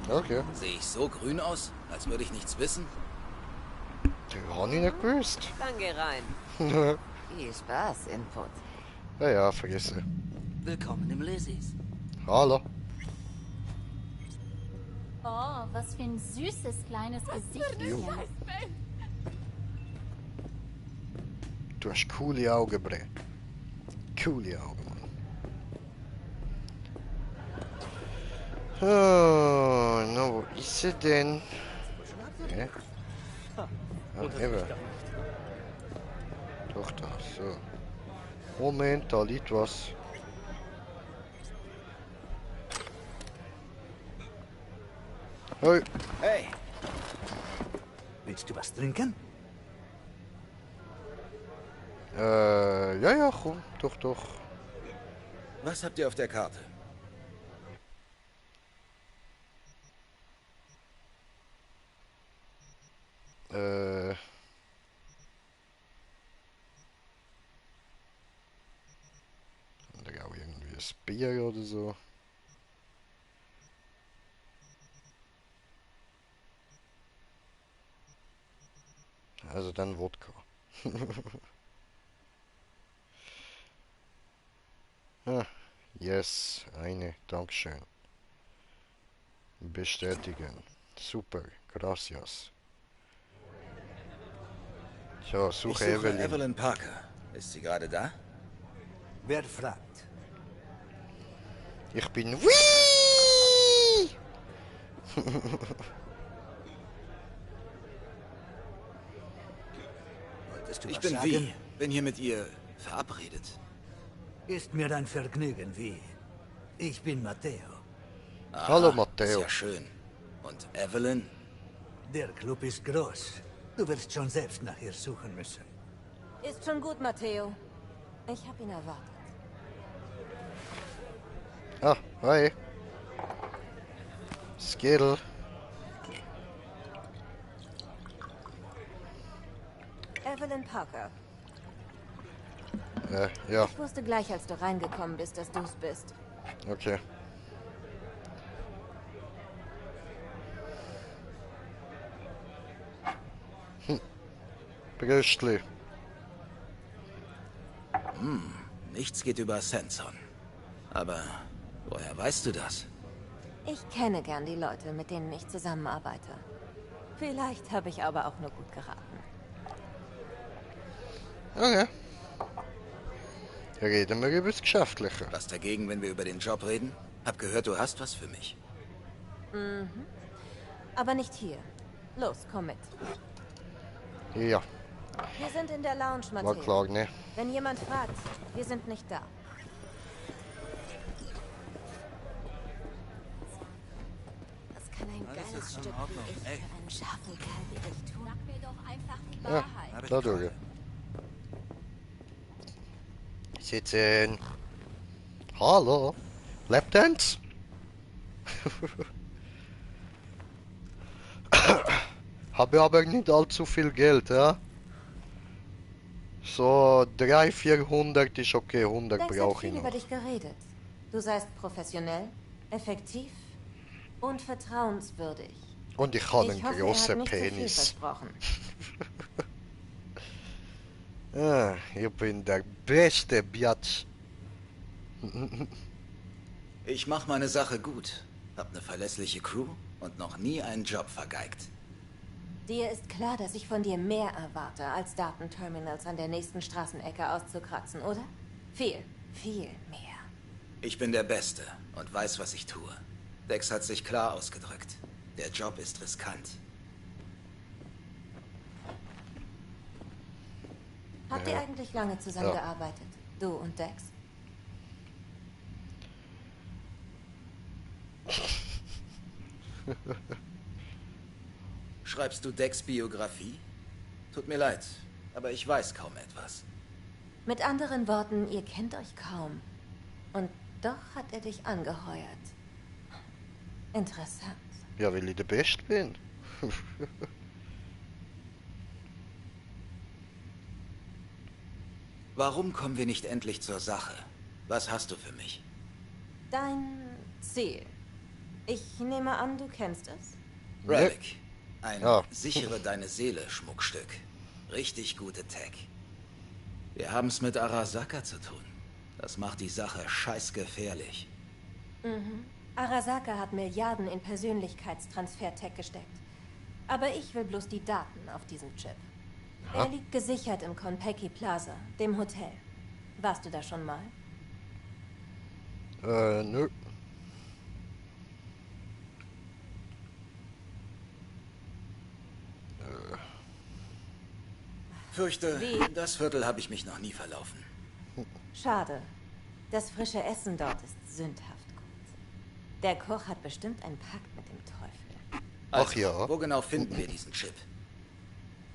Okay. Sehe ich so grün aus, als würde ich nichts wissen? Das habe ich nicht gewusst. Dann geh rein. Viel Spaß, Input. Ja, vergesse. Willkommen im Lazies. Hallo. Oh, was für ein süßes kleines Gesichtchen. Du hast coole Augen, Bre. Coole Augen, Mann. Oh, na, wo ist sie denn? Ja, eben. Doch da, so. Moment, da liegt was. Hey. Hey. Willst du was trinken? Ja, komm, doch. Was habt ihr auf der Karte? Da auch irgendwie ein Bier oder so. Also dann Wodka. Ah, yes, eine, Dankeschön. Bestätigen. Super, gracias. So, Ich suche suche Evelyn. Evelyn Parker. Ist sie gerade da? Wer fragt? Ich bin Wii! Wolltest du Ich was bin sagen? Wie. Bin hier mit ihr verabredet. Ist mir ein Vergnügen, Wie. Ich bin Matteo. Aha, Hallo, Matteo. Ist ja schön. Und Evelyn? Der Club ist groß. Du wirst schon selbst nach ihr suchen müssen. Ist schon gut, Matteo. Ich habe ihn erwartet. Ah, hi. Skittle. Evelyn Parker. Ja, Ich wusste gleich, als du reingekommen bist, dass du's bist. okay. Bröstli. Nichts geht über Sanson. Aber woher weißt du das? Ich kenne gern die Leute, mit denen ich zusammenarbeite. Vielleicht habe ich aber auch nur gut geraten. Okay. Reden wir über das Geschäftliche. Was dagegen, wenn wir über den Job reden? Hab gehört, du hast was für mich. Mhm. Aber nicht hier. Los, komm mit. Ja, Wir sind in der Lounge, war Matteo. klar, ne? Wenn jemand fragt, wir sind nicht da. Das kann ein geiles Stück wie ich für einen scharfen Kerl wie dich tun. Sag mir doch einfach die Ja, Wahrheit. dadurch. Sitzen. Hallo. Lapdance? Habe aber nicht allzu viel Geld, ja? So 300, 400 ist okay, 100 Dex hat brauche viel ich über noch. dich geredet. Du seist professionell, effektiv und vertrauenswürdig. Und ich habe Ich einen hoffe, er großen hat nicht zu viel Penis. versprochen. Ah, ich bin der beste Biatch. Ich mach meine Sache gut. Hab eine verlässliche Crew und noch nie einen Job vergeigt. Dir ist klar, dass ich von dir mehr erwarte, als Datenterminals an der nächsten Straßenecke auszukratzen, oder? Viel, viel mehr. Ich bin der Beste und weiß, was ich tue. Dex hat sich klar ausgedrückt. Der Job ist riskant. Habt ihr eigentlich lange zusammengearbeitet? Du und Dex? Schreibst du Dex Biografie? Tut mir leid, aber ich weiß kaum etwas. Mit anderen Worten, ihr kennt euch kaum. Und doch hat er dich angeheuert. Interessant. Ja, weil ich der Beste bin. Warum kommen wir nicht endlich zur Sache? Was hast du für mich? Dein Ziel. Ich nehme an, du kennst es? Relic. Ein Ja. sichere deine Seele Schmuckstück. Richtig gute Tech. Wir haben es mit Arasaka zu tun. Das macht die Sache scheißgefährlich. Mhm. Arasaka hat Milliarden in Persönlichkeitstransfer-Tech gesteckt. Aber ich will bloß die Daten auf diesem Chip. Ja. Er liegt gesichert im Konpeki Plaza, dem Hotel. Warst du da schon mal? Nö. Fürchte, Wie? in das Viertel habe ich mich noch nie verlaufen. Schade. Das frische Essen dort ist sündhaft gut. Der Koch hat bestimmt einen Pakt mit dem Teufel. Also, Ach ja. Wo genau finden wir diesen Chip?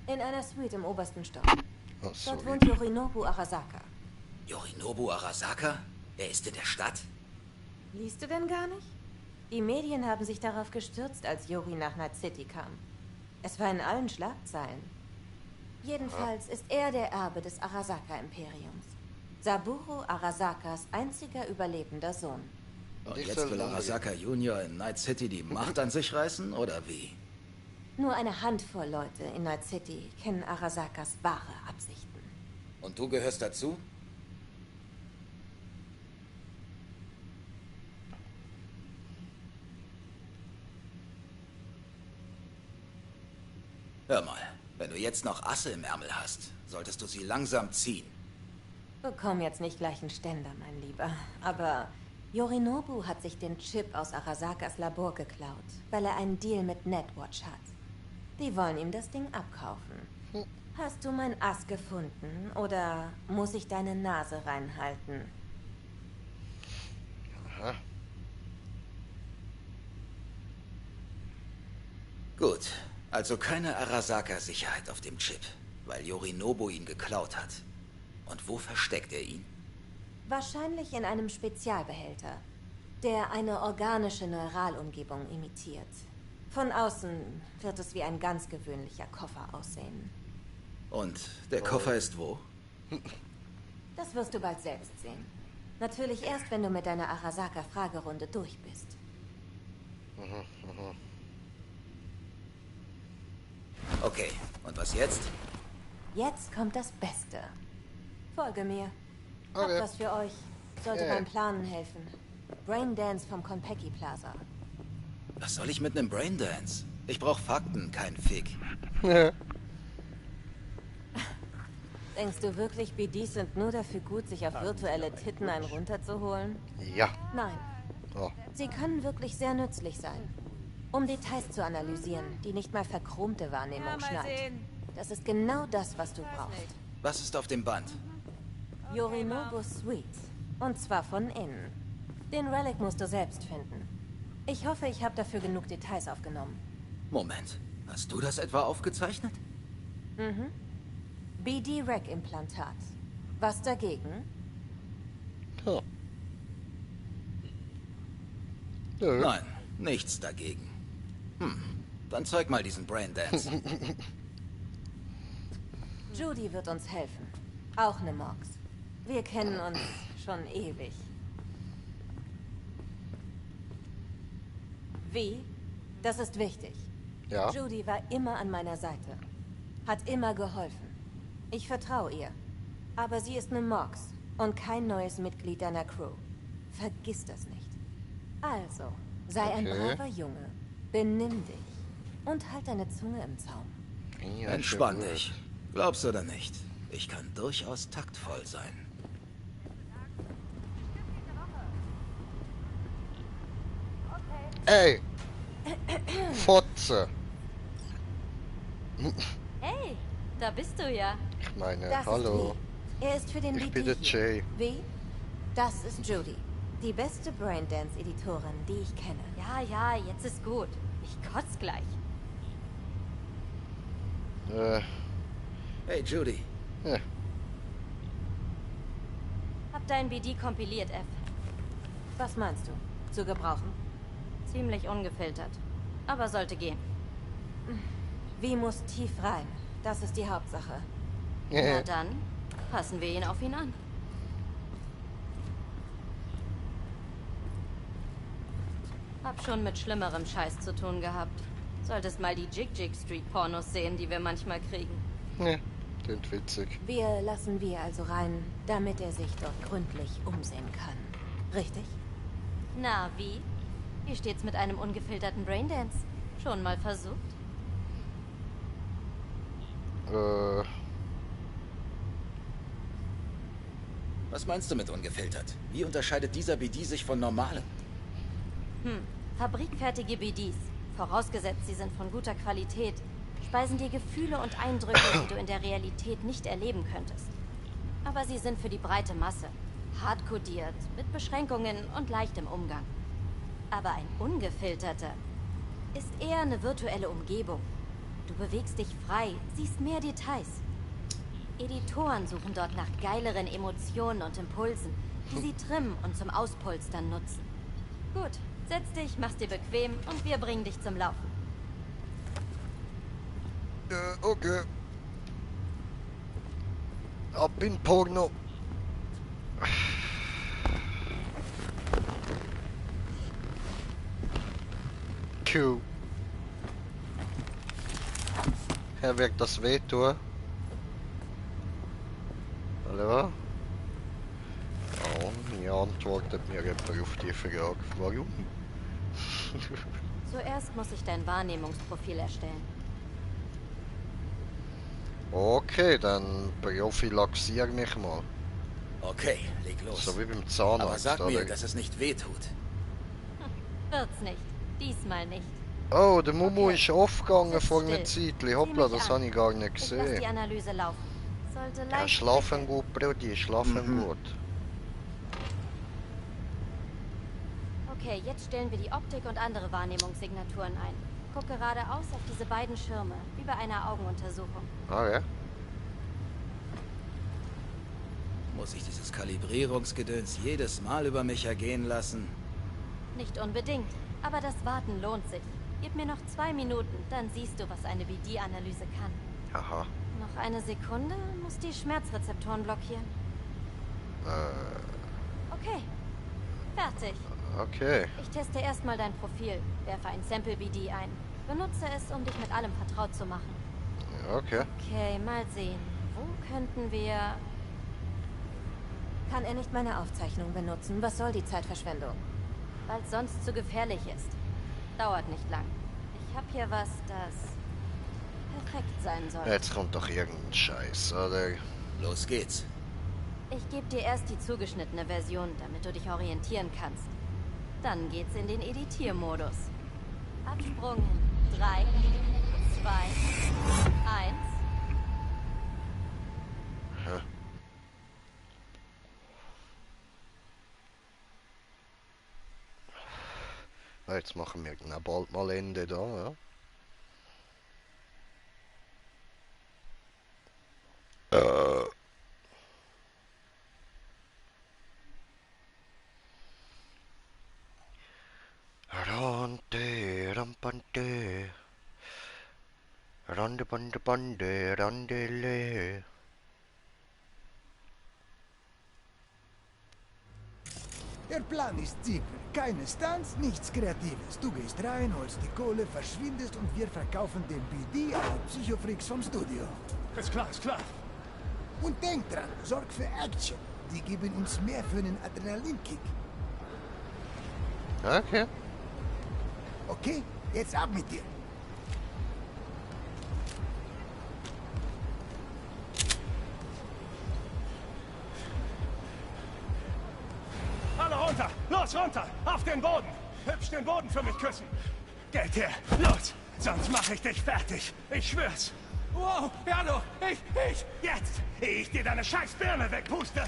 In einer Suite im obersten Stock. Ach, so Dort wohnt Yorinobu Arasaka. Yorinobu Arasaka? Er ist in der Stadt? Liest du denn gar nicht? Die Medien haben sich darauf gestürzt, als Yori nach Night City kam. Es war in allen Schlagzeilen. Jedenfalls ist er der Erbe des Arasaka-Imperiums. Saburo Arasakas einziger überlebender Sohn. Und jetzt will Arasaka Junior in Night City die Macht an sich reißen, oder wie? Nur eine Handvoll Leute in Night City kennen Arasakas wahre Absichten. Und du gehörst dazu? Hör mal, wenn du jetzt noch Asse im Ärmel hast, solltest du sie langsam ziehen. Bekomm jetzt nicht gleich einen Ständer, mein Lieber. Aber Yorinobu hat sich den Chip aus Arasakas Labor geklaut, weil er einen Deal mit Netwatch hat. Die wollen ihm das Ding abkaufen. Hast du mein Ass gefunden oder muss ich deine Nase reinhalten? Aha. Gut, also keine Arasaka-Sicherheit auf dem Chip, weil Yorinobu ihn geklaut hat. Und wo versteckt er ihn? Wahrscheinlich in einem Spezialbehälter, der eine organische Neuralumgebung imitiert. Von außen wird es wie ein ganz gewöhnlicher Koffer aussehen. Und der Koffer ist wo? Das wirst du bald selbst sehen. Natürlich erst, wenn du mit deiner Arasaka-Fragerunde durch bist. Okay, und was jetzt? Jetzt kommt das Beste. Folge mir. Hab Okay. was für euch. Sollte Yeah. beim Planen helfen. Braindance vom Konpeki Plaza. Was soll ich mit einem Braindance? Ich brauche Fakten, kein Fick. Denkst du wirklich, BDs sind nur dafür gut, sich auf virtuelle Titten einen runterzuholen? Ja. Nein. Oh. Sie können wirklich sehr nützlich sein. Um Details zu analysieren, die nicht mal verchromte Wahrnehmung schnallt. Das ist genau das, was du brauchst. Was ist auf dem Band? Yorinobu Suite. Und zwar von innen. Den Relic musst du selbst finden. Ich hoffe, ich habe dafür genug Details aufgenommen. Moment, hast du das etwa aufgezeichnet? Mhm. BD-Rec-Implantat. Was dagegen? Ja. Nein, nichts dagegen. Dann zeig mal diesen Braindance. Judy wird uns helfen. Auch eine Mox. Wir kennen uns schon ewig. Wie? Das ist wichtig. Ja. Judy war immer an meiner Seite. Hat immer geholfen. Ich vertraue ihr. Aber sie ist eine Mox und kein neues Mitglied deiner Crew. Vergiss das nicht. Also, sei ein Okay. braver Junge. Benimm dich. Und halt deine Zunge im Zaum. Ja, Entspann schon gut. dich. Glaubst oder nicht? Ich kann durchaus taktvoll sein. Ey! Fotze! Hey, da bist du ja. Ich meine, Das hallo. ist Wie. Er ist für den Ich BD bin der hier. Jay. Wie? Das ist Judy. Die beste Braindance-Editorin, die ich kenne. Ja, jetzt ist gut. Ich kotz gleich. Hey, Judy. Ja. Hab dein BD kompiliert, F. Was meinst du? Zu gebrauchen? Ziemlich ungefiltert. Aber sollte gehen. Wie muss tief rein? Das ist die Hauptsache. Na dann, passen wir ihn auf ihn an. Hab schon mit schlimmerem Scheiß zu tun gehabt. Solltest mal die Jig-Jig-Street-Pornos sehen, die wir manchmal kriegen. Ja, klingt witzig. Wir lassen wir also rein, damit er sich dort gründlich umsehen kann. Richtig? Na, wie? Wie steht's mit einem ungefilterten Braindance? Schon mal versucht? Was meinst du mit ungefiltert? Wie unterscheidet dieser BD sich von normalen? Fabrikfertige BDs. Vorausgesetzt, sie sind von guter Qualität. speisen dir Gefühle und Eindrücke, die du in der Realität nicht erleben könntest. Aber sie sind für die breite Masse. Hart kodiert, mit Beschränkungen und leichtem Umgang. Aber ein ungefilterter ist eher eine virtuelle Umgebung. Du bewegst dich frei, siehst mehr Details. Editoren suchen dort nach geileren Emotionen und Impulsen, die sie trimmen und zum Auspolstern nutzen. Gut, setz dich, mach's dir bequem und wir bringen dich zum Laufen. Okay. Ab in Porno. Q. Herr, wirkt das wehtun? Hallo? Oh, mir antwortet mir jemand auf die Frage. Warum? Zuerst muss ich dein Wahrnehmungsprofil erstellen. Okay, dann prophylaxier mich mal. Okay, leg los. So wie beim Zahnarzt. Aber sag mir, dass es nicht wehtut. Wird's nicht. Diesmal nicht. Oh, der Mumu Okay. ist aufgegangen Sitz vor einer still. Zeit. Hoppla, Sieh mich das an. habe ich gar nicht Ich lass die gesehen. Analyse laufen. Sollte Ja, leicht schlafen gut, Brudi, schlafen gut. Okay, jetzt stellen wir die Optik und andere Wahrnehmungssignaturen ein. Guck geradeaus auf diese beiden Schirme, wie bei einer Augenuntersuchung. Ah ja? Muss ich dieses Kalibrierungsgedöns jedes Mal über mich ergehen lassen? Nicht unbedingt, aber das Warten lohnt sich. Gib mir noch 2 Minuten, dann siehst du, was eine BD-Analyse kann. Aha. Noch eine Sekunde, muss die Schmerzrezeptoren blockieren. Äh, Okay, fertig. okay. Ich teste erstmal dein Profil, werfe ein Sample BD ein. Benutze es, um dich mit allem vertraut zu machen. Okay. Okay, mal sehen. Wo könnten wir... Kann er nicht meine Aufzeichnung benutzen? Was soll die Zeitverschwendung? Weil es sonst zu gefährlich ist. Dauert nicht lang. Ich habe hier was, das perfekt sein soll. Jetzt kommt doch irgendein Scheiß, oder? Los geht's. Ich gebe dir erst die zugeschnittene Version, damit du dich orientieren kannst. Dann geht's in den Editiermodus. Absprung in 3, 2, 1. Hä? Jetzt machen wir dann bald mal Ende da, ja? Rande, rampante. Rande, bande, bande, randele. Der Plan ist simpel. Keine Stunts, nichts Kreatives. Du gehst rein, holst die Kohle, verschwindest und wir verkaufen den BD an die Psychofreaks vom Studio. Ist klar, ist klar. Und denk dran, sorg für Action. Die geben uns mehr für einen Adrenalinkick. Okay. Okay, jetzt ab mit dir. Alle runter! Los, runter! Auf den Boden! Hübsch den Boden für mich küssen! Geld her! Los! Sonst mache ich dich fertig! Ich schwör's! Wow! Ja, du! Ich! Jetzt! Ehe ich dir deine scheiß Birne wegpuste!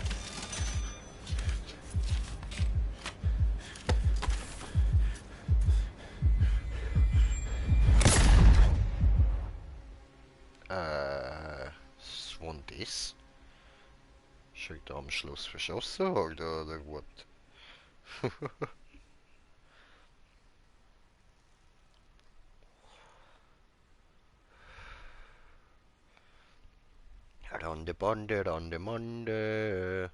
Was war denn das? Ist er da am Schluss verschossen oder what? Rande Bande, Rande Mande.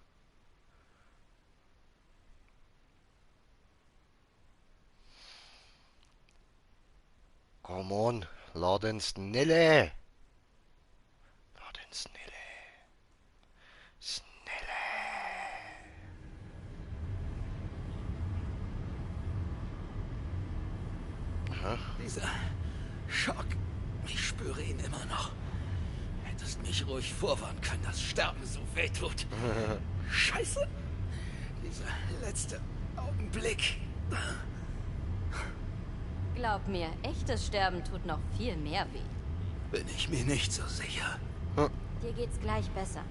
Come on, laden snelle! Laden snelle! Snelle! Aha. Dieser Schock, ich spüre ihn immer noch. Hättest mich ruhig vorwarnen können, dass Sterben so wehtut. Scheiße! Dieser letzte Augenblick. Glaub mir, echtes Sterben tut noch viel mehr weh. Bin ich mir nicht so sicher. Dir geht's gleich besser.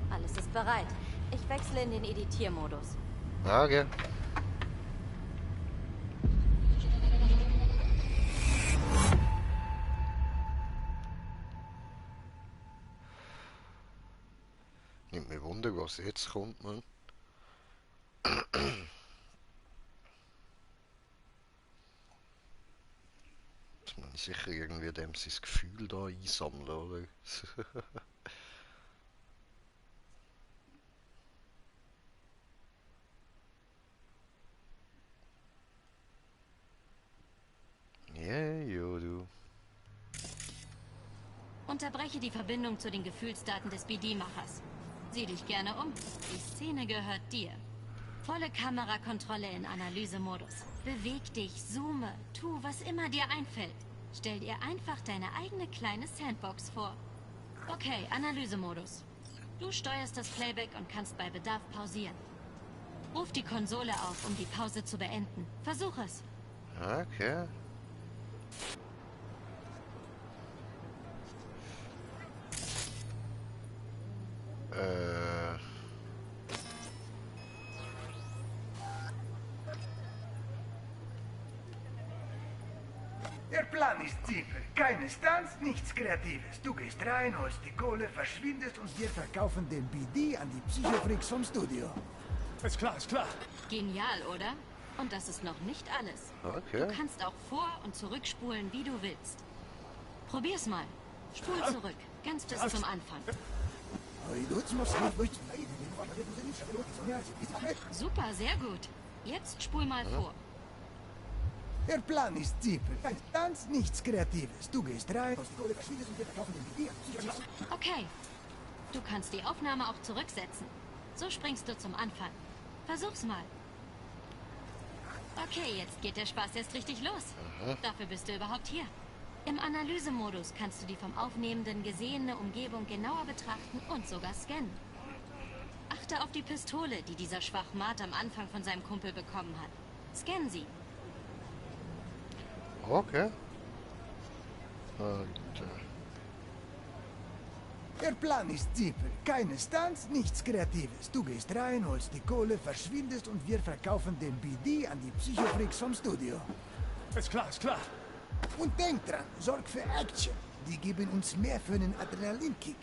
Alles ist bereit. Ich wechsle in den Editiermodus. Okay. Nimmt mir Wunder, was jetzt kommt, man. Muss man sicher irgendwie dem sein Gefühl da einsammeln, oder? Ja, jo, du. Unterbreche die Verbindung zu den Gefühlsdaten des BD-Machers. Sieh dich gerne um. Die Szene gehört dir. Volle Kamerakontrolle in Analysemodus. Beweg dich, zoome, tu, was immer dir einfällt. Stell dir einfach deine eigene kleine Sandbox vor. Okay, Analysemodus. Du steuerst das Playback und kannst bei Bedarf pausieren. Ruf die Konsole auf, um die Pause zu beenden. Versuch es. Okay. Der Plan ist simpel. Keine Stunts, nichts Kreatives. Du gehst rein, holst die Kohle, verschwindest und wir verkaufen den BD an die Psychofreaks vom Studio. Ist klar, ist klar. Genial, oder? Und das ist noch nicht alles. Okay. Du kannst auch vor- und zurückspulen, wie du willst. Probier's mal. Spul zurück, ganz bis zum Anfang. Super, sehr gut. Jetzt spul mal vor. Der Plan ist simpel. Keine Stunts, nichts Kreatives. Du gehst rein, holst die Kohle, verschwindest und wir verkaufen den BD an die Psychofreaks. Okay. Du kannst die Aufnahme auch zurücksetzen. So springst du zum Anfang. Versuch's mal. Okay, jetzt geht der Spaß erst richtig los. Dafür bist du überhaupt hier. Im Analysemodus kannst du die vom Aufnehmenden gesehene Umgebung genauer betrachten und sogar scannen. Achte auf die Pistole, die dieser Schwachmat am Anfang von seinem Kumpel bekommen hat. Scann sie. Okay. Der Plan ist simpel. Keine Stunts, nichts Kreatives. Du gehst rein, holst die Kohle, verschwindest und wir verkaufen den BD an die Psychofreaks vom Studio. Ist klar, ist klar. Und denk dran, sorg für Action. Die geben uns mehr für einen Adrenalinkick.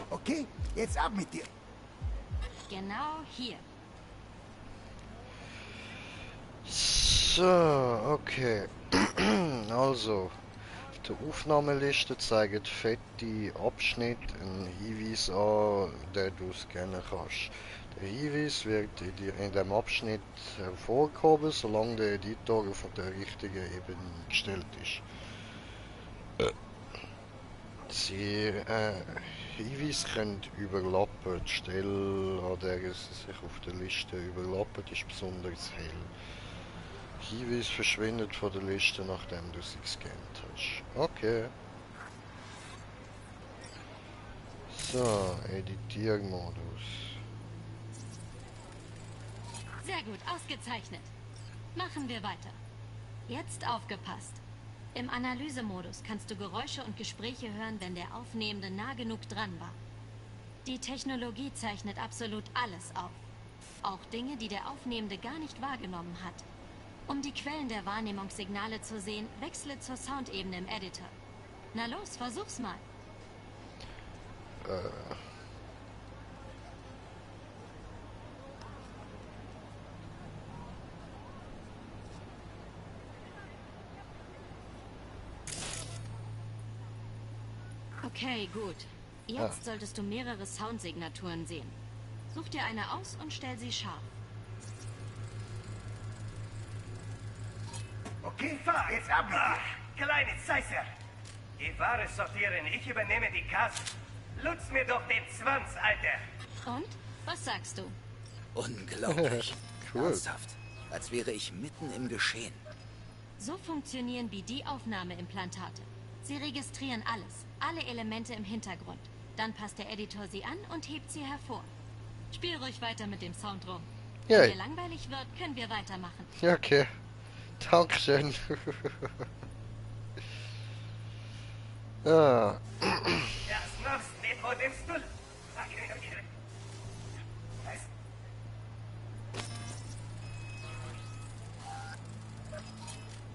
Okay, jetzt ab mit dir. Genau hier. So, okay. Also, die Aufnahmeliste zeigt fette Abschnitte, einen Hinweis an, den du scannen kannst. Der Hinweis wird in dem Abschnitt hervorgehoben, solange der Editor auf der richtigen Ebene eingestellt ist. Die Hinweise können überlappen. Die Stelle, an der es sich auf der Liste überlappen, ist besonders hell. Hinweis verschwindet von der Liste, nachdem du sie gescannt hast. Okay. So, Editiermodus. Sehr gut, ausgezeichnet. Machen wir weiter. Jetzt aufgepasst. Im Analysemodus kannst du Geräusche und Gespräche hören, wenn der Aufnehmende nah genug dran war. Die Technologie zeichnet absolut alles auf. Auch Dinge, die der Aufnehmende gar nicht wahrgenommen hat. Um die Quellen der Wahrnehmungssignale zu sehen, wechsle zur Soundebene im Editor. Na los, versuch's mal. Okay, gut. Jetzt solltest du mehrere Soundsignaturen sehen. Such dir eine aus und stell sie scharf. Okay, fahr jetzt ab mit dir. Kleine Zeisser. Die Ware sortieren, ich übernehme die Kasse. Lutz mir doch den Zwanz, Alter. Und? Was sagst du? Unglaublich. Cool. Ernsthaft. Als wäre ich mitten im Geschehen. So funktionieren BD-Aufnahmeimplantate. Sie registrieren alles, alle Elemente im Hintergrund. Dann passt der Editor sie an und hebt sie hervor. Spiel ruhig weiter mit dem Sound rum. Ja. Wenn dir langweilig wird, können wir weitermachen. Ja, okay. Dankeschön. Ja.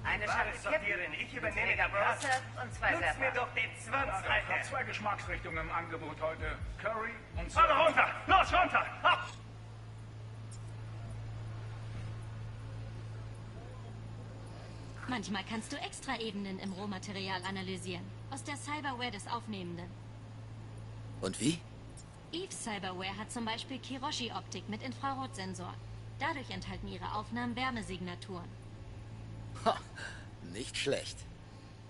Eine Schale sortieren. Ich übernehme die Kasse und 2 Server. Nutz mir doch den 20, Alter. 2 Geschmacksrichtungen im Angebot heute. Curry und Alle runter! Los, runter! Ab! Manchmal kannst du Extraebenen im Rohmaterial analysieren. Aus der Cyberware des Aufnehmenden. Und wie? Eve's Cyberware hat zum Beispiel Kiroshi-Optik mit Infrarotsensor. Dadurch enthalten ihre Aufnahmen Wärmesignaturen. Ha, nicht schlecht.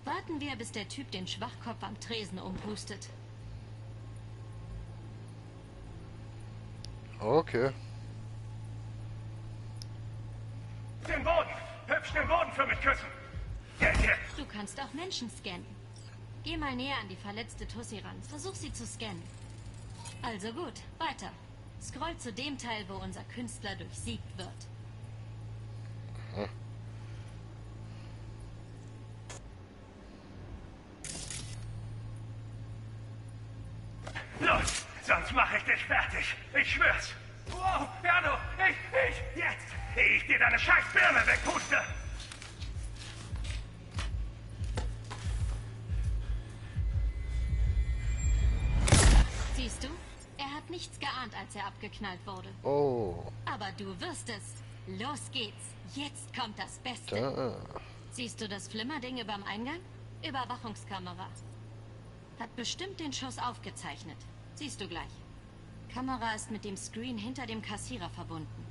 Warten wir, bis der Typ den Schwachkopf am Tresen umpustet. Okay. Den Boden! Hübsch den Boden für mich küssen! Hier. Du kannst auch Menschen scannen. Geh mal näher an die verletzte Tussi ran. Versuch sie zu scannen. Also gut, weiter. Scroll zu dem Teil, wo unser Künstler durchsiegt wird. Hm. Los, sonst mache ich dich fertig. Ich schwör's. Wow, Berno, jetzt! Ehe ich dir deine scheiß Birne wegpuste! Siehst du? Er hat nichts geahnt, als er abgeknallt wurde. Oh. Aber du wirst es. Los geht's. Jetzt kommt das Beste. Da. Siehst du das Flimmerding überm Eingang? Überwachungskamera. Hat bestimmt den Schuss aufgezeichnet. Siehst du gleich. Kamera ist mit dem Screen hinter dem Kassierer verbunden.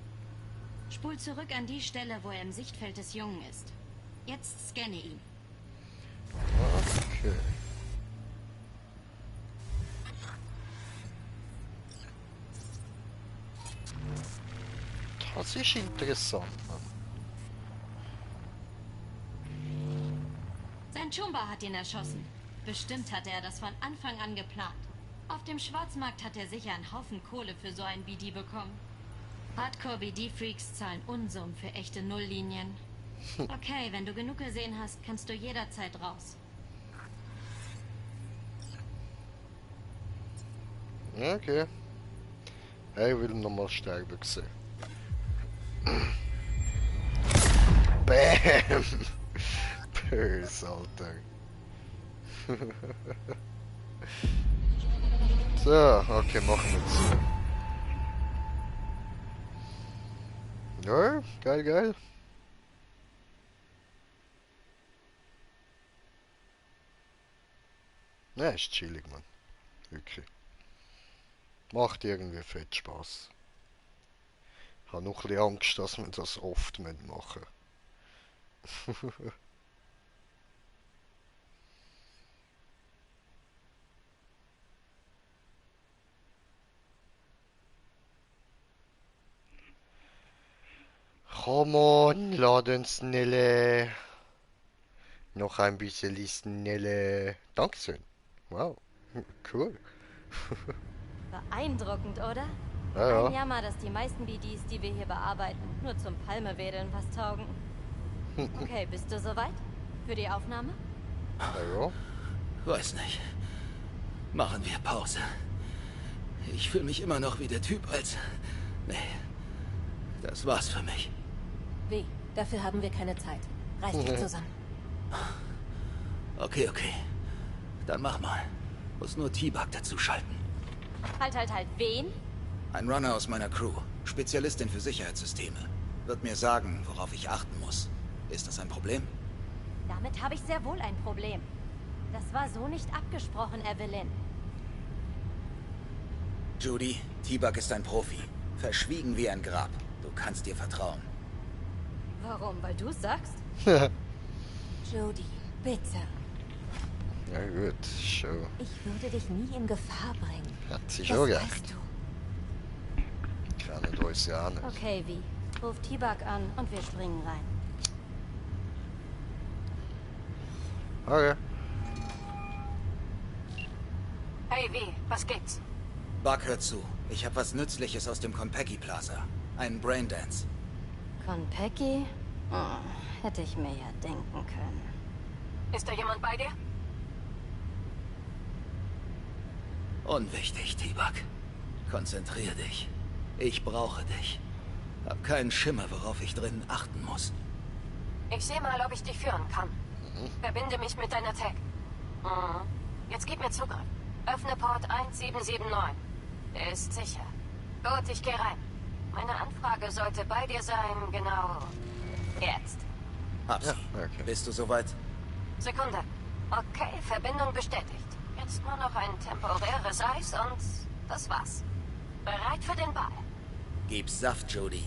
Spul zurück an die Stelle, wo er im Sichtfeld des Jungen ist. Jetzt scanne ihn. Okay. Das ist interessant. Sein Chumba hat ihn erschossen. Bestimmt hatte er das von Anfang an geplant. Auf dem Schwarzmarkt hat er sicher einen Haufen Kohle für so ein BD bekommen. Hardcore-BD-Freaks zahlen Unsummen für echte Nulllinien. Okay, wenn du genug gesehen hast, kannst du jederzeit raus. Okay. Ich will nochmal sterben sehen. Bam! Böse, Alter. So, okay, machen wir es. Ja, geil, geil. Ja, ist chillig, Mann. Wirklich. Macht irgendwie fett Spaß. Ich habe noch ein bisschen Angst, dass wir das oft machen müssen. Come on, laden Snelle. Noch ein bisschen Snelle. Dankeschön. Wow, cool. Beeindruckend, oder? Ja. Ein Jammer, dass die meisten BDs, die wir hier bearbeiten, nur zum Palmewedeln was taugen. Okay, bist du soweit? Für die Aufnahme? Ja. Weiß nicht. Machen wir Pause. Ich fühle mich immer noch wie der Typ als... Nee, das war's für mich. Wie? Dafür haben wir keine Zeit. Reiß dich zusammen. Okay. Dann mach mal. Muss nur T-Bug dazu schalten. Halt. Wen? Ein Runner aus meiner Crew. Spezialistin für Sicherheitssysteme. Wird mir sagen, worauf ich achten muss. Ist das ein Problem? Damit habe ich sehr wohl ein Problem. Das war so nicht abgesprochen, Evelyn. Judy, T-Bug ist ein Profi. Verschwiegen wie ein Grab. Du kannst dir vertrauen. Warum? Weil du sagst? Jody, bitte. Ja gut, schon. Ich würde dich nie in Gefahr bringen. Hat sie Das schon weißt recht. du. Kennen uns ja nicht. Okay, wie? Ruf T-Bug an und wir springen rein. Okay. Hey, wie? Was gibt's? Bug, hör zu. Ich habe was Nützliches aus dem Konpeki Plaza. Einen Braindance. Konpeki? Hätte ich mir ja denken können. Ist da jemand bei dir? Unwichtig, T-Bug. Konzentrier dich. Ich brauche dich. Hab keinen Schimmer, worauf ich drinnen achten muss. Ich sehe mal, ob ich dich führen kann. Verbinde mich mit deiner Tag. Jetzt gib mir Zugriff. Öffne Port 1779. Der ist sicher. Gut, ich gehe rein. Meine Anfrage sollte bei dir sein, genau jetzt. Hab's. Ja, okay. Bist du soweit? Sekunde. Okay, Verbindung bestätigt. Jetzt nur noch ein temporäres Eis und das war's. Bereit für den Ball. Gib Saft, Jody.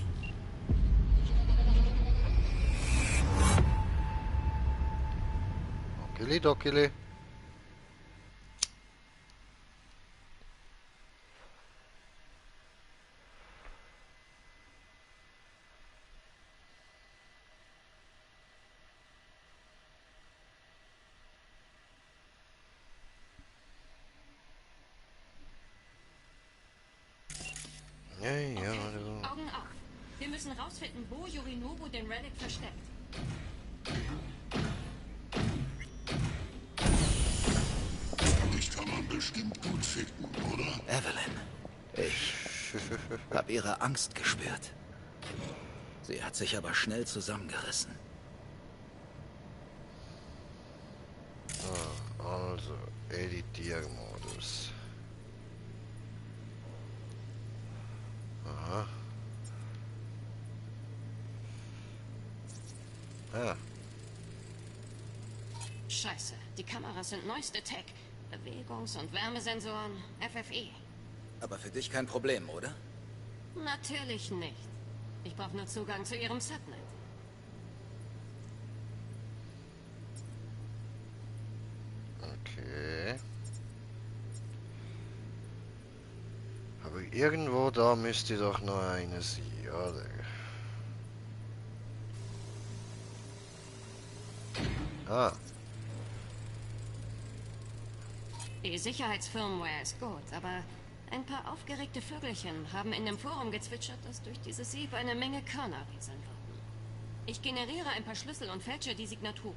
Okili dokili. Ja, Augen auf. Wir müssen rausfinden, wo Yorinobu den Relic versteckt. Dich kann man bestimmt gut ficken, oder? Evelyn, ich hab ihre Angst gespürt. Sie hat sich aber schnell zusammengerissen. Also, Editiermodus. Aha. Ah. Scheiße, die Kameras sind neueste Tech. Bewegungs- und Wärmesensoren, FFE. Aber für dich kein Problem, oder? Natürlich nicht. Ich brauche nur Zugang zu ihrem Subnet. Okay. Aber irgendwo da müsste doch noch eine sein, oder? Ah. Die Sicherheitsfirmware ist gut, aber ein paar aufgeregte Vögelchen haben in dem Forum gezwitschert, dass durch dieses Sieb eine Menge Körner rieseln würden. Ich generiere ein paar Schlüssel und fälsche die Signaturen.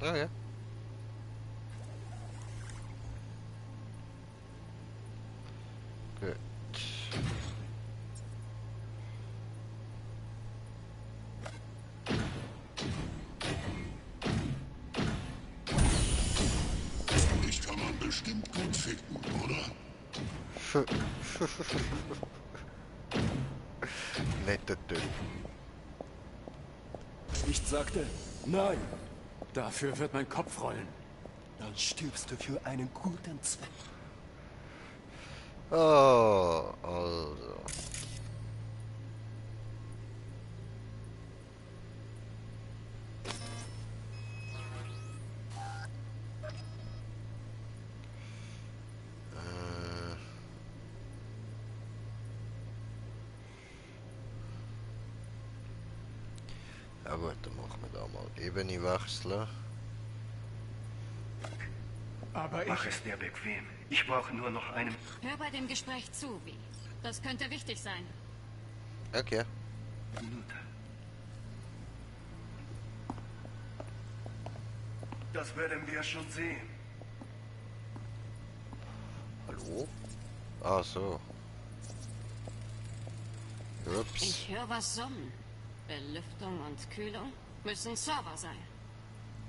Okay. Gut. Dich kann man bestimmt gut ficken, oder? Netter Typ. Ich sagte, nein. Dafür wird mein Kopf rollen. Dann stirbst du für einen guten Zweck. Oh, also. Ja gut, dann machen wir da mal Ebene wechseln. Aber mach es dir bequem. Ich brauche nur noch einen... Hör bei dem Gespräch zu, wie. Das könnte wichtig sein. Okay. Minute. Das werden wir schon sehen. Hallo? Ah, so. Ups. Ich höre was summen. Belüftung und Kühlung müssen Server sein.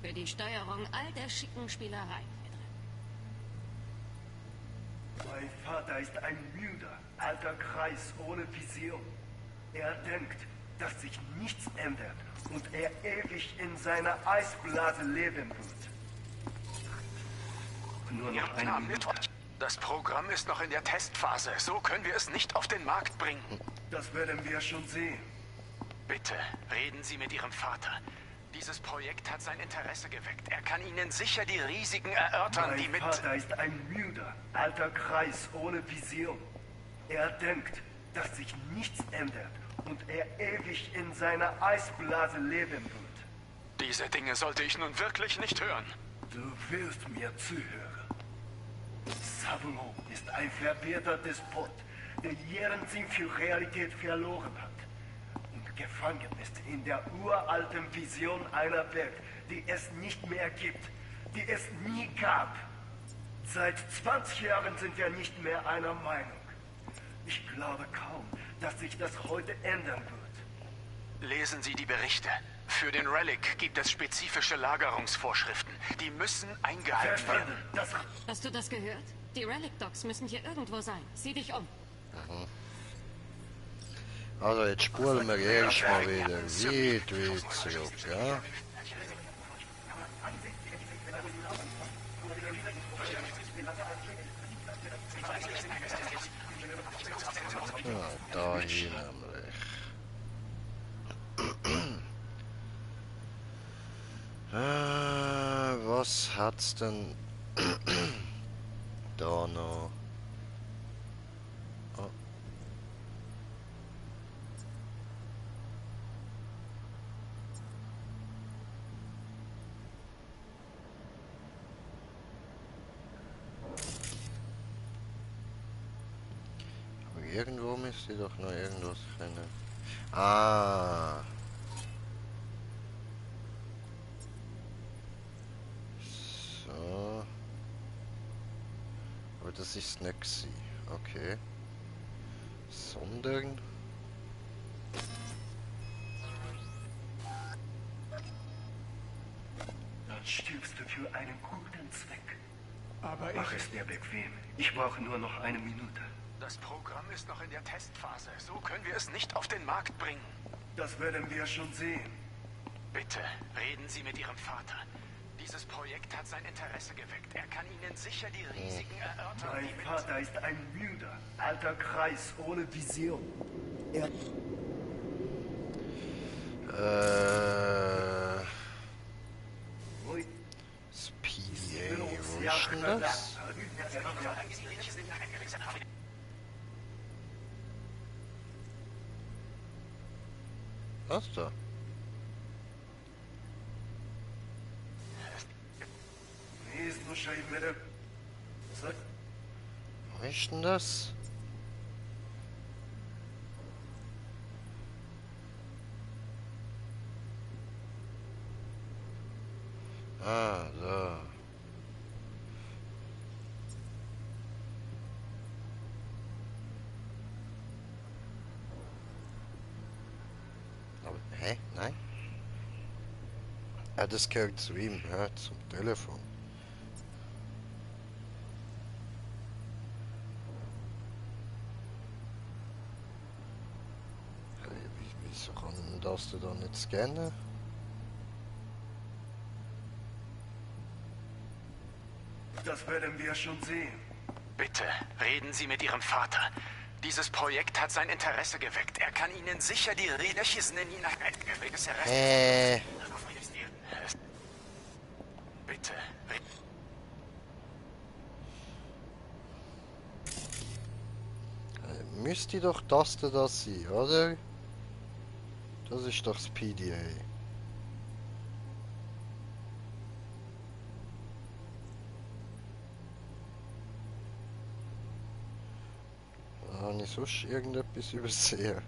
Für die Steuerung all der schicken Spielerei. Mein Vater ist ein müder, alter Kreis ohne Vision. Er denkt, dass sich nichts ändert und er ewig in seiner Eisblase leben wird. Nur noch eine Minute. Das Programm ist noch in der Testphase. So können wir es nicht auf den Markt bringen. Das werden wir schon sehen. Bitte, reden Sie mit Ihrem Vater. Dieses Projekt hat sein Interesse geweckt. Er kann Ihnen sicher die Risiken erörtern, die mit... Mein Vater ist ein müder, alter Kreis ohne Vision. Er denkt, dass sich nichts ändert und er ewig in seiner Eisblase leben wird. Diese Dinge sollte ich nun wirklich nicht hören. Du wirst mir zuhören. Saburo ist ein verwirrter Despot, der ihren Sinn für Realität verloren hat. Und gefangen ist in der uralten Vision einer Welt, die es nicht mehr gibt, die es nie gab. Seit 20 Jahren sind wir nicht mehr einer Meinung. Ich glaube kaum, dass sich das heute ändern wird. Lesen Sie die Berichte. Für den Relic gibt es spezifische Lagerungsvorschriften. Die müssen eingehalten werden. Hast du das gehört? Die Relic-Docks müssen hier irgendwo sein. Sieh dich um. Also jetzt spulen wir erstmal wieder weit zurück, ja? Ja, da hier nämlich. Was hat's denn da noch? Oh. Aber irgendwo müsste doch noch irgendwas rennen. Ah. So. Aber das ist nicht gewesen. Okay. Sondern... Dann stirbst du für einen guten Zweck. Aber Mach es dir bequem. Ich brauche nur noch eine Minute. Das Programm ist noch in der Testphase. So können wir es nicht auf den Markt bringen. Das werden wir schon sehen. Bitte, reden Sie mit Ihrem Vater. Dieses Projekt hat sein Interesse geweckt. Er kann Ihnen sicher die Risiken erörtern. Mein Vater ist ein müder, alter Kreis ohne Vision. Er... PDA, wo ist denn das? Was da? Wo ist denn das? Ah, da. Aber, hä? Nein? Ah, das gehört zu ihm, ja, zum Telefon. Wieso kann das du da nicht scannen? Das werden wir schon sehen. Bitte, reden Sie mit Ihrem Vater. Dieses Projekt hat sein Interesse geweckt. Er kann Ihnen sicher die Reden in Ihnen Bitte. Müsste doch das sein, oder? Das ist doch das PDA. Habe ich sonst irgendetwas übersehen?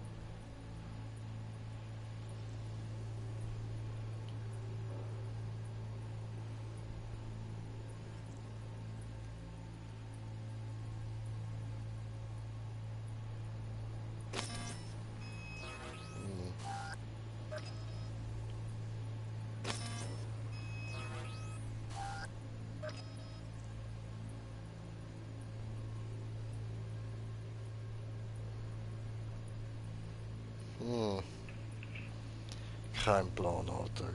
Kein Plan, Alter.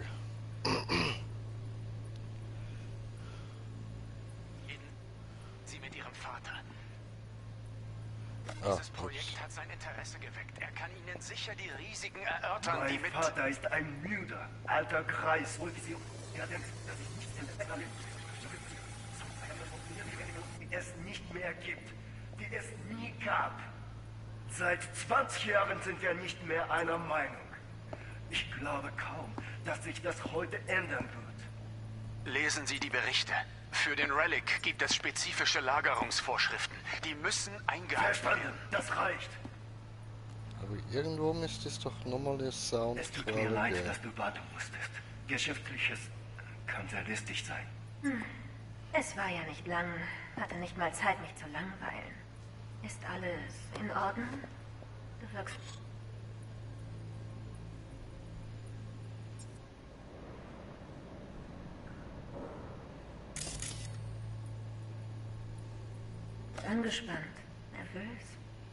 Sie mit Ihrem Vater. Ah, Dieses Projekt hat sein Interesse geweckt. Er kann Ihnen sicher die Risiken erörtern, Mein die mit... Vater ist ein müder, alter Kreis ohne Vision. Er denkt, dass ich nichts ändern die es nicht mehr gibt, die es nie gab. Seit 20 Jahren sind wir nicht mehr einer Meinung. Ich glaube kaum, dass sich das heute ändern wird. Lesen Sie die Berichte. Für den Relic gibt es spezifische Lagerungsvorschriften. Die müssen eingehalten werden. Das reicht. Aber irgendwo müsste es doch nochmal das Sound. Es tut mir leid, dass du warten musstest. Geschäftliches kann sehr listig sein. Es war ja nicht lang. Hatte nicht mal Zeit, mich zu langweilen. Ist alles in Ordnung? Du wirkst... Angespannt, nervös.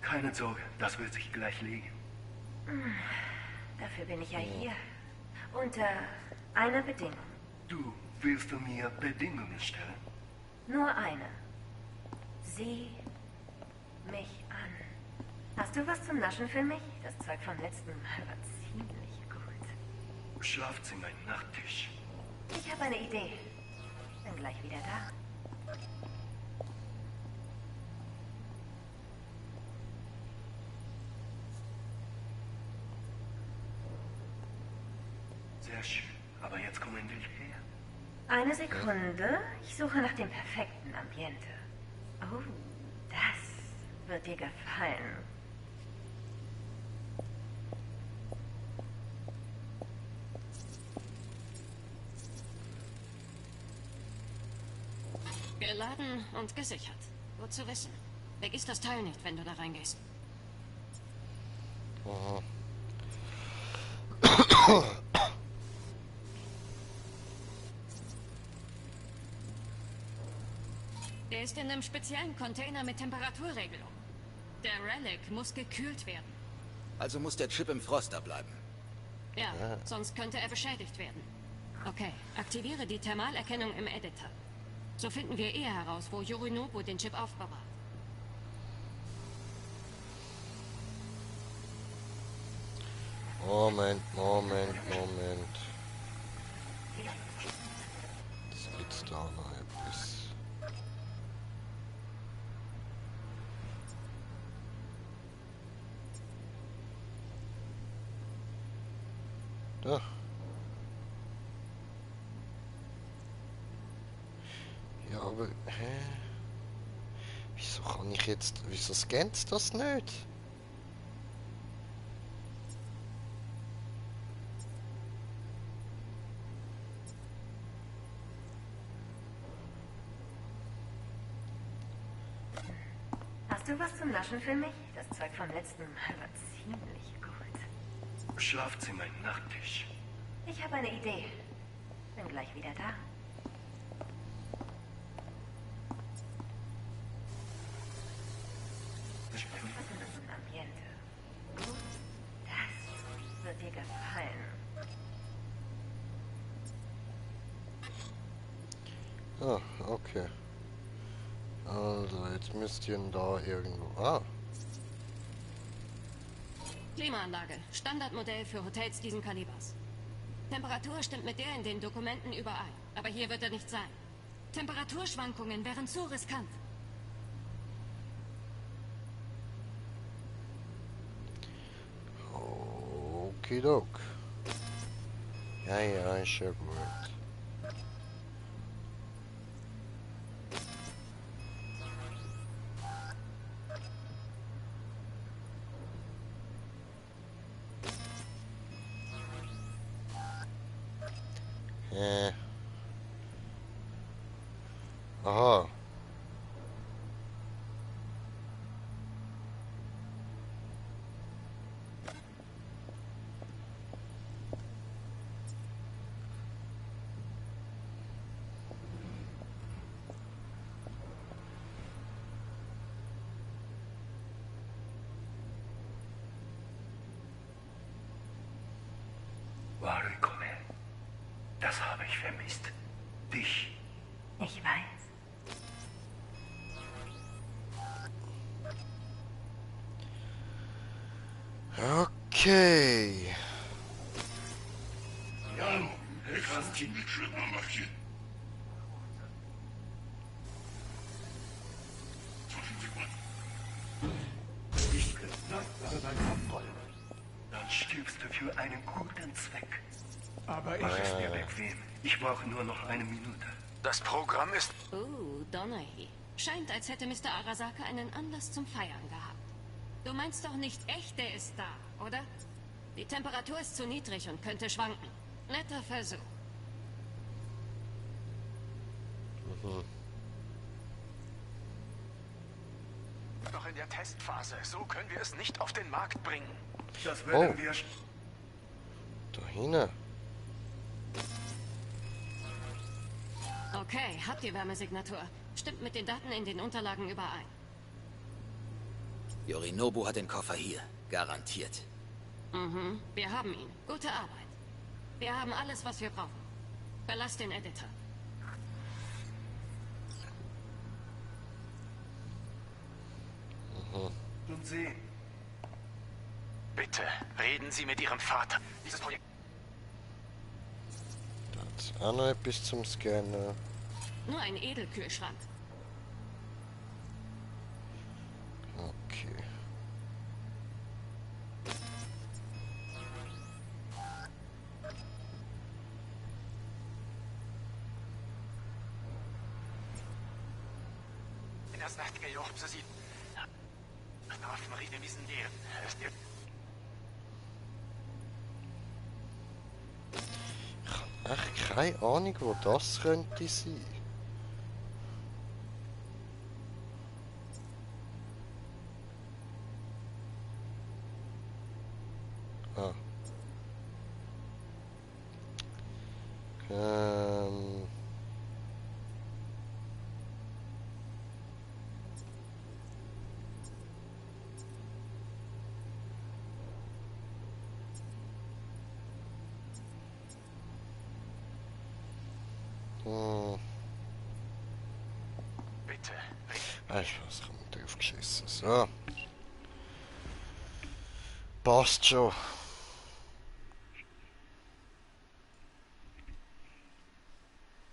Keine Sorge, das wird sich gleich legen. Dafür bin ich ja hier. Unter einer Bedingung. Du willst du mir Bedingungen stellen? Nur eine. Sieh mich an. Hast du was zum Naschen für mich? Das Zeug vom letzten Mal war ziemlich gut. Schlafzimmer, Nachttisch. Ich habe eine Idee. Bin gleich wieder da. Sehr schön. Aber jetzt kommen wir her. Eine Sekunde. Ich suche nach dem perfekten Ambiente. Oh, das wird dir gefallen. Geladen und gesichert. Gut zu wissen. Vergiss das Teil nicht, wenn du da reingehst. Aha. Der ist in einem speziellen Container mit Temperaturregelung. Der Relic muss gekühlt werden. Also muss der Chip im Froster bleiben. Ja, sonst könnte er beschädigt werden. Okay, aktiviere die Thermalerkennung im Editor. So finden wir eher heraus, wo Yorinobu den Chip aufbewahrt. Moment. Jetzt gibt's da noch etwas. Da. Ja, aber... Wieso kann ich jetzt... Wieso scannt das nicht? Hast du was zum Naschen für mich? Das Zeug vom letzten Mal war ziemlich gut. Schlafzimmer, Nachttisch. Ich habe eine Idee. Bin gleich wieder da. Ambiente. Gut, das wird dir gefallen. Ah, okay. Also, jetzt müsst ihr ihn da irgendwo... Ah. Klimaanlage. Standardmodell für Hotels diesen Kalibers. Temperatur stimmt mit der in den Dokumenten überein. Aber hier wird er nicht sein. Temperaturschwankungen wären zu riskant. Okidok. Ja, ist ja gut. Aha. Warikome, das habe ich vermisst. Dich. Ich weiß. Okay. Jan, helft ihm mit Schrittmammerchen. Ich lasse dein Abfall. Dann stirbst du für einen guten Zweck. Aber ich ist mir bequem. Ich brauche nur noch eine Minute. Das Programm ist... Donnerhy. Scheint, als hätte Mr. Arasaka einen Anlass zum Feiern gehabt. Du meinst doch nicht echt, der ist da, oder? Die Temperatur ist zu niedrig und könnte schwanken. Netter Versuch. Noch in der Testphase. So können wir es nicht auf den Markt bringen. Das werden wir... Da hinten. Okay, habt ihr Wärmesignatur. Stimmt mit den Daten in den Unterlagen überein. Yorinobu hat den Koffer hier. Garantiert. Mhm, wir haben ihn. Gute Arbeit. Wir haben alles, was wir brauchen. Verlass den Editor. Und Sie? Bitte, reden Sie mit Ihrem Vater. Dieses Projekt... Da hat's auch noch etwas zum Scannen. Nur ein Edelkühlschrank. Okay. Das Nacht gejocht zu sie. Nach Marine wissen die. Ich habe echt keine Ahnung, wo das könnte sein. Ah. Bitte. Weißt du was, ich habe mir drauf geschissen. So. Passt schon.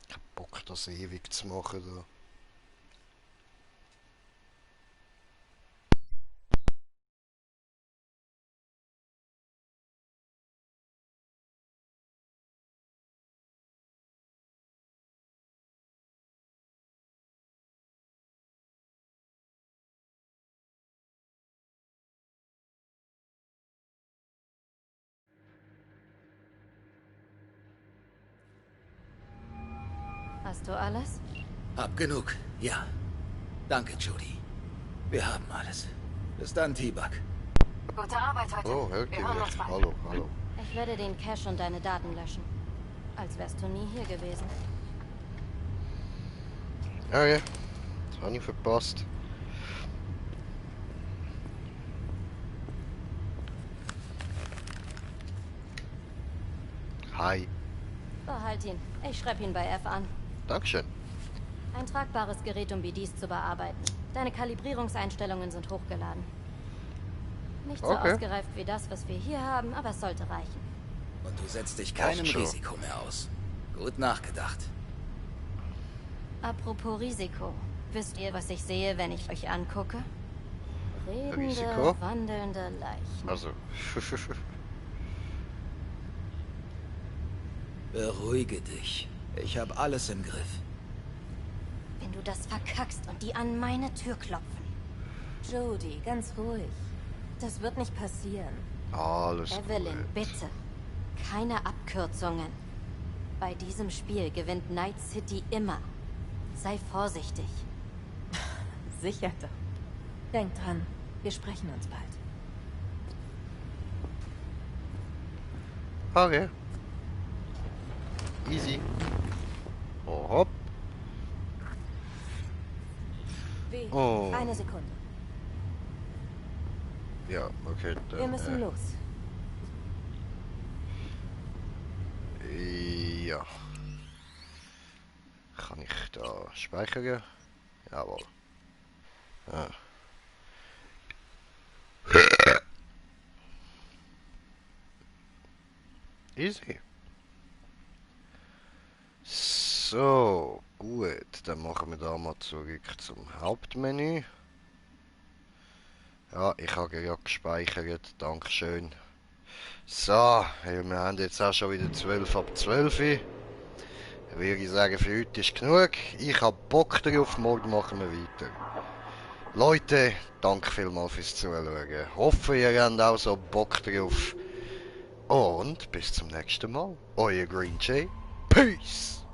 Ich hab Bock, das ewig zu machen da. Hast du alles? Hab genug, ja. Danke, Judy. Wir haben alles. Bis dann, T-Bug. Gute Arbeit heute. Oh, okay. Wir hören uns bald. Hallo, hallo. Ich werde den Cache und deine Daten löschen. Als wärst du nie hier gewesen. Okay. Das habe ich verpasst. Hi. Behalt ihn. Ich schreibe ihn bei F an. Dankeschön. Ein tragbares Gerät, um BDs zu bearbeiten. Deine Kalibrierungseinstellungen sind hochgeladen. Nicht so Okay. ausgereift wie das, was wir hier haben, aber es sollte reichen. Und du setzt dich keinem Passt schon. Risiko mehr aus. Gut nachgedacht. Apropos Risiko. Wisst ihr, was ich sehe, wenn ich euch angucke? Redende, Risiko? wandelnde Leichen. Also. Beruhige dich. Ich habe alles im Griff. Wenn du das verkackst und die an meine Tür klopfen. Jody, ganz ruhig. Das wird nicht passieren. Alles Evelyn, gut. bitte. Keine Abkürzungen. Bei diesem Spiel gewinnt Night City immer. Sei vorsichtig. Sicher doch. Denk dran, wir sprechen uns bald. Okay. Easy. Oh, hopp. Wie? Oh. Eine Sekunde. Ja, okay. Dann, Wir müssen los. Ja. Kann ich da speichern? Jawohl. Ah. Easy. So, gut. Dann machen wir da mal zurück zum Hauptmenü. Ja, ich habe ja gespeichert. Dankeschön. So, ja, wir haben jetzt auch schon wieder 12 ab 12. Würde ich sagen, für heute ist genug. Ich habe Bock drauf. Morgen machen wir weiter. Leute, danke vielmals fürs Zuschauen. Hoffe, ihr habt auch so Bock drauf. Und bis zum nächsten Mal. Euer Green Jay. Peace!